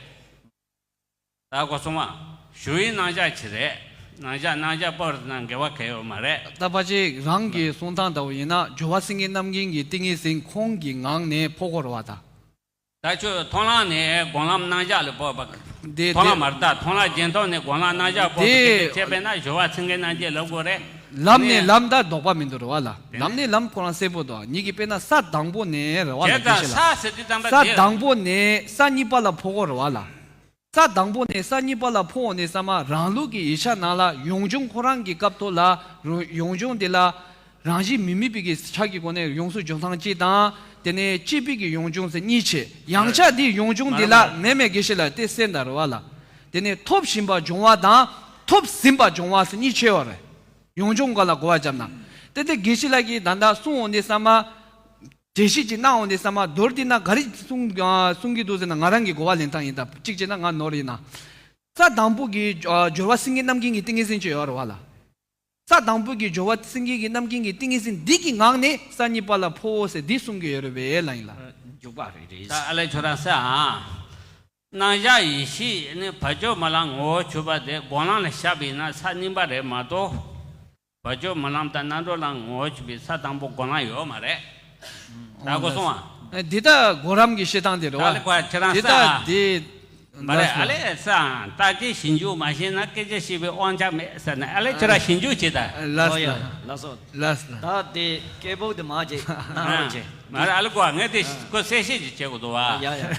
ད་གོ་སོང་བ། བྱེ་བའི་རྣམ་གཞག་ཅི་རེད། རྣམ་གཞག་རྣམ་གཞག་སྤོབས་ན་འགལ་བ་གལ་ཡོད་མ་རེད། ད་ཕལ་ཆེར་རང་གི་གསུང་སྟངས་ལྟ་བུ་ཡིན་ན་སྦྱོར་བ་སེང་གེ་རྣམ་རྒྱལ་གྱི་ཏིང་ངེ་འཛིན་ཁོང་གི་ངང་ནས་འཕོ་དགོས་རེད་བ་ད། ད་ཁྱོད་མཐོང་ལམ་ནས་སྒོམ་ལམ་རྣམ་གཞག་ལ་སྤོབས་པ། དེ་མཐོང་ལམ་མ་རེད་ད་མཐོང་ལམ་རྒྱན་ཐོག་ནས་སྒོམ་ལམ་རྣམ་གཞག་སྤོབས་པ་དེ་དེ་བྱས་པས་ན་སྦྱོར་བ་སེང་གེ་རྣམ་རྒྱལ་ལབ་དགོས་རེད། ལམ་ནས་ལམ་ད་ལྡོག་པ་མི་འདུག་རེད་བ་ལ། ལམ་ནས་ལམ་ཁོ་རང་གསལ་པོ་འདུག་ཉིད་ཀྱི་དཔེར་ན་ས་དང་པོ་ནས་རེད་བ་ལ། དེ་དང་དེ་ཤེས་ལ། ས་ཟེར་དུས་ཙམ་པ་ས་དེ། དང་པོ་ནས་ས་གཉིས་པ་ལ་འཕོ་དགོས་རེད་བ་ལ། ས་དང་པོ་ནས་ས་གཉིས་པ་ལ་འཕོ་འོང་ནས་ས་མ་རང་ལུགས་ཀྱི་ཡིག་ཆ་ནང་ལ་ཡོངས་སྦྱོང་ཁོ་རང་གི་སྐབས་ཐོག་ལ་རུ་ཡོངས་སྦྱོང་དེ་ལ་རང་བཞིན་མི་དམིགས་པའི་གི་ཆ་གི་སྒོ་ནས་ཡོངས་སུ་སྦྱོང་སྟངས་གཅིག་དང་། དེ་ནས་སྐྱེས་པའི་གི་ཡོངས་སྦྱོང་ཟེར་གཉིས་ཕྱེ། ཡང་ཆ་དེའི་ཡོངས་སྦྱོང་དེ་ལ་མེ་མེ་དགེ་བཤེས་ལ་དེ་གསན་ད་རེད་བ་ལ། དེ་ནས་ཐོབ་བཞིན་པ་སྦྱོང་བ་དང་ཐོབ་ཟིན་པ་སྦྱོང་བ་ཟེར་གཉིས་ཕྱེ་བ་རེད། ཡོངས་སྦྱོང་ག་ལ་གོ་བ་བརྒྱབ་ན། དེ་དེ་དགེ་བཤེས་ལགས་ཀྱིས་ད་ལྟ་གསུང་འོང་དེ་ས་མ། འགྲེལ་བཤད་ཅིག་གནང་འོང་དེ་ས་མ་མདོར་བསྡུས་ན་ག་རེ་གསུང་གསུང་གི་འདུག་ཟེར་ན་ང་རང་གི་གོ་བ་ལེན་སྟངས་ཡིན་ད་གཅིག་བྱས་ན་ང་ནོར་ཡིན་ན། ས་དང་པོ་གི་སྦྱོར་བ་སེང་གེ་རྣམ་རྒྱལ་གྱི་ཏིང་ངེ་འཛིན་ཅིག་ཡོད་རེད་བ་ལ། ས་དང་པོ་གི་སྦྱོར་བ་སེང་གེ་གི་རྣམ་རྒྱལ་གྱི་ཏིང་ངེ་འཛིན་འདི་གི་ངང་ནས་ས་གཉིས་པ་ལ་འཕོ་ཟེར་འདི་གསུང་གི་ཡོད་རེད་བས་ལ་ཡིན་ལ། འཇུག་པ་རེད་རེད། ད་ཨ་ལས་ཁྱོད་རང་ས་ཨ། རྣམ་གཞག་ཡེ་ཤེས་ནི་བར་ཆད་མ་ལ་ངོ་བོ་ཆོད་པ་དེ་སྒོམ་ལམ་ལ་བཞག་པ་ཡིན་ན་ས་གཉིས་པ་རེད་མ་གཏོགས། བར་ཆད་མ་ལམ་དང་རྣམ་གྲོལ་ལམ་ངོ་བོ་ཆོད་པའི་ས་དང་པོ་སྒོམ་ལམ་ཡོད་མ་རེད། ད་གོ་སོང་ཨ། འདི་ལྟ་གོ་རམ་གྱི་བཤད་སྟངས་དེ་རེད་བ། ད་ལེ་ཁོ་ཁྱེད་རང་འདི་ལྟ་ས་འདི། མ་རེད་ཨ་ལས་ས་ཨ་ལྟ་སྐྱེ་ཞིབ་འཇུག་མ་བྱས་ན་སྐད་ཆ་བཤད་པའི་དབང་ཆ་མེད་ཟེར་ནས་ཨ་ལས་ཁྱེད་རང་ཞིབ་འཇུག་བྱེད་ད། ལགས་ལགས་ལགས་སོ། ལགས་ལགས། ད་དེ་སྐད་སྦུག་དེ་མ་བྱེད་ནང་རོགས་བྱེད། མ་རེད་ཨ་ལས་ཁོ་ངས་དེ་ཁོ་གསལ་བཤད་ཅིག་བྱེད་དགོས་འདུག་བ། ཡ་ཡ།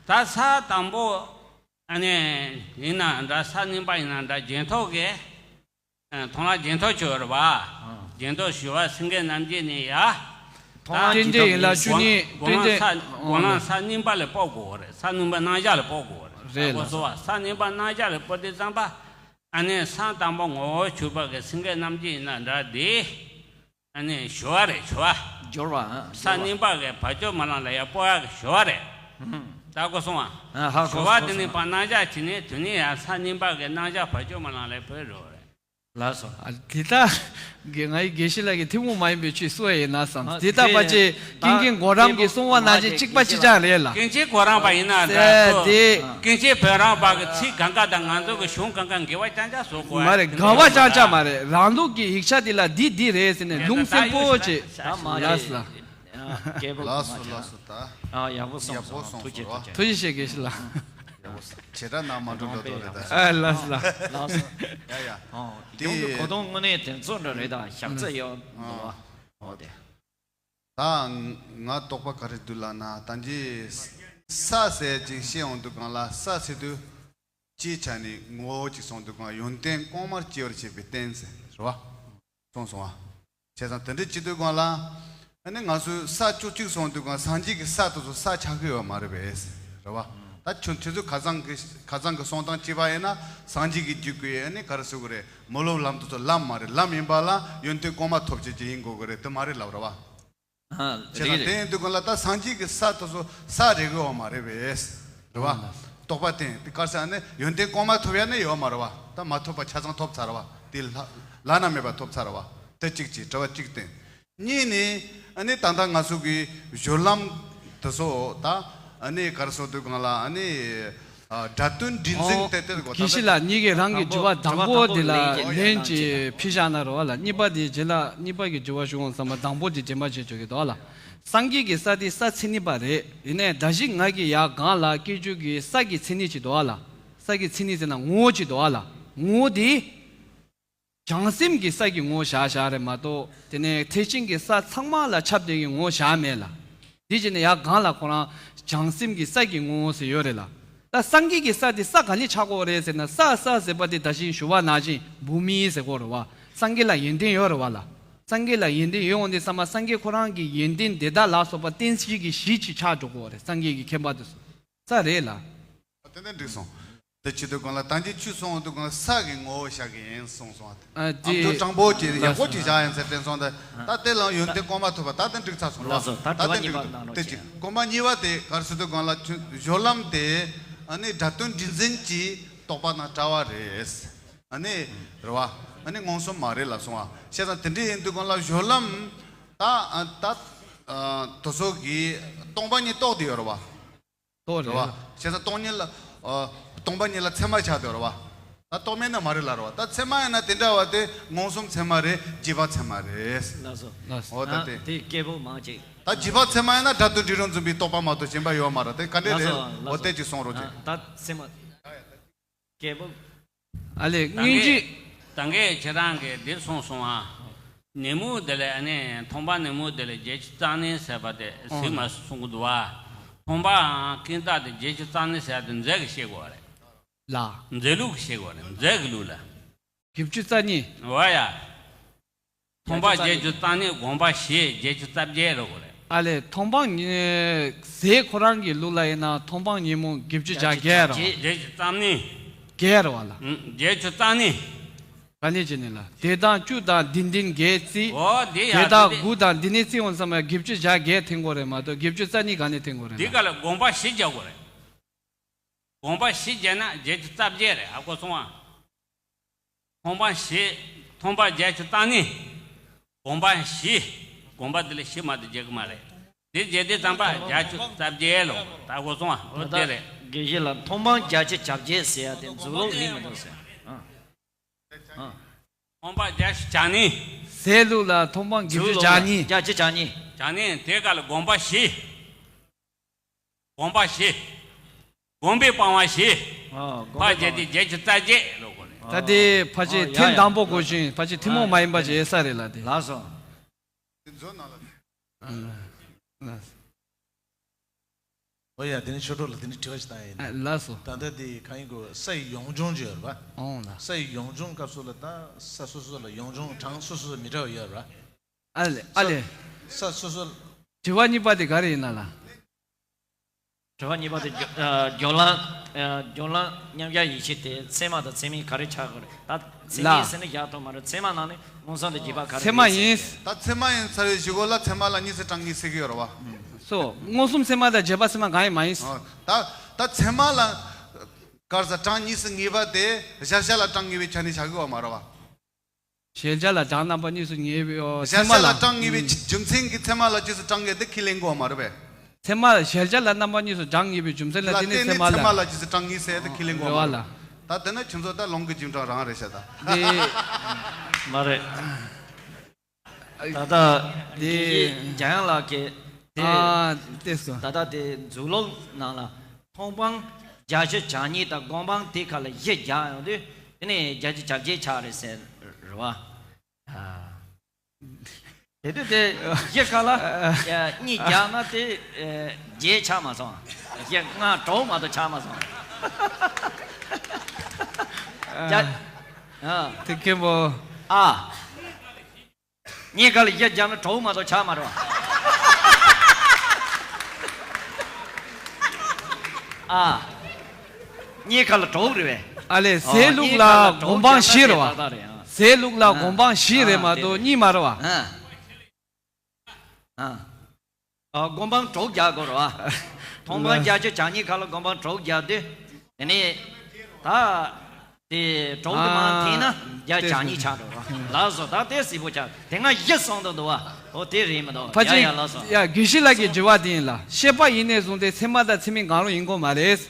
ད་ས་དང་པོ། ཨ་ནི། ཡིན་ན་འདྲ་ས་གཉིས་པ་ཡིན་ན་འདྲ་རྒྱན་ཐོག་གི་ཨ་མཐོང་ལམ་རྒྱན་ཐོག་ཆོས་རེད་བ། རྒྱན་ཐོག་ཞུ་བ་སེང་གེ་རྣམ་རྒྱལ་ནི་ཡ། མཐོང་ལམ་རྟེན་འབྲེལ་ཡིན་ལ་བཅུ་གཉིས་རྟེན་འབྲེལ། སྒོམ་ལམ་ས་རྣམ་པ་ལ་སྤོ་དགོས་རེད། ས་རྣམ་པ་རྣམ་གཞག་ལ་སྤོ་དགོས་རེད། རེད་ལ། ས་རྣམ་པ་རྣམ་གཞག་ལ་སྤོ་དུས་ཙམ་པ། ཨ་ནི་ས་དང་པོ་ངོ་བོ་ཆོད་པ་གི་སེང་གེ་རྣམ་རྒྱལ་ཡིན་ན་འདྲ་དེ། ཨ་ནི་ཞུ་བ་རེད་ཞུ་བ། སྦྱོར་བ། ས་རྣམ་པ་གི་བར་ཆད་མ་ལམ་ལ་ཡ་སྤོ་ཡག་གི་ཞུ་བ་རེད། ད་གོ་སོང་ཨ། ཞུ་བ་དེ་ནི་པ་རྣམ་གཞག་བྱས་ནས་དུས་ནས་ཡང་ས་རྣམ་པ་གི་རྣམ་གཞག་བར་ཆད་མ་ལམ་ལ་སྤོ་རོགས་རེད། ལགས་སོ། ཨ་དེ་ལྟ་གི་ང་ཡི་དགེ་བཤེས་ལགས་ཀྱི་ཐུན་མོང་མ་ཡིན་པའི་ཆོས་གསུང་བ་ཡིན་ན་བསམ། དེ་ལྟ་པ་ཅི་ཀུན་མཁྱེན་གོ་རམ་གྱི་གསུང་བ་ནང་བཞིན་གཅིག་པ་གཅིག་རྐྱང་རེད་ལ། ཀུན་མཁྱེན་གོ་རམ་པ་ཡིན་ན་འདྲ་ཚོ། དེ། ཀུན་མཁྱེན་བོད་རང་པ་གི་ཚིག་གང་ག་དང་ང་ཚོ་གི་གཞུང་གང་ག་འགལ་བ་རྐྱང་རྐྱང་བཟོ་དགོས། མ་རེད་འགལ་བ་རྐྱང་རྐྱང་མ་རེད། རང་ལུགས་ཀྱི་ཡིག་ཆ་དེ་ལ་འདི་འདི་རེད་ཟེར་ནས་ལུང་སེམས་པོ་བྱེད། ལགས་སོ། ལགས་སོ་ལགས་སོ་ད། ཨ་ཡག་པོ་གསུངས་སོང་། ཐུགས་རྗེ་ཐུགས་རྗེ། ཐུགས་རྗེ་ཆེ་དགེ་བཤེས་ལགས། ཡག་པོ་གསུངས། བྱེ་བྲག་ནང་མ་འགྲོ་འགྲོ་འགྲོ་རེད་ད། ཨ་ལགས་སོ་ལགས། ལགས་སོ། ཡ་ཡ། ཨོ་དེ་གོ་དོན་དངོས་གནས་དེ་ཚོ་འདྲ་རེད་ད་ཞག་ཚ་ཡོད་འདུག་བ། ཨོ་དེ། ད་ང་དོགས་པ་ག་རེ་འདུག་ལབ་ན་ད་ཅི་ས་ཟེར་ཅིག་ཤེས་འོང་དུས་གང་ལ་ས་ཟེར་དུས་ སྤྱིའི་ཆ་ནས་ངོ་བོ་གཅིག་སོང་དུས་གང་ཡོན་ཏན་གོང་མར་སྐྱེ་བར་བྱེད་པའི་རྟེན་ཟེར་རེད་བ། སོང་སོང་བ། བྱས་ཙང་དེ་འདྲ་བྱེད་དུས་གང་ལ། ཨ་ནི་ང་ཚོས་ས་བཅུ་གཅིག་སོང་དུས་གང་སངས་རྒྱས་ཀྱི་ས་དེ་ཚོ་ས་ཆགས་ཀྱི་ཡོད་མ་རེད་པས། རེད་བ། ད་ཁྱོད་ཁྱོད་ཚོས་ཁ་སང་གི་ཁ་སང་གི་གསུང་སྟངས་བྱས་པ་ཡིན་ན་སངས་རྒྱས་ཀྱི་རྒྱུད་ཀྱི་ཨ་ནི་ག་རེ་ཟེར་དགོས་རེད། མི་སློབ་ལམ་དེ་ཚོ་ལམ་མ་རེད། ལམ་ཡིན་པ་ལ་ཡོན་ཏན་གོང་མ་ཐོབ་བྱེད་ཀྱི་ཡིན་དགོས་ཀྱི་རེད། དེ་མ་རེད་ལབ་རེད་བ། ཨ། བྱས་ཙང་རེད་རེད། དེ་ཡིན་དུས་གང་ལ་ད་སངས་རྒྱས་ཀྱི་ས་དེ་ཚོ་ས་རེད་གི་ཡོད་མ་རེད་པས། རེད་བ། ཨ། རྟོགས་པ་བརྟན་དེ་ག་རེ་ཟེར་ན་ཡོན་ཏན་གོང་མ་ཐོབ་ཡ་ནི་ཡོད་མ་རེད་བ། ད་མ་ཐོབ་པ་ཆ་ཚང་ཐོབ་ཚར་བ་དེ་བླ་བླ་ན་མེད་པ་ཐོབ་ཚར་བ། དེ་གཅིག་གཅིག་དྲི་བ་གཅིག་བསྟན། གཉིས་ནི་ཨ་ནི་ད་ལྟ་ང་ཚོ་གི་སྦྱོར་ལམ་དེ་ཚོ་ད་ཨ་ནི་ག་རེ་ཟེར་དུས་གང་ལ་ཨ་ནི་ཨ་སྒྲ་དོན་འདྲེས་འཛིན་ཨོ། དེ་དེ་གོ་ད་དགེ་བཤེས་ལགས་གཉིས་ཀས་རང་གི་དྲི་བ་དང་པོ་དེ་ལ་ལན་ཅིག་ཕུལ་བཞག་ན་རེད་བ་ལ། གཉིས་པ་དེ་རྗེས་ལ་གཉིས་པ་གི་དྲི་བ་ཞུ་འོང་ཙམ་པ་དང་པོ་དེ་རྗེས་མ་བྱེད་ཆོག་གི་འདུག་བ་ལ། སངས་རྒྱས་ཀྱི་ས་དེ་ས་མཚན་ཉིད་པ་རེད། ཡིན་ནའི་བཀྲ་ཤིས་ང་གི་ཡ་གང་ལ་སྐྱེ་རྒྱུ་གི་ས་གི་མཚན་ཉིད་ཅིག་འདུག་བ་ལ། ས་གི་མཚན་ཉིད་ཟེར་ན་ངོ་བོ་ཅིག་འདུག་བ་ལ། ངོ་བོ་དེ། བྱང་སེམས་ཀྱི་ས་ཀྱི་ངོ་བོ་བཞག་བཞག་རེད་མ་གཏོགས་དེ་ནས་ཐེག་ཆེན་གྱི་ས་ཚང་མ་ལ་ཁྱབ་བསྡད་ཀྱི་ངོ་བོ་བཞག་མེད་ལ། དེ་བྱས་ནས་ཡ་གང་ལ་ཁོ་རང་བྱང་སེམས་ཀྱི་ས་ཀྱི་ངོ་བོ་ཟེར་ཡོད་རེད་ལ། ད་སངས་རྒྱས་ཀྱི་ས་དེ་ས་ག་ནས་ཆགས་ཀྱི་ཡོད་རེད་ཟེར་ན་ས་ས་ཟེར་བ་དེ་ད་གིན་ཞུ་བ་ནང་བཞིན་བྷུ་མི་ཟེར་གྱི་ཡོད་རེད་བ། སངས་རྒྱས་ལ་ཡོན་ཏན་ཡོད་རེད་བ་ལ། སངས་རྒྱས་ལ་ཡོན་ཏན་ཡོད་འོང་དུས་ཙམ་པ་སངས་རྒྱས་ཁོ་རང་གི་ཡོན་ཏན་དེ་དག་ལ་སོགས་པ་རྟེན་གཞི་གི་གཞི་ཅིག་ཆགས་འགྲོ་གི་ཡོད་རེད། སངས་རྒྱས་ཀྱི་མཁྱེན་པ་དེ་ཚོ་ས་རེད་ལ། ཏན་ཏན་འགྲིག་སོང་། དེ་བྱེད་དུས་གང་ལ་ད་གིན་ཁྱོད་གསུངས་འོང་དུས་གང་ལ་ས་གི་ངོ་བོ་བཞག་གི་ཡིན་གསུངས་སོང་བ། ཨ་དེ་ཨ་མདོ་དྲང་པོ་ཅིག་ཡག་པོ་ཅིག་བཞག་ཡིན་ཟེར་དྲན་སོང་། ད་ད་དེ་ལ་ཡོན་ཏན་གོང་མ་ཐོབ་པ་ད་དེ་འགྲིག་ཚར་སོང་། ལགས་སོ། ད་ད་དྲི་བ་དེ་གཉིས་པ་འགྲིག་གནང་རོགས་བྱེད། དེ་གོང་མ་གཉིས་པ་དེ་ག་རེ་ཟེར་དུས་གང་ལ་ཁྱོད་སྦྱོར་ལམ་དེ་ཨ་ནི་སྒྲ་དོན་འདྲེས་འཛིན་གྱི་རྟོག་པ་དང་བྲལ་བ་རེད། ཨ་ནི་རེད་བ། ཨ་ནི་མངོན་སུམ་མ་རེད་ལབ་སོང་བ། བྱས་ཙང་དེ་འདྲ་ཡིན་དུས་གང་ལ་སྦྱོར་ལམ་ད་ད་དེ་ཚོ་གི་སྟོང་པ་ཉིད་རྟོགས་བསྡད་ཡོད་རེད་བ། རེད་བ། རེད། བྱས་ཙང་སྟོང་ཉིད་ལ། ཨ། སྟོང་པ་ཉིད་ལ་ཚད་མ་ཆགས་བསྡད་རེད་བ། ད་རྟོག་མེད་ན་མ་རེད་ལ་རེད་བ། ད་ཚད་མ་ཡིན་ན་དེ་འདྲ་བ་དེ་མངོན་སུམ་ཚད་མ་རེད། རྗེས་དཔག་ཚད་མ་རེད། ལགས་སོ། ལགས་སོ། འོ་ད་ཨ་དེ། དེ་སྐད་པོ་མང་ཅིག་ད་རྗེས་དཔག་ཚད་མ་ཡིན་ན་སྒྲ་དོན་འབྲས་རང་མཚུངས་པའི་རྟོག་པ་མ་གཏོགས་གཞན་པ་ཡོད་མ་རེད། དེ་ག་འདྲས་ལགས་རེད། སོ། ལགས་འོ་སོ། དེ་ཅིག་གསུང་རོགས་ཨ་བྱེད། ད་ཚད་མ། སྐད་པོ། ཨ་ལས་ད་སྔོན་གི་གྱི། ད་གིན་ཁྱེད་རང་གིས་འདི་གསུངས་སོང་ཨ། ནི་མོ་དེ་ལས་ཨ་ནི་མཐོང་སྤང་ནི་མོ་དེ་ལས་བརྒྱད་ཅུ་རྩ་གཉིས་ཟེར་བ་དེ་ཨོ་ཟིན་མ་གསུང་གི་འདུག་བ། མཐོང་སྤང་ཀུན་བརྟགས་དེ་བརྒྱད་ཅུ་རྩ་གཉིས་ཟེར་བ་དེ་རྫས་ཀྱིས་ཤེས་དགོས་རེད། ལ། རྫས་ལུགས་ཀྱིས་ཤེས་དགོས་རེད། རྫས་ཀྱི་ལུགས་ལ། བརྒྱད་ཅུ་རྩ་གཉིས། འོ་ཡ། མཐོང་སྤང་བརྒྱད་ཅུ་རྩ་གཉིས། སྒོམ་སྤང་བཞི། བརྒྱད་ཅུ་རྩ་བརྒྱད་རེད་དགོས་རེད། ཨ་ལས་མཐོང་སྤང་ཉི་ཟས་ཁོ་རང་གི་ལུགས་ལ་ཡིན་ན་མཐོང་སྤང་ཉིན་མོ་བརྒྱད་ཅུ་གྱ་བརྒྱད་རེད་བ། བརྒྱད་ཅུ་རྩ་གཉིས། བརྒྱད་རེད་བ་ལ། ཨུམ། བརྒྱད་ཅུ་རྩ་གཉིས། ག་ནས་བྱས་ནས་ལ། དེ་དང་བཅུ་དང་འདི་འདི་འགའི་རྩིས། འོ་དེ་ཡ་དེ་དང་དེ་དེ། དགུ་དང་འདི་ནས་རྩིས་འོང་ཙམ་ཡ་བརྒྱད་ཅུ་གྱ་བརྒྱད་འཐེན་དགོས་རེད་མ་གཏོགས་བརྒྱད་ཅུ་རྩ་གཉིས་ག་ནས་འཐེན་དགོས་རེད་འདི་ལ། ག་ལ་སྒོམ་སྤང་བཞི་རྒྱག་དགོས་རེད། སྒོམ་སྤང་བཞི་བརྒྱབ་ན་བརྒྱད་ཅུ་རྩ་བརྒྱད་རེད་ཨ། གོ་སོང་ཨ། མཐོང་སྤང་བཞི། མཐོང་སྤང་བརྒྱད་ཅུ་རྩ་གཉིས། སྒོམ་སྤང་བཞི། སྒོམ་སྤང་དེ་ལས་བཞི་མ་གཏོགས་བརྒྱབ་ཀྱི་མ་རེད། དེ་བརྒྱབ་དུས་ཙམ་པ་བརྒྱད་ཅུ་རྩ་བརྒྱད་ལོ། ད་གོ་སོང་ཨ། འོ་དེ་རེད། དགེ་བཤེས་ལགས་མཐོང་སྤང་བརྒྱད་ཅུ་གྱ་བརྒྱད་ཟེར་ཡ་དེ་མཛོད་ལུགས་ཡིན་མི་འདུག་ཟེར། ཨ། ཨ། མཐོང་སྤང་བརྒྱད་ཅུ་གྱ་གཉིས། ཟས་ལུགས་ལ་མཐོང་སྤང་བརྒྱད་ཅུ་གྱ་གཉིས། བརྒྱད་ཅུ་གྱ་གཉིས། གྱ་གཉིས་དེ་ག་ལ་སྒོམ་སྤང་བཞི། སྒོམ་སྤང་བཞི། སྒོམ་པས་སྤང་བ་བཞི། ཨོ། སྒོམ་པ་ཕར་བརྒྱབ་དེ་བརྒྱད་ཅུ་རྩ་བརྒྱད་ལོ་གོ་རེད། ད་དེ་ཕལ་ཆེར་ཨོ། ཐེངས་ཡ་ཡ། དང་པོ་གོ་ཞིང་ཕལ་ཆེར་ཐུན་མོང་མ་ཡིན་པ་ཞིག་ཡོད་ས་རེད་ལ་དེ། ལགས་སོ། དེ་མཛོད་ནང་ལ། ཨ། ལགས་སོ། ཨོ་ཡ། དེ་ནི་ཆོས་གྲོགས་ལ་དེ་ནི་དྲི་བ་ཞིག་བཏང་ཡ་ཡིན། ཨ། ལགས་སོ། ད་ལྟ་དེ་གང་ཡིན་གོ་ས་ཡི་ཡོངས་སྦྱོང་ཅིག་ཡོད་རེད་པ། ཨོ་ལགས། ས་ཡི་ཡོངས་སྦྱོང་སྐབས་སུ་ལ་ད་ས་སོ་སོ་ལ་ཡོངས་སྦྱོང་གྲངས་སོ་སོ་མི་འདྲ་བ་ཡོད་རེད་པ། ཨ་ལས་ཨ་ལས། ས་སོ་སོ། དྲི་བ་གཉིས་པ་དེ་ག་རེ་ཡིན་ན་ལ། དྲི་བ་གཉིས་པ་དེ་སྦྱོར་ཨ་སྦྱོར་ལམ་ཨ་སྦྱོར་ལམ་མཉམ་གཞག་ཡེ་ཤེས་དེ་ཚད་མ་དང་ཚད་མིན་ག་རེ་ཆགས་དགོས་རེད། ད་ཚད་མིན་ཟེར་ན་བཞག་ཐུབ་མ་རེད། ཚད་མ་ནང་ནས་མངོན་སུམ་དང་རྗེས་དཔག་ག་རེ་ཚད་མ་རེད་ཟེར་ཡིན། ཏེ། ད་ཚད་མ་ཡིན་ཚར་བའི་གཞུག་གུ་ལ་ཚད་མ་ལ་གཉིས་སུ་གྲངས་གཉིས་ཟེར་གྱི་ཡོད་རེད་པ། སོ། མངོན་སུམ་ཚད་མ་དང་རྗེས་དཔག་ཚད་མ་གང་ཡང་མ་ཡིན། ཨ། ད་ད་ཚད་མ་ལ་ག་རེ་ཟེར་གྲངས་གཉིས་སུ་ངེས་པ་དེ་གཞལ་བྱ་ལ་གྲངས་ངེས་པའི་ཆ་ནས་བཞག་གི་ཡོད་མ་རེད་པ། གཞལ་བྱ་ལ་གྲངས་རྣམ་པ་གཉིས་སུ་ངེས་པའི་ཨོ། གཞལ་བྱ་ལ་གྲངས་ངེས་པའི་རྒྱུ་མཚན་གྱིས་ཚད་མ་ལ་རྗེས་སུ་གྲངས་ངེས་དེ་ཁས་ལེན་དགོས་མ་རེད་པས། ཚད་མ་གཞལ་བྱ་ལ་རྣམ་པ་གཉིས་སུ་གྲངས་ངེས་པའི་རྒྱུ་མཚན་ལ་ལ་བརྟེན་ནས་བརྟེན་ནས་ཚད་མ་ཚད་མ་ལ་ལ་རྗེས་སུ་གྲངས་ངེས་ཟེར་ཏེ་ཁས་ལེན་དགོས་མ་རེད། རེད་བ་ལ། ད་དེ་ནི་ཁྱེད་ཚོ་ད་ལུང་གི་རྗེས་འབྲང་རང་རེད་ཤག་ད། འདི། མ་རེད། ད་ལྟ་འདི་འཇམ་དབྱངས་ལགས་ཀྱིས་དེ། ཨ། ལྟས་སོ། ད་ལྟ་དེ་མཛོད་ལུགས་ནང་ལ་མཐོང་སྤང་བརྒྱད་ཅུ་གྱ་གཉིས་དང་སྒོམ་སྤང་དེ་ཁ་ལ་བཞི་རྒྱག་ཡོང་དུས་དེ་ནས་བརྒྱད་ཅུ་གྱ་བརྒྱད་ཆགས་རེད་ཟེར་རེད་བ། ཨ། དེ་དུས་དེ་བཞི་ཁ་ལ་གཉིས་རྒྱག་ན་དེ་བརྒྱད་ཆགས་མ་སོང་། བཞི་ལྔ་དྲུག་མ་གཏོགས་ཆགས་མ་སོང་། ཨ། ཨ། དེ་མཁན་པོ། ཨ། གཉིས་ཀ་ལ་གཞི་བརྒྱབ་ན་གྲོགས་མ་གཏོགས་ཆགས་མ་རེད་བ། ཨ། གཉིས་ཀ་ལ་གྲོགས་རེད་བས། ཨ་ལས། ཟས་ལུགས་ལ་སྒོམ་སྤང་བཞི་རེད་བ། ཟས་ལུགས་ལ་སྒོམ་སྤང་བཞི་རེད་མ་གཏོགས་གཉིས་མ་རེད་བ། ཨ། ཨ། སྒོམ་སྤང་དྲུག་རྒྱག་དགོས་རེད་བ། མཐོང་སྤང་ལ། བརྒྱད་ཅུ་གྱ་གཉིས་ཁ་ལ་སྒོམ་སྤང་དྲུག་རྒྱག་དུས། དེ་ནས་ད་དེ་དྲུག་དེ་མར་འཐེན་ན་བརྒྱ་གྱ་གཉིས་ཆགས་འགྲོ་རེད་བ། ལགས་སོ། ད་དེ་གཟིགས་པོ་ཆགས། དེ་སྔ་བཞི་གསུངས་འདུག་འདུག་བ། འོ་དེ་རེད་མི་འདུག་ཕལ་ཡ་ཆེར་ཡ། ལགས་སོ། ཡ། དགེ་བཤེས་ལགས་ཀྱི་དྲི་བ་དེ་ཡིན་ལ། ཤེས་པ་ཡེ་ནས་བཟུང་སྟེ་ཚད་མ་དང་ཚད་མིན་གང་རུང་ཡིན་དགོས་མ་རེད།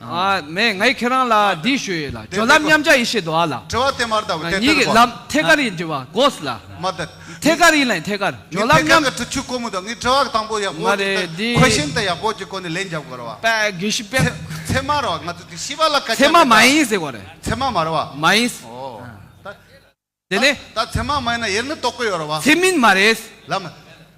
ཨ། མེད། ངས་ཁྱེད་རང་ལ་འདི་ཞུ་ཡོད་ལ། སྦྱོར་ལམ་མཉམ་གཞག་ཡེ་ཤེས་འདུག་ཨ་ལ། དྲི་བ་དེ་མ་རེད་ད། ངེད་ཀྱི་ལམ་ཐད་ཀར་ཡིན། དྲི་བ་དགོས་ལ། མ་ད། ཐད་ཀར་ཡིན་ལ། ཐད་ཀར། སྦྱོར་ལམ་མཉམ། ཐད་ཀར་གྱི་ཁྲིད་ཆུ་གོ་མི་འདུག་ངས་དྲི་བ་དང་པོ་ཡག་པོ་མ་རེད་འདི། འདི་ཁོ་ཤེས་ད་ཡག་པོ་གྱི་སྒོ་ནས་ལན་རྒྱབ་དགོས་རེད་བ། པ་དགེ་བཤེས་པས། ཚད་མ་རེད་བ། ང་ཚོ་དེ་ཤེས་པ་ལ་དཀའ། ཚད་མ་མ་ཡིན་ཟེར་དགོས་རེད། ཚད་མ་མ་རེད་བ། མ་ཡིན། ཨོ། ད། དེ་ནས། ད་ཚད་མ་མ་ཡིན་ན་ཡེར་ནི་རྟོགས་ཀྱི་ཡོད་རེད་བ། ཚད་མིན་མ་རེད། ལ་མ།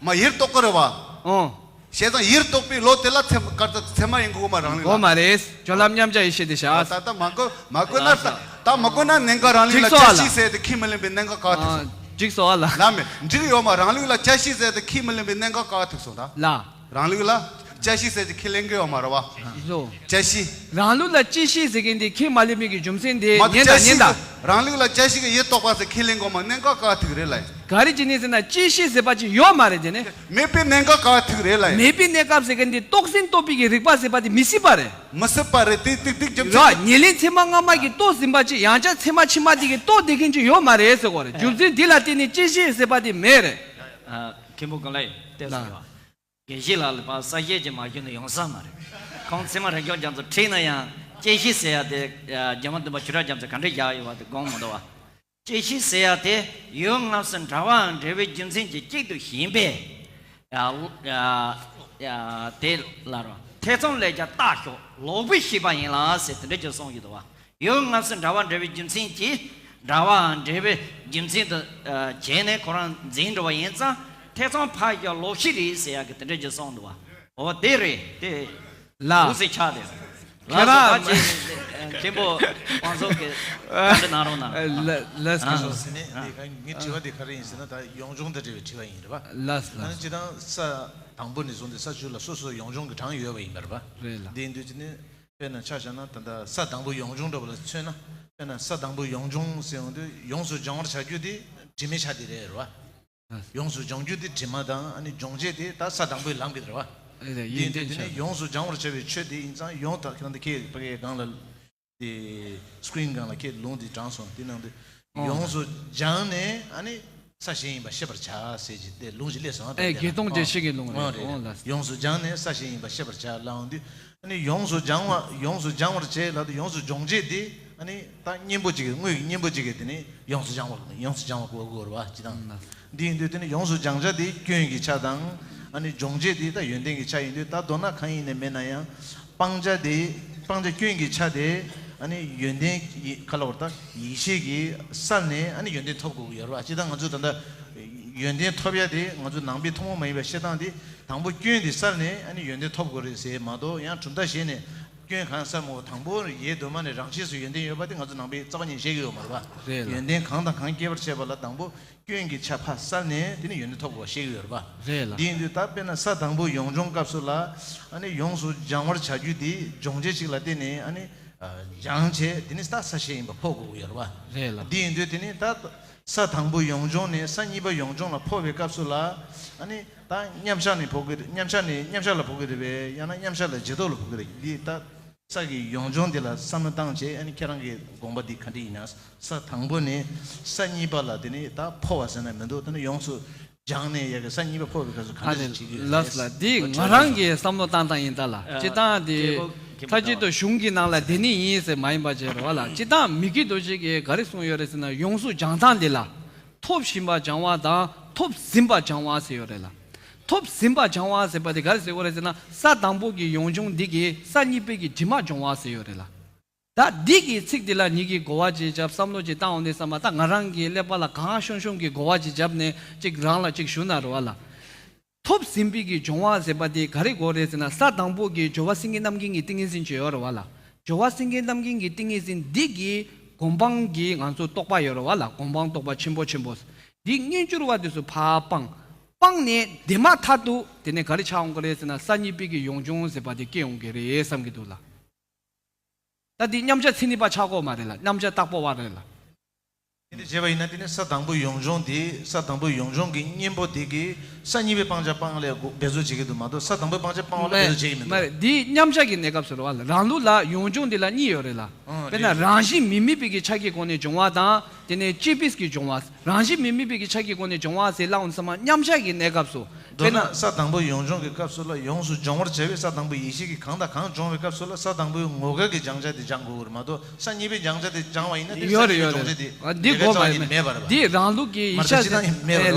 མ་ཡེར་རྟོགས་ཀྱི་རེད་བ། ཨོ། བྱས་ཙང་ཡེར་རྟོགས་པའི་ལོ་དེ་ལ་ཚད་མ་ག་ཚད་མ་ཡིན་དགོས་མ། རང་ལུགས་ལ། དགོས་མ་རེད། སྦྱོར་ལམ་མཉམ་གཞག་ཡེ་ཤེས་དེ་བཞག་ད་ད་མ་གོ་མ་གོ་ན། ད་ད་མ་གོ་ན་གནད་འགག་རང་ལུགས་ལ་འཇིགས་སོ་ཨ་ལ། བསྐྱར་ཤེས་ཟེར་དེ་ཁས་མི་ལེན་པའི་གནད་འགག་ག་ཐུག་སོང་། འཇིགས་སོ་ཨ་ལ། ལ་མེ། འགྲིག་ཡོད་མ། རང་ལུགས་ལ་བསྐྱར་ཤེས་ཟེར་དེ་ཁས་མི་ལེན་པའི་གནད་འགག་ག་ཐུག་སོང་ད། ལ། རང་ལུགས་ལ་བསྐྱར་ཤེས་ཟེར་དེ་ཁས་ལེན་གི་ཡོད་མ་རེད་བ། བཟོ། བསྐྱར་ཤེས། རང་ལུགས་ལ་བསྐྱར་ཤེས་ཟེར་མཁན་དེ་ཁས་མ་ལེན་པའི་གི་རྒྱུ་མཚན་དེ། མ་ཉན་ད་བསྐྱར་ཉན་ཤེས་ད། ཟེར་རང་ལུགས་ལ་བསྐྱར་ཤེས་ཀྱི་ཡེ་རྟོགས་པ་ཟེར་ཁས་ལེན་དགོས་མ། གནད་འགག་ག་ཐུག་རེད་ལ། ག་རེ་བྱས་ནས་ཟེར་ན་བསྐྱར་ཤེས་ཟེར་བ་ཅིག་ཡོད་མ་རེད་དེ་ནས། མེད་པའི་གནད་འགག་ག་ཐུག་རེད་ལ། མེད་པའི་གནས་སྐབས་ཟེར་མཁན་དེ་རྟོགས་ཟིན་རྟོགས་པའི་གི་རིག་པ་ཟེར་བ་དེ་མི་སྲིད་པ་རེད། མི་སྲིད་པ་རེད། དེ་ཏིག་ཏིག་རྒྱུ་མཚན། ར། ཉེར་ལེན་ཚད་མ་སྔ་མ་གི་རྟོགས་ཟིན་པ་ཅིག་ཡང་བསྐྱར་ཚད་མ་ཕྱི་མ་དེ་གི་རྟོགས་བསྡད་མཁན་ཅིག་ཡོད་མ་རེད་ཟེར་དགོས་རེད། རྒྱུ་མཚན་འདི་ལ་བརྟེན་ནས་བསྐྱར་ཤེས་ཟེར་བ་དེ་མེད་རེད། ཨ། མཁན་པོ་གོང་ལ་བལྟས་སོང་ཡོད། དགེ་བཤེས་ལགས་ལ་ཕར་གསལ་བཤད་ཅིག་མ་ཞུས་ན་ཡོང་ས་མ་རེད། ཁོང་ཚད་མ་རིག་སྐྱོང་རྒྱ་མཚོ་ཁྲིད་ན་ཡང་བསྐྱར་ཤེས་ཟེར་ཡ་དེ། རྒྱལ་བ་བདུན་པ་ཆོས་གྲགས་རྒྱ་མཚོས་ག་འདྲ་བཞག་ཡོད་པ་དེ་དགོངས་མི་འདུག་བ། བསྐྱར་ཤེས་ཟེར་ཡ་དེ་ཡུལ་དངོས་སུ་འདྲ་བའམ་འབྲེལ་བའི་རྒྱུ་མཚན་གྱིས་གཅིག་ཏུ་ཞེན་པས། ཡ་ཡ་ཡ་དེ་ལ་རོ། ཐེ་ཚོམ་ལས་ཀྱང་བརྟགས་ཤོག་ལོག་པའི་ཤེས་པ་ཡིན་ལ་ཟེར་དེ་འདྲ་ཅིག་གསུངས་ཡོད་འདུག་བ། ཡུལ་དངོས་སུ་འདྲ་བ་འབྲེལ་བའི་རྒྱུ་མཚན་གྱིས། འདྲ་བའམ་འབྲེལ་བའི་རྒྱུ་མཚན་དུ་ཨ་བྱས་ནས་ཁོ་རང་འཛིན་འགྲོ་བ་ཡིན་ཙང་། ཐེ་ཚོམ་ཕར་བཞག་ལོག་ཤེས་རེད་ཟེར་ཡག་གི་དེ་འདྲ་ཅིག་གསུངས་འདུག་བ། འོ་དེ་རེད་དེ། ལ། འུ་ཚོས་ཆགས་དེ། ལགས་སོ། ཁྱེད་རང་ད་ཅི་མཁན་པོ་དབང་རྫོང་གིས་བཀའ་འདྲི་གནང་རོགས་གནང་། ལ་ལགས་ཨ། སོ། ཟེར་ནས་འདི་ག་ངའི་དྲི་བ་འདི་ག་རེ་ཡིན་ཟེར་ན། ད་ཡོངས་སྦྱོང་དང་འབྲེལ་བའི་དྲི་བ་ཡིན་རེད་པ། ལགས་སོ། ཨ་ནི་ལགས་སོ། སྤྱིར་བཏང་ས་དང་པོ་ནས་བཟུང་སྟེ་ས་བཅུ་ལ་སོ་སོ་ཡོངས་སྦྱོང་གི་གྲངས་ཡོད་པ་ཡིན་པ་རེད་པ། རེད་ལགས། འདི་ཡིན་དུས་ཅི་ནས། དཔེར་ན་ཆ་བཞག་ན་ད་ལྟ་ས་དང་པོ་ཡོངས་སྦྱོང་འདྲ་བ་ལ་མཚོན་ན། དཔེར་ན་ས་དང་པོ་ཡོངས་སྦྱོང་ཟེར་ཡོང་དུས་ཡོངས་སུ་སྦྱང་བར་བྱ་རྒྱུ་དེ་དྲི་མའི་ཆ་དེ་རེད་རེད་བ། ཡོངས་སུ་སྦྱང་རྒྱུ་དེ་དྲི་མ་དང་། ཨ་ནི་སྦྱོང་བྱེད་དེ་ད་ས་དང་པོའི་ལམ་གྱི་རེད་བ། རེད་རེད། འདི་ཡོན་ཏན་དེ་ནི་ཆ་ཡོངས་སུ་སྦྱང་བར་བྱ་བའི་ཆོས་དེ་ཡིན་ཙང་། ཡོངས་དག་ཁྱེད་རང་དེ་ཁྱེད་ཕ་གིའི་སྒང་ལ་དེ་སི་ཀི་རིན་སྒང་ལ་ཁྱེད་ལུང་དེ་དྲངས་སོང་། དེ་ནང་དུ། ཨོ། ཡོངས་སུ་སྦྱངས་ནས་ཨ་ནི་ས་གཞན་ཡིན་པ་ཤེས་པར་བྱ་ཟེར་གྱི་དེ་ལུང་ཞིག་སླེབས་སོང་། ཨེ། དེ་དགེ་སྟོང་རྒྱལ་བཤད་ཀྱི་ལུང་རེད། ཨོ་རེད། ཨོ་ལགས། ཡོངས་སུ་སྦྱངས་ནས་ས་གཞན་ཡིན་པ་ཤེས་པར་བྱ་ལབ་ཡོང་དུས། ཨ་ནི་ཡོངས་སུ་སྦྱང་བ། ཡོངས་སུ་སྦྱང་བར་བྱེད་ལབ་དུས་ཡོངས་སུ་སྦྱོང་བྱེད་དེ་ཨ་ནི་ད་གཉེན་པོ་གཅིག་གི། དངོས་ཀྱི་གཉེན་པོ་གཅིག་གིས་དེ་ནི་ཡོངས་སུ་སྦྱང་བ། ཡོངས་སུ་སྦྱང་བ་གོ་དགོས་རེད་བ། སྤྱིར་བཏང་། ཨང་། འདི་ཡིན་དུས་དེ་ནི་ཡོངས་སུ་སྦྱང་བྱ་དེ་སྐྱོན་གྱི་ཆ་དང་། ཨ་ནི་སྦྱོང་བྱེད་དེ་ད་ཡོན་ཏན་གྱི་ཆ་ཡིན་དུས། ད་མདོར་ན་གང་ཡིན་ནའི་མེད་ན་ཡང་། སྤང་བྱ་དེ། སྤང་བྱ་སྐྱོན་གྱི་ཆ་དེ་ཨ་ནི་ཡོན་ཏན་གྱི་ག་ལ་བར་ད་ཡིད་ཤེས་ཀྱི་སར་ནས་ཨ་ནི་ཡོན་ཏན་ཐོབ་དགོས་ཀྱི་ཡོད་རེད་བ། སྤྱིར་བཏང་ང་ཚོ་ད་ལྟ་ཡོན་ཏན་ཐོབ་ཡ་དེ་ང་ཚོ་ནང་པའི་ཐུན་མོང་མ་ཡིན་པའི་བཤད་སྟངས་དེ། དང་པོ་སྐྱོན་དེ་སར་ནས་ཨ་ནི་ཡོན་ཏན་ཐོབ་དགོས་རེད་ཟེར་མ་གཏོགས། ཡང་གྲུབ་མཐའ་གཞན་ནས་སྐྱོན་གང་སར་མོ། དང་པོ་ཡེ་གདོད་མ་ནས་རང་ཆས་སུ་ཡོན་ཏན་ཡོད་པ་དེ་ང་ཚོ་ནང་པའི་རྩ་བ་ཉིད་བཤད་ཀྱི་ཡོད་མ་རེད་བ། རེད་ལ། ཡོན་ཏན་གང་དང་གང་སྐྱེ་བར་བྱེད་པ་ལ་དང་པོ་སྐྱོན་གྱི་ཆ་ཕར་སལ་ནས་དེ་ནི་ཡོན་ཏན་ཐོབ་དགོས་པ་བཤད་ཀྱི་ཡོད་རེད་བ། རེད་ལ། འདི་ཡིན་དུས་ད་དཔེར་ན་ས་དང་པོ་ཡོངས་སྦྱོང་སྐབས་སུ་ལ་ཨ་ནི་ཡོངས་སུ་སྦྱང་བར་བྱ་རྒྱུ་དེ་སྦྱོང་བྱེད་ཅིག་ལ་བརྟེན་ནས་ཨ་ནི་སྦྱང་བྱས་དེ་ནི་ད་ས་གཞན་ཡིན་པ་འཕོ་དགོས་ཀྱི་ཡོད་རེད་བ། རེད་ལ། འདི་ཡིན་དུས་དེ་ནི་ད། ས་དང་པོ་ཡོངས་སྦྱོང་ནས་ས་གཉིས་པ་ཡོངས་སྦྱོང་ལ་འཕོ་བའི་སྐབས་སུ་ལ། ཨ་ནི་ད་མཉམ་བཞག་ནས་འཕོ་གི་རེད། མཉམ་བཞག་ནས་མཉམ་བཞག་ལ་འཕོ་གི་རེད་པས། ཡང་ན་མཉམ་བཞག་ལ་རྗེས་ཐོབ་ལ་འཕོ་གི་རེད། འདི་ད་ས་ཀྱི་ཡོངས་སྦྱོང་འདི་ལ་བསམ་བློ་བཏང་བྱས། ཨ་ནི་ཁྱེད་རང་གི་དགོངས་པ་འདི་ག་འདྲ་ཡིན་ན། ས་དང་པོ་ནས་ས་གཉིས་པ་ལ་དེ་ནི་ད་འཕོ་བ་ཟེར་ན་མི་འདུག་དེ་ནི་ཡོངས་སུ་སྦྱངས་ནས་ཡ་གི་ས་གཉིས་པ་འཕོ་བའི་སྐབས་སུ་ག་འདྲ་ཞིག་བྱེད་ཀྱི་ཡོད་རེད། ལགས་ལ། འདི་ང་རང་གི་བསམ་བློ་བཏང་སྟངས་ཡིན་ད་ལ། ཨ། སྤྱིར་བཏང་དེ། མཁན་པོ་མཁན་པོ་མཐའ་གཅིག་ཏུ་གཞུང་གི་ནང་ལ་འདི་ནི་ཡིན་ཟེར་མ་ཡིན་པ་བྱས་རེད་བ་ལ། སྤྱིར་བཏང་མི་དགེ་རྡོ་རྗེ་གིས་ག་རེ་གསུངས་ཡོད་རེད་ཟེར་ན། ཡོངས་སུ་སྦྱང་སྟངས་འདི་ལ་ཐོབ་བཞིན་པ་སྦྱང་བ་དང་ཐོབ་ཟིན་པ་སྦྱང་བ་ཟེར་ཡོད་རེད་ལ། ཐོབ་ཟིན་པ་སྦྱང་བ་ཟེར་བ་དེ་ག་རེ་ཟེར་དགོས་རེད་ཟེར་ན། ས་དང་པོ་གི་ཡོངས་སྦྱོང་འདི་གིས་ས་གཉིས་པའི་གི་དྲི་མ་སྦྱོང་བ་ཟེར་ཡོད་རེད་ལ། ད་འདི་གི་ཚིག་འདི་ལ་ཉིད་ཀྱིས་གོ་བ་ཅིག་བརྒྱབ། བསམ་བློ་ཅིག་བཏང་འོང་དུས་ཙམ་པ། ད་ང་རང་གི་ཀླད་པ་ལ་གང་ཤོང་ཤོང་གི་གོ་བ་ཅིག་བརྒྱབ་ནས་ཅིག་རང་ལ་ཅིག་ཞུ་ན་རེད་བ་ལ། ཐོབ་ཟིན་པའི་གི་སྦྱོང་བ་ཟེར་བ་དེ་ག་རེ་དགོས་རེད་ཟེར་ན། ས་དང་པོ་གི་སྦྱོར་བ་སེང་གེ་རྣམ་རྒྱལ་གྱི་ཏིང་ངེ་འཛིན་ཅིག་ཡོད་རེད་བ་ལ། སྦྱོར་བ་སེང་གེ་རྣམ་བསྒྱིངས་ཀྱི་ཏིང་ངེ་འཛིན་འདི་གིས་སྒོམ་སྤང་གི་ང་ཚོ་རྟོགས་པ་ཡོད་རེད་བ་ལ། སྒོམ་སྤང་རྟོགས་པ་ཆེན་པོ་ཆེན་པོ། འདི་སྔོན་འགྱུར་བ་དེ་ཚོ་ཕར་སྤངས། སྤངས་ནས་དེ་མ་ཐག་ཏུ་དེ་ནས་ག་རེ་ཆགས་འོང་གི་རེད་ཟེར་ན། ས་གཉིས་པའི་གི་ཡོངས་སྦྱོང་ཟེར་བ་དེ་སྐྱེ་འོང་གི་རེད་བསམ་གྱི་འདུག་ལ། ད་འདི་མཉམ་བཞག་མཚན་ཉིད་པ་ཆགས་ཀྱི་ཡོད་མ་རེད་ལ། མཉམ་བཞག་རྟག་པ་བ་རེད་ལ། དེ་འདྲ་བྱས་པ་ཡིན་ན། དེ་ནི་ས་དང་པོའི་ཡོངས་སྦྱོང་དེ། ས་དང་པོའི་ཡོངས་སྦྱོང་གི་གཉེན་པོ་དེ་གིས་ས་གཉིས་པའི་སྤང་བྱ་སྤང་ལས་འབད་རྩོལ་བྱེད་ཀྱི་འདུག་མ་གཏོགས། ས་དང་པོའི་སྤང་བྱ་སྤང་བ་ལ་འབད་རྩོལ་བྱེད་ཀྱི་མི་འདུག་མ་རེད། འདི་མཉམ་བཞག་གི་གནས་སྐབས་སུ་རེད་བ་ལ། རང་ལུགས་ལ་ཡོངས་སྦྱོང་འདི་ལ་གཉིས་ཡོད་རེད་ལ། ཨང་། དཔེར་ན། རེད། རང་བཞིན་མི་དམིགས་པའི་གི་ཆ་གི་སྒོ་ནས་སྦྱོང་བ་དང་། དེ་ནས་བཅས་པའི་གི་སྦྱོང་བ། རང་བཞིན་མི་དམིགས་པའི་གི་ཆ་གི་སྒོ་ནས་སྦྱོང་བ་ཟེར་ལབ་འོང་དུས་ཙམ་པ། མཉམ་བཞག་གི་གནས་སྐབས་སུ། མདོར་ན། དཔེར་ན། ས་དང་པོའི་ཡོངས་སྦྱོང་གི་སྐབས་སུ་ལ་ཡོངས་སུ་སྦྱོང་བར་བྱ་བའི་ས་དང་པོའི་ཡེ་ཤེས་ཀྱིས་གང་དང་གང་སྦྱོང་བའི་སྐབས་སུ་ལ། ས་དང་པོའི་ངོ་སྐལ་གྱི་སྦྱང་བྱ་དེ་སྦྱང་དགོས་ཀྱི་རེད་མ་གཏོགས། ས་གཉིས་པའི་སྦྱང་བྱ་དེ་སྦྱང་བ་ཡིན་ན། དེ་ས་ཡོད་རེད། གཉིས་པའི་ཡོད་སྦྱོང་བྱ་རེད། དེ། ཨ། འདི་དགོས་མ་རེད། ཡིན་མེད་པ་རེད་པ། འདི་རང་ལུགས་ཀྱི་ཡིག་ཆ་དེ།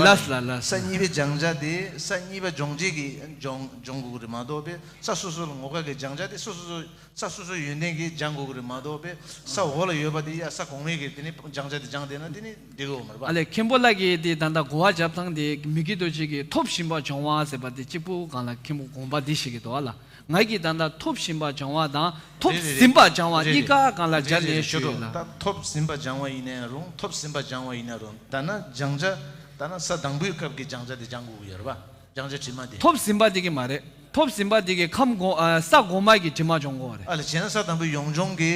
ལགས་ལགས་ལགས། ས་གཉིས་པའི་སྦྱང་བྱ་དེ་ས་གཉིས་པའི་སྦྱོང་བྱེད་ཀྱིས་སྦྱོང་སྦྱོང་དགོས་ཀྱི་རེད་མ་གཏོགས། པས་ས་སོ་སོ་ལ་ངོ་སྐལ་གྱི་སྦྱང་བྱ་དེ་སོ་སོ་སོ། ས་སོ་སོའི་ཡོན་ཏན་གྱིས་སྦྱང་དགོས་ཀྱི་རེད་མ་གཏོགས། པས་ས་འོག་ལ་ཡོད་པ་དེ་ཡ་ས་གོང་མའི་གི་དེ་ནི་སྦྱང་བྱ་དེ་སྦྱངས་བསྡད་ན་དེ་ནི་འགྲིག་གི་ཡོད་མ་རེད་པ། ཨ་ལས། མཁན་པོ་ལགས་ཀྱིས་དེ་ད་ལྟ་གོ་བ་རྒྱབ་སྟངས་དེ། མི་དགེ་རྡོ་རྗེ་གིས་ཐོབ་ཞིམ་པ་སྦྱོང་བ་ཟེར་བ་དེ་གཅིག་པུ་སྒང་ལ་མཁན་པོ་དགོངས་པ་འདི་བཞེས་ཀྱི་འདུག་ཨ་ལ། ང་གིས་ད་ལྟ་ཐོབ་ཞིམ་པ་སྦྱོང་བ་དང་ཐོབ་རེད་རེད། ཟིན་པ་སྦྱང་བ། རེད་གཉིས་རེད། ཀ་སྒང་ལ་སྦྱར་རེད་རེད། ནས་ཞུས་ཡོད་ལ། ད་ཐོབ་ཟིན་པ་སྦྱང་བ་ཡིན་ན་ཡང་རུང་། ཐོབ་ཟིན་པ་སྦྱང་བ་ཡིན་ན་རུང་། ད་ན་སྦྱང་བྱ། ད་ན་ས་དང་པོའི་སྐབས་ཀྱི་སྦྱང་བྱ་དེ་སྦྱང་དགོས་ཀྱི་ཡོད་རེད་པ། སྦྱང་བྱ་དྲི་མ་དེ། ཐོབ་ཟིན་པ་དེ་གི་མ་རེད། ཐོབ་ཟིན་པ་དེ་གི་ཁམས་གོང་། ཨ། ས་གོང་མ་གི་དྲི་མ་སྦྱོང་དགོས་རེད། ཨ་ལས། བྱས་ན་ས་དང་པོའི་ཡོངས་སྦྱོང་གི།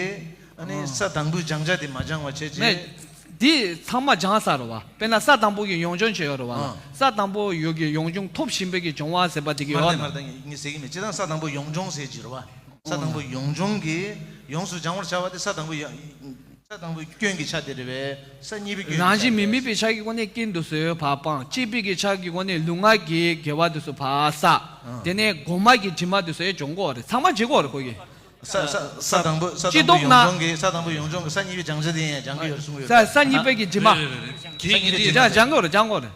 ཨ་ནི། ཨ། ས་དང་པོའི་སྦྱང་བྱ་དེ་མ་སྦྱང་བ་བྱས་རྗེས། མེད། དེ་ཚང་མ་སྦྱངས་ཚར་རེད་བ། དཔེར་ན་ས་དང་པོ་གི་ཡོངས་སྦྱོང་བྱས་ཡོད་རེད་བ་ལ། ཨ། ས་དང་པོ་ཡོད་ཀྱི་ཡོངས་སྦྱོང་ཐོབ་ཞིམ་པའི་གི་སྦྱོང་བ་ཟེར་བ་དེ་གི་ཡོད་མ་རེད། མ་རེད། མ་རེད། ངས་ཟེར་གྱི་མེད། སྤྱིར་བཏང་ས་དང་པོ་ཡོངས་སྦྱོང་ཟེར་གྱི་རེད་བ། ས་དང་པོ་ཡོངས་སྦྱོང་གི་ཡོངས་སུ་སྦྱང་བར་བྱ་བ་དེ་ས་དང་པོ་ཡ། ས་དང་པོའི་སྐྱོན་གྱི་ཆ་དེ་རེད་པས། ས་གཉིས་པའི་སྐྱོན་གྱི་ཆ་རེད། རང་བཞིན་མི་དམིགས་པའི་ཆ་གི་སྒོ་ནས་རྐྱེན་དེ་ཚོ་ཕར་སྤང་། བཅས་པའི་གི་ཆ་གི་སྒོ་ནས་ལུས་ངག་གི་དགེ་བ་དེ་ཚོ་ཕར་བསགས། ཨ། དེ་ནས་གོང་མ་གི་དྲི་མ་དེ་ཚོ་ཡང་སྦྱོང་དགོས་རེད། ཚང་མ་བྱེད་དགོས་རེད་ཁོ་གིས། ས་ས་ས་དང་པོ་ས་དང་པོ་ཡོངས་སྦྱོང་གི། ས་དང་པོ་ཡོངས་སྦྱོང་གི་ས་གཉིས་པའི་སྦྱང་བྱ་དེ་ཡང་སྦྱང་གི་ཡོད་རེད་གསུང་གི་ཡོད་རེད། ས་ས་གཉིས་པའི་གི་དྲི་མ། རེད་རེད་རེད། ས་གཉིས་པའི་དྲི་མ་སྦྱང་དགོས་རེད། སྦྱང་དགོས་རེད།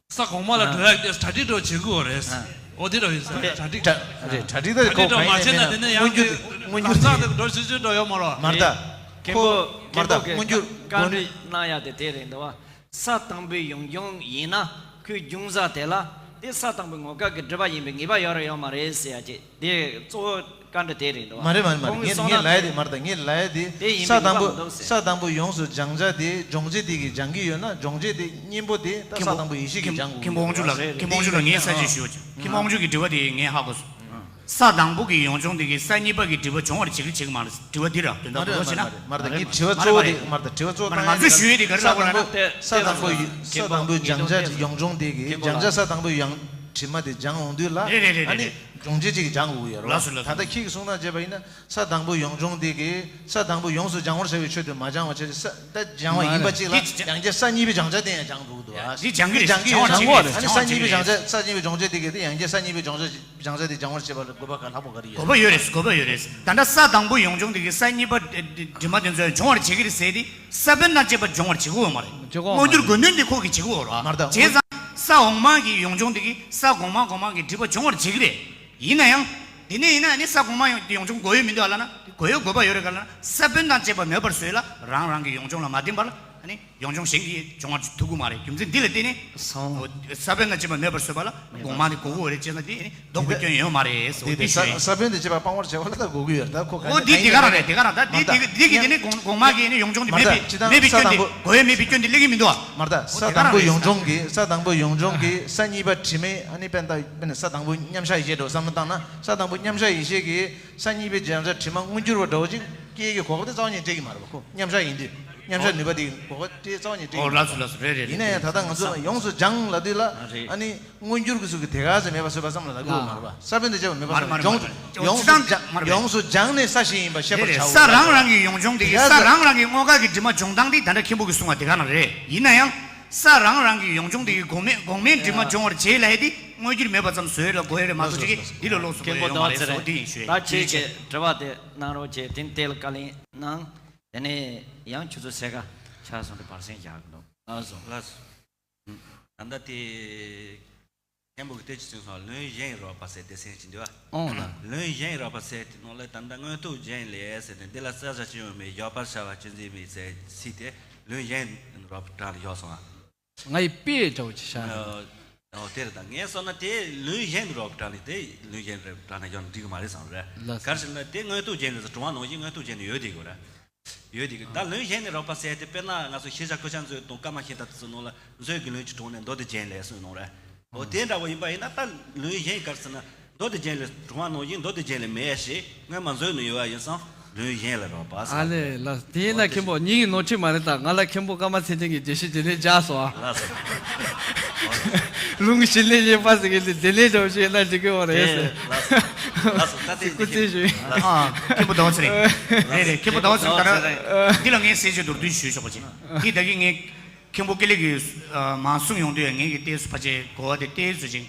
ས་གོང་མ་ལ་འགྲོ་ཡག་དེ་གྲ་སྒྲིག་འགྲོ་བྱེད་དགོས་རེད། ཨ། འོ་དེ་འདྲ་ཡིན་ས་རེད། གྲ་སྒྲིག་གྲ་རེད། གྲ་སྒྲིག་ད་གྲ་སྒྲིག་གོ་འགྲོ་མ་བྱས་ན་དེ་ནས་ཡང་མངོན་གྱུར་གི་མངོན་གྱུར་གང་ཟག་དེ་འགྲོ་ཤུགས་ཆེ་འགྲོ་ཡོད་མ་རེད། མ་རེད་ད། མཁན་པོ་ཁོ་མཁན་པོ་གི་མ་རེད་ད། བཀའ་མངོན་གྱུར་བཀའ་འདྲི་གནང་ཡག་དེ་དེ་རེད་འདུག་བ། ས་དང་པོའི་ཡོངས་སྦྱོང་ཡིན་ན། ཁོའི་སྦྱོང་བྱ་དེ་ལ་དེ་ས་དང་པོའི་ངོ་སྐལ་གྱི་སྒྲིབ་པ་ཡིན་པའི་ངེས་པ་ཡོད་རེད་ཡོད་མ་རེད་ཟེར་ཡག་ཅིག་དེ་གཙོ་བོ། བཀའ་འདྲི་དེ་རེད་འདུག་བ། མ་རེད་མ་རེད་མ་རེད། ཁོང་གིས་ངས་གསུངས་ན་ངས་ལབ་ཡ་དེ། མ་རེད་ད། ངས་ལབ་ཡ་དེ། དེ་ཡིན་ས་པའི་དང་པོ་ངེས་པ་མི་འདུག་ཟེར། ས་དང་པོ་ཡོངས་སུ་སྦྱང་བྱ་དེ་སྦྱོང་བྱེད་དེ་གིས་སྦྱང་གི་ཡོད་ན། སྦྱོང་བྱེད་དེ་གཉེན་པོ་དེ་ད་ས་དང་པོ་ཡེ་ཤེས་ཀྱིས་སྦྱང་དགོས་ཀྱི་རེད། མཁན་པོ་དབང་ཕྱུག་ལགས། མཁན་པོ་དབང་ཕྱུག་ལགས། ངས་གསལ་བཤད་ཞུ་བ་བྱ། མཁན་པོ་དབང་ཕྱུག་གི་དྲི་བ་དེ་ངས་ཧ་གོ་སོང་། ས་དང་པོ་གི་ཡོངས་སྦྱོང་དེ་གིས་ས་གཉིས་པ་གི་སྒྲིབ་པ་སྦྱོང་བར་བྱེད་ཀྱི་བྱེད་ཀྱི་མ་རེད། དྲི་བ་འདི་ར་དོན་དག་མ་རེད་མ་རེད་མ་རེད་མ་རེད། ངས་དྲི་བ་གཙོ་བོ་དེ་མ་རེད་ད། དྲི་བ་གཙོ་བོ། ང་ཚོས་ཞུ་ཡས་དེ་ག་རེ་ལབ་དགོས་ན། ས་དང་པོ་ས་དང་པོ་སྦྱང་བྱ་ཡོངས་སྦྱོང་དེ་གིས། སྦྱང་བྱ་ས་དང་པོ་ཡང་དྲི་མ་དེ་སྦྱང་འོང་དུས་ལ། རེད་རེད་རེད། ཨ་ནི། རེད། སྦྱོང་བྱེད་ཅིག་སྦྱང་དགོས་ཀྱི་ཡོད་རེད། ལགས་སོ་ལགས་སོ། ད་ལྟ་ཁྱེད་ཀྱིས་གསུངས་ན་བྱས་པ་ཡིན་ན། ས་དང་པོ་ཡོངས་སྦྱོང་དེ་གིས། ས་དང་པོ་ཡོངས་སུ་སྦྱང་བར་བྱ་བའི་ཆོས་དེ་མ་སྦྱང་བ་བྱས་ཏེ། ས་ད་སྦྱང་བ་ཡིན་པ་གཅིག་ལ། འདི་ཡང་བསྐྱར་ས་གཉིས་པའི་སྦྱང་བྱ་དེ་ཡང་སྦྱང་འགྲོ་གི་འདུག་ཨ། འདི་སྦྱང་གི་རེད། སྦྱང་གི་ཡོད། སྦྱང་གི་ཡོད། ས་གཉིས་པའི་སྦྱང་བྱ། ས་གཉིས་པའི་སྦྱོང་བྱེད་དེ་གིས་དེ་ཡང་བསྐྱར་ས་གཉིས་པའི་སྦྱོང་བྱ་སྦྱང་བྱ་དེ་སྦྱང་བར་བྱེད་པ་ལ་དགོས་པ་ག་ལྷག་པོ་ག་རེ་ཡོད། དགོས་པ་ཡོད་རེད། དགོས་པ་ཡོད་རེད། ད་ལྟ་ས་དང་པོ་ཡོངས་སྦྱོང་དེ་གིས་ས་གཉིས་པ་དྲི་མ་དེ་ཚོ་སྦྱོང་བར་བྱེད་ཀྱི་རེད་ཟེར་ཏེ། ས་བོན་དང་བཅས་པ་སྦྱོང་བར་བྱེད་ཀྱི་ཡོད་མ་རེད། བྱེད་ཀྱི་ཡོད་མ་རེད། མངོན་གྱུར་དགོས་དོན་དེ་ཁོ་གིས་བྱེད་ཀྱི་ཡོད་རེད། མ་རེད་ད། བྱས་ཙང་ས་འོག་མ་གི་ཡོངས་སྦྱོང་དེ་གིས་ས་གོང་མ་གོང་མ་གི་སྒྲིབ་པ་སྦྱོང་བར་བྱེད་ཀྱི་རེད། ཡིན་ན་ཡང་། དེ་ནས་ཡིན་ན་ནི་ས་གོང་མ་ཡོངས་སྦྱོང་དགོས་ཡོད་མི་འདུག་ཨ་ལབ་ན། དགོས་ཡོད་དགོས་པ་ཡོད་རེད་ག་ལབ་ན། ས་བོན་དང་བཅས་པ་མེད་པར་བཟོས་ལ། རང་རང་གི་ཡོངས་སྦྱོང་ལ་མ་བརྟེན་པར་ལ། ཨ་ནི་ཡོངས་སྦྱོང་གཞན་གྱིས་སྦྱོང་བར་ཐུབ་ཀྱི་མ་རེད། རྒྱུ་མཚན་འདི་ལ་བརྟེན་ནས། ས་བོན་དང་བཅས་པ་མེད་པར་བཟོས་པ་ལ་གོང་མ་དེ་དགོས་ཀྱི་ཡོད་རེད་ཅེ་ན། དེ་ནི་ལྡོག་པའི་སྐྱོན་ཡོད་མ་རེད་ཟེར། འོ་དེ་ཞུ་ཡས། ས་བོན་དང་བཅས་པ་སྤང་བར་བྱ་བ་ལ་ད་དགོས་ཀྱི་ཡོད་རེད། ད་ཁོ་ག་ནས་འོ་འདི་འདི་ག་རང་རེད། འདི་ག་རང་ད་འདི་འདི་འདི་གི་དེ་ནི་གོང་གོང་མ་གི་ནི་ཡོངས་སྦྱོང་དེ་མེད་པའི་མེད་པའི་སྐྱོན་དེ་སླེབས་ཀྱི་མི་འདུག་ཨ། མ་རེད་ད། ས་དང་པོ་ཡོངས་སྦྱོང་གི། ས་དང་པོ་ཡོངས་སྦྱོང་གི་ས་གཉིས་པ་དྲི་མ། ཨ་ནི་དཔེར་ན་ད་དཔེར་ན་ས་དང་པོ་མཉམ་བཞག་ཡེ་ཤེས་འདྲ་བོ་བསམ་བློ་བཏང་ན། ས་དང་པོ་མཉམ་བཞག་ཡེ་ཤེས་ཀྱི་ས་གཉིས་པའི་སྦྱང་བྱ་དྲི་མ་མངོན་གྱུར་བ་འདྲ་བོ་ཅིག་སྐྱེ་གི་གོ་སྐབས་དེ་རྩ་བ་ཉིད་སྤྲད་ཀྱི་མ་རེད་པ། ཁོ་མཉམ་བཞག་ཡིན་དུས། མཉམ་བཞག་ནུས་པ་དེ་གོ་སྐབས་དེ་རྩ་བ་ཉིད་སྤྲད་ཀྱི་མ་རེད། ཨོ་ལགས་སོ་ལགས་སོ། རེད་རེད་རེད། ཡིན་ན་ཡང་ད་ལྟ་ང་ཚོ་ཡོངས་སུ་སྦྱང་ལབ་དུས་ལ། ཨ་རེད། ཨ་ནི་མངོན་གྱུར་གྱི་ཚུལ་གྱིས་དེ་ག་ཚོད་མེད་པ་བཟོས་པ་ཙམ་ལ་ལབ་དགོས་ཡོད་མ་རེད་པ། ས་བོན་དང་བཅས་པ་མེད་པ་ཙམ་ལ། མ་རེད་མ་རེད། ཡོངས་སུ་སྦྱང་། ཡོངས་སུ་སྦྱང་ནས་ས་གཞན་ཡིན་པ་ཤེས་པར་བྱའོ། ས་རང་རང་གི་ཡོངས་སྦྱོང་དེ་གིས་ས་རང་རང་གི་དངོས་འགལ་གྱི་དྲི་མ་སྦྱོང་སྟངས་དེ་ད་ལྟ་མཁན་པོ་གིས་གསུངས་པ་དེ་ག་རང་རེད། ཡིན་ན་ཡང་། ས་རང་རང་གི་ཡོངས་སྦྱོང་དེ་གིས་གོང་མའི་གོང་མའི་དྲི་མ་སྦྱོང་བར་བྱེད་ལབ་ཡས་དེ་མངོན་གྱུར་མེད་པ་ཙམ་བཟོས་ལ་དགོས་ཡས་རེད་མ་གཏོགས། ཅིག་གིས་འདི་ལ་ལོགས་སུ་དགོས་ཡས་ཡོད་མ་རེད་ཟེར་བ་དེ་ཡིན་ཞུ་ཡས། ད་ཁྱེད་ཀྱིས་དྲི་བ་དེ་གནང་རོགས་བྱེད། དེ་ནས་དེ་ལ་བཀའ་ལན་གནང་། དེ་ནས་ཡང་ཁྱོད་ཚོ་སེར་ཁ་ཆགས་སོང་དུས་བར་གསེང་རྒྱག་གི་འདུག་ལགས་སོ། ལགས་སོ། ད་ལྟ་དེ་མཁན་པོ་གིས་དེ་ཅི་གསུངས་སོང་། ལུང་གཞན་རོབ་པ་ཟེར་དེ་ཟེར་གྱི་འདུག་ཨ། ཨོ་ལགས། ལུང་གཞན་རོབ་པ་ཟེར་དེ་ནང་ལ་ད་ལྟ་མངོན་རྟོགས་རྒྱན་ལས་ཟེར་ནས། འདི་ལ་བསལ་བྱ་ཅི་ཡང་མེད། བཞག་པར་བྱ་བ་ཅི་མཛད་མེད་ཟེར་ཚིག་དེ་ལུང་གཞན་རོབ་པ་སྒང་ལ་བཞག་སོང་ཨ། ང་ཡི་དཔེ་འདྲ་བོ་ཅིག་བཞག་ནས། ཨ། ཨོ་དེ་རེད། ད་ངས་སོང་ན་དེ་ལུང་གཞན་དུ་རོགས་དྲག་ནས་དེ་ལུང་གཞན་རེད་དྲག་ན་ཡང་འགྲིག་གི་མ་རེད་བསམ་རེད། ལགས་སོ། ག་རེ་ཟེར་ན་དེ་དངོས་ཐོག་ཅན་ལས་སུ་གྲུབ་དབང་ནང་བཞིན་དངོས་ཐོག་ཅན་དུ་ཡོད་དེ་གི་རེད། ཡོད་དེ་གི་ད་ལུང་གཞན་ནས་རོགས་པ་ཟེར་དེ་དཔེར་ན་ང་ཚོ་ཤེས་བྱ་ཀུ་ཤ་མཛོད་དང་ཀ་མ་ཤིན་ཏུ་ཚོ་ནང་ལ་མཛོད་ཀྱི་ལུང་གི་གྲུབ་དབང་ནས་མདོ་སྡེ་རྒྱན་ལས་གསུངས་གནང་རེད། འོ་དེ་འདྲ་བོ་ཡིན་པ་ཡིན་ན་ད་ལུང་གཞན་ག་རེ་ཟེར་ན། མདོ་སྡེ་རྒྱན་ལས་གྲུབ་དབང་ནང་བཞིན་མདོ་སྡེ་རྒྱན་ལས་མེད་ཞེས་སྔོན་མ་མཛོད་ནས་ཡོད་པ་ཡིན་ཙང་ལུང་གཞན་ལས་རོགས་པ་ཟེར། ཨ་ལས་ལགས། དེ་ཡིན་ན་མཁན་པོ་སྙིང་གི་ནོར་འཁྲུལ་མ་རེད། ད་ང་ལ་མཁན་པོ་ཀརྨ་ཚེ་བརྟན་གྱི་རྒྱས་བཤད་དེ་ནས་སྦྱར་སོང་ཨ། ལགས་སོ། ལུང་གཞན་ལས་རྙེད་པ་ཟེར་གི་དེ་དེ་ནས་འདྲ་བོ་ཞིག་ཡིན་ན་འགྲིག་གི་ཡོད་རེད་ཟེར། ལགས་སོ། ལགས་སོ། ད་དེ་སྐུ་རྩེད་ཞུ། ཨ། མཁན་པོ་ཟླ་བ་ཚེ་རིང་། རེད་རེད། མཁན་པོ་ཟླ་བ་ཚེ་རིང་། ད་ལྟ་འདི་ལ་ངས་ཟེར་རྒྱུ་མདོར་བསྡུས་ཞུས་ཆོག་པ་ཅིག་འདི་ད་གིན་ངས་མཁན་པོ་ཀེ་ལི་གིས་མ་གསུངས་ཡོང་དུས་ངས་ཀྱི་ཏོག་ཙམ་ཕལ་ཆེར་གོ་བ་དེ་ཏོག་ཙམ་ཅིག་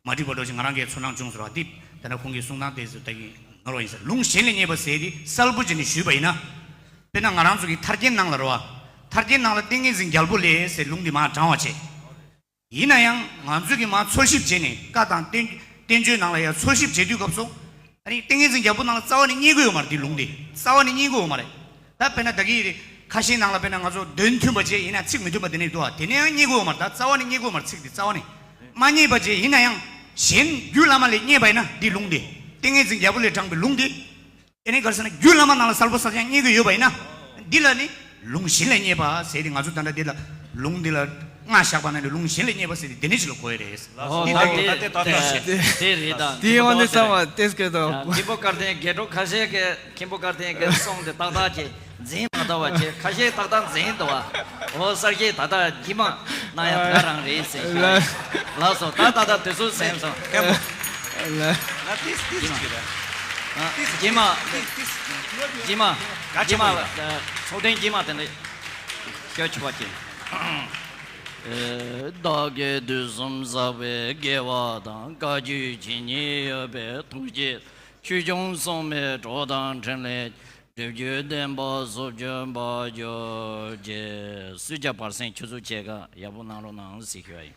མ་འགྲིག་པ་འདྲ་ཞིག་ང་རང་གིས་ཚོར་སྣང་བྱུང་སོང་ར། འདི་ད་ལྟ་ཁོང་གིས་གསུང་སྟངས་དེ་ཚོ་ད་གིན་ནོར་བ་ཡིན་ཟེར། ལུང་གཞན་ལས་རྙེད་པ་ཟེར་དེ་གསལ་པོ་བྱས་ནས་ཞུས་པ་ཡིན་ན། དཔེར་ན་ང་རང་ཚོ་གི་ཐར་རྒྱན་ནང་ལ་རེད་བ། ཐར་རྒྱན་ནང་ལ་ཏིང་ངེ་འཛིན་རྒྱལ་པོ་ལས་ཟེར་ལུང་འདི་མར་དྲངས་པ་བྱས། ཡིན་ན་ཡང་ང་ཚོ་གིས་མར་འཚོལ་ཞིབ་བྱས་ནས་བཀའ་དང་བསྟན་བསྟན་བཅོས་ནང་ལ་ཡང་འཚོལ་ཞིབ་བྱེད་དུས་སྐབས་སུ། ཨ་ནི་ཏིང་ངེ་འཛིན་རྒྱལ་པོ་ནང་ལ་རྩ་བ་ནས་རྙེད་ཀྱི་ཡོད་མ་རེད། དེ་ལུང་དེ་རྩ་བ་ནས་རྙེད་ཀྱི་ཡོད་མ་རེད། ད་དཔེར་ན་ད་གིན་ཁ་ཤས་ནང་ལ་དཔེར་ན་ང་ཚོ་དོན་མཐུན་པ་བྱས་ཡིན་ན་ཚིག་མི་མཐུན་པ་དེ་ནས་འདུག་ཨ། དེ་ནས་ཡང་རྙེད་ཀྱི་ཡོད་མ་རེད། ད་རྩ་བ་ནས་རྙེད་ཀྱི་ཡོད་མ་རེད། ཚིག་དེ་རྩ་བ་ནས་མ་རྙེད་པ་བྱས་ཡིན་ན་ཡང་གཞན་རྒྱུད་བླ་མ་ལས་རྙེད་པ་ཡིན་ན་འདི་ལུང་དེ་ཏིང་ངེ་འཛིན་རྒྱལ་པོ་ལས་དྲངས་པའི་ལུང་དེ། དེ་ནས་ག་རེ་ཟེར་ན་རྒྱུད་བླ་མ་ནང་ལ་གསལ་པོ་གསལ་རྐྱང་རྙེད་ཀྱི་ཡོད་པ་ཡིན་ན། འདི་ལ་ནི་ལུང་གཞན་ལས་རྙེད་པ་ཟེར་ཏེ་ང་ཚོ་ད་ལྟ་འདི་ལ་ལུང་འདི་ལ་སྔགས་བཞག་པ་ན་ནི་ལུང་གཞན་ལས་རྙེད་པ་ཟེར་ཏེ་དེ་ནས་ཅི་ལ་གོ་ཡ་རེད། ཨོ་འདི་ད་ལྟ་དེ་ད་ལྟ་དེ་དེ་རེད་ད། དེའི་དབང་དུ་བསམ་པ་ཏེས་ཀེ་དང་། མཁན་པོ་བཀའ་བསྟན་དགེ་གྲོགས་ཁ་ཤས་ཀྱིས་མཁན་པོ་བཀའ་བསྟན་གྱི་གསུང་དེ་ཏག་ཏག་ཅིག་འཛིན་མ་ཐུབ་པ་བྱས། ཁ་ཤས་ཏག་ཏག་འཛིན་འདུག་བ། འོ་གསར་བརྗེ་ད་ལྟ་རྗེས་མ་གནང་ཡ་དགའ་རང་རེད་ཟེར་ཞུ། ལགས་སོ། ད་ད་ལྟ་དུས་ཚོད་ཟིན་སོང་། ལགས། ང་ཏིས་ཏིས་ཅིག་རེད། ཏིས་རྗེས་མ། ཏིས་ཏིས། རྗེས་མ། ག་རྗེས་མ་ལ་ཚོགས་ཐེངས་རྗེས་མ་དེ་འདྲ་ཞུ་ཆོག་པ་ཅིག་བདག་གིས་དུས་གསུམ་བསགས་པའི་དགེ་བ་དང་། བཀའ་བརྒྱུད་ཇི་སྙེད་ཡོད་པའི་ཐུགས་བསྐྱེད། ཆོས་སྐྱོང་སྲུང་མའི་གྲོགས་དང་འཕྲིན་ལས། སྒྲུབ་བརྒྱུད་བསྟན་པ་སྲུང་སྐྱོབ་པར་གྱུར་ཅིག་སུས་ཀྱང་བར་གསེང་ཆུ་ཚོད་ཕྱེད་ཀ་ཡག་པོ་གནང་རོགས་གནང་ཟེར་ཞུ་བ་ཡིན།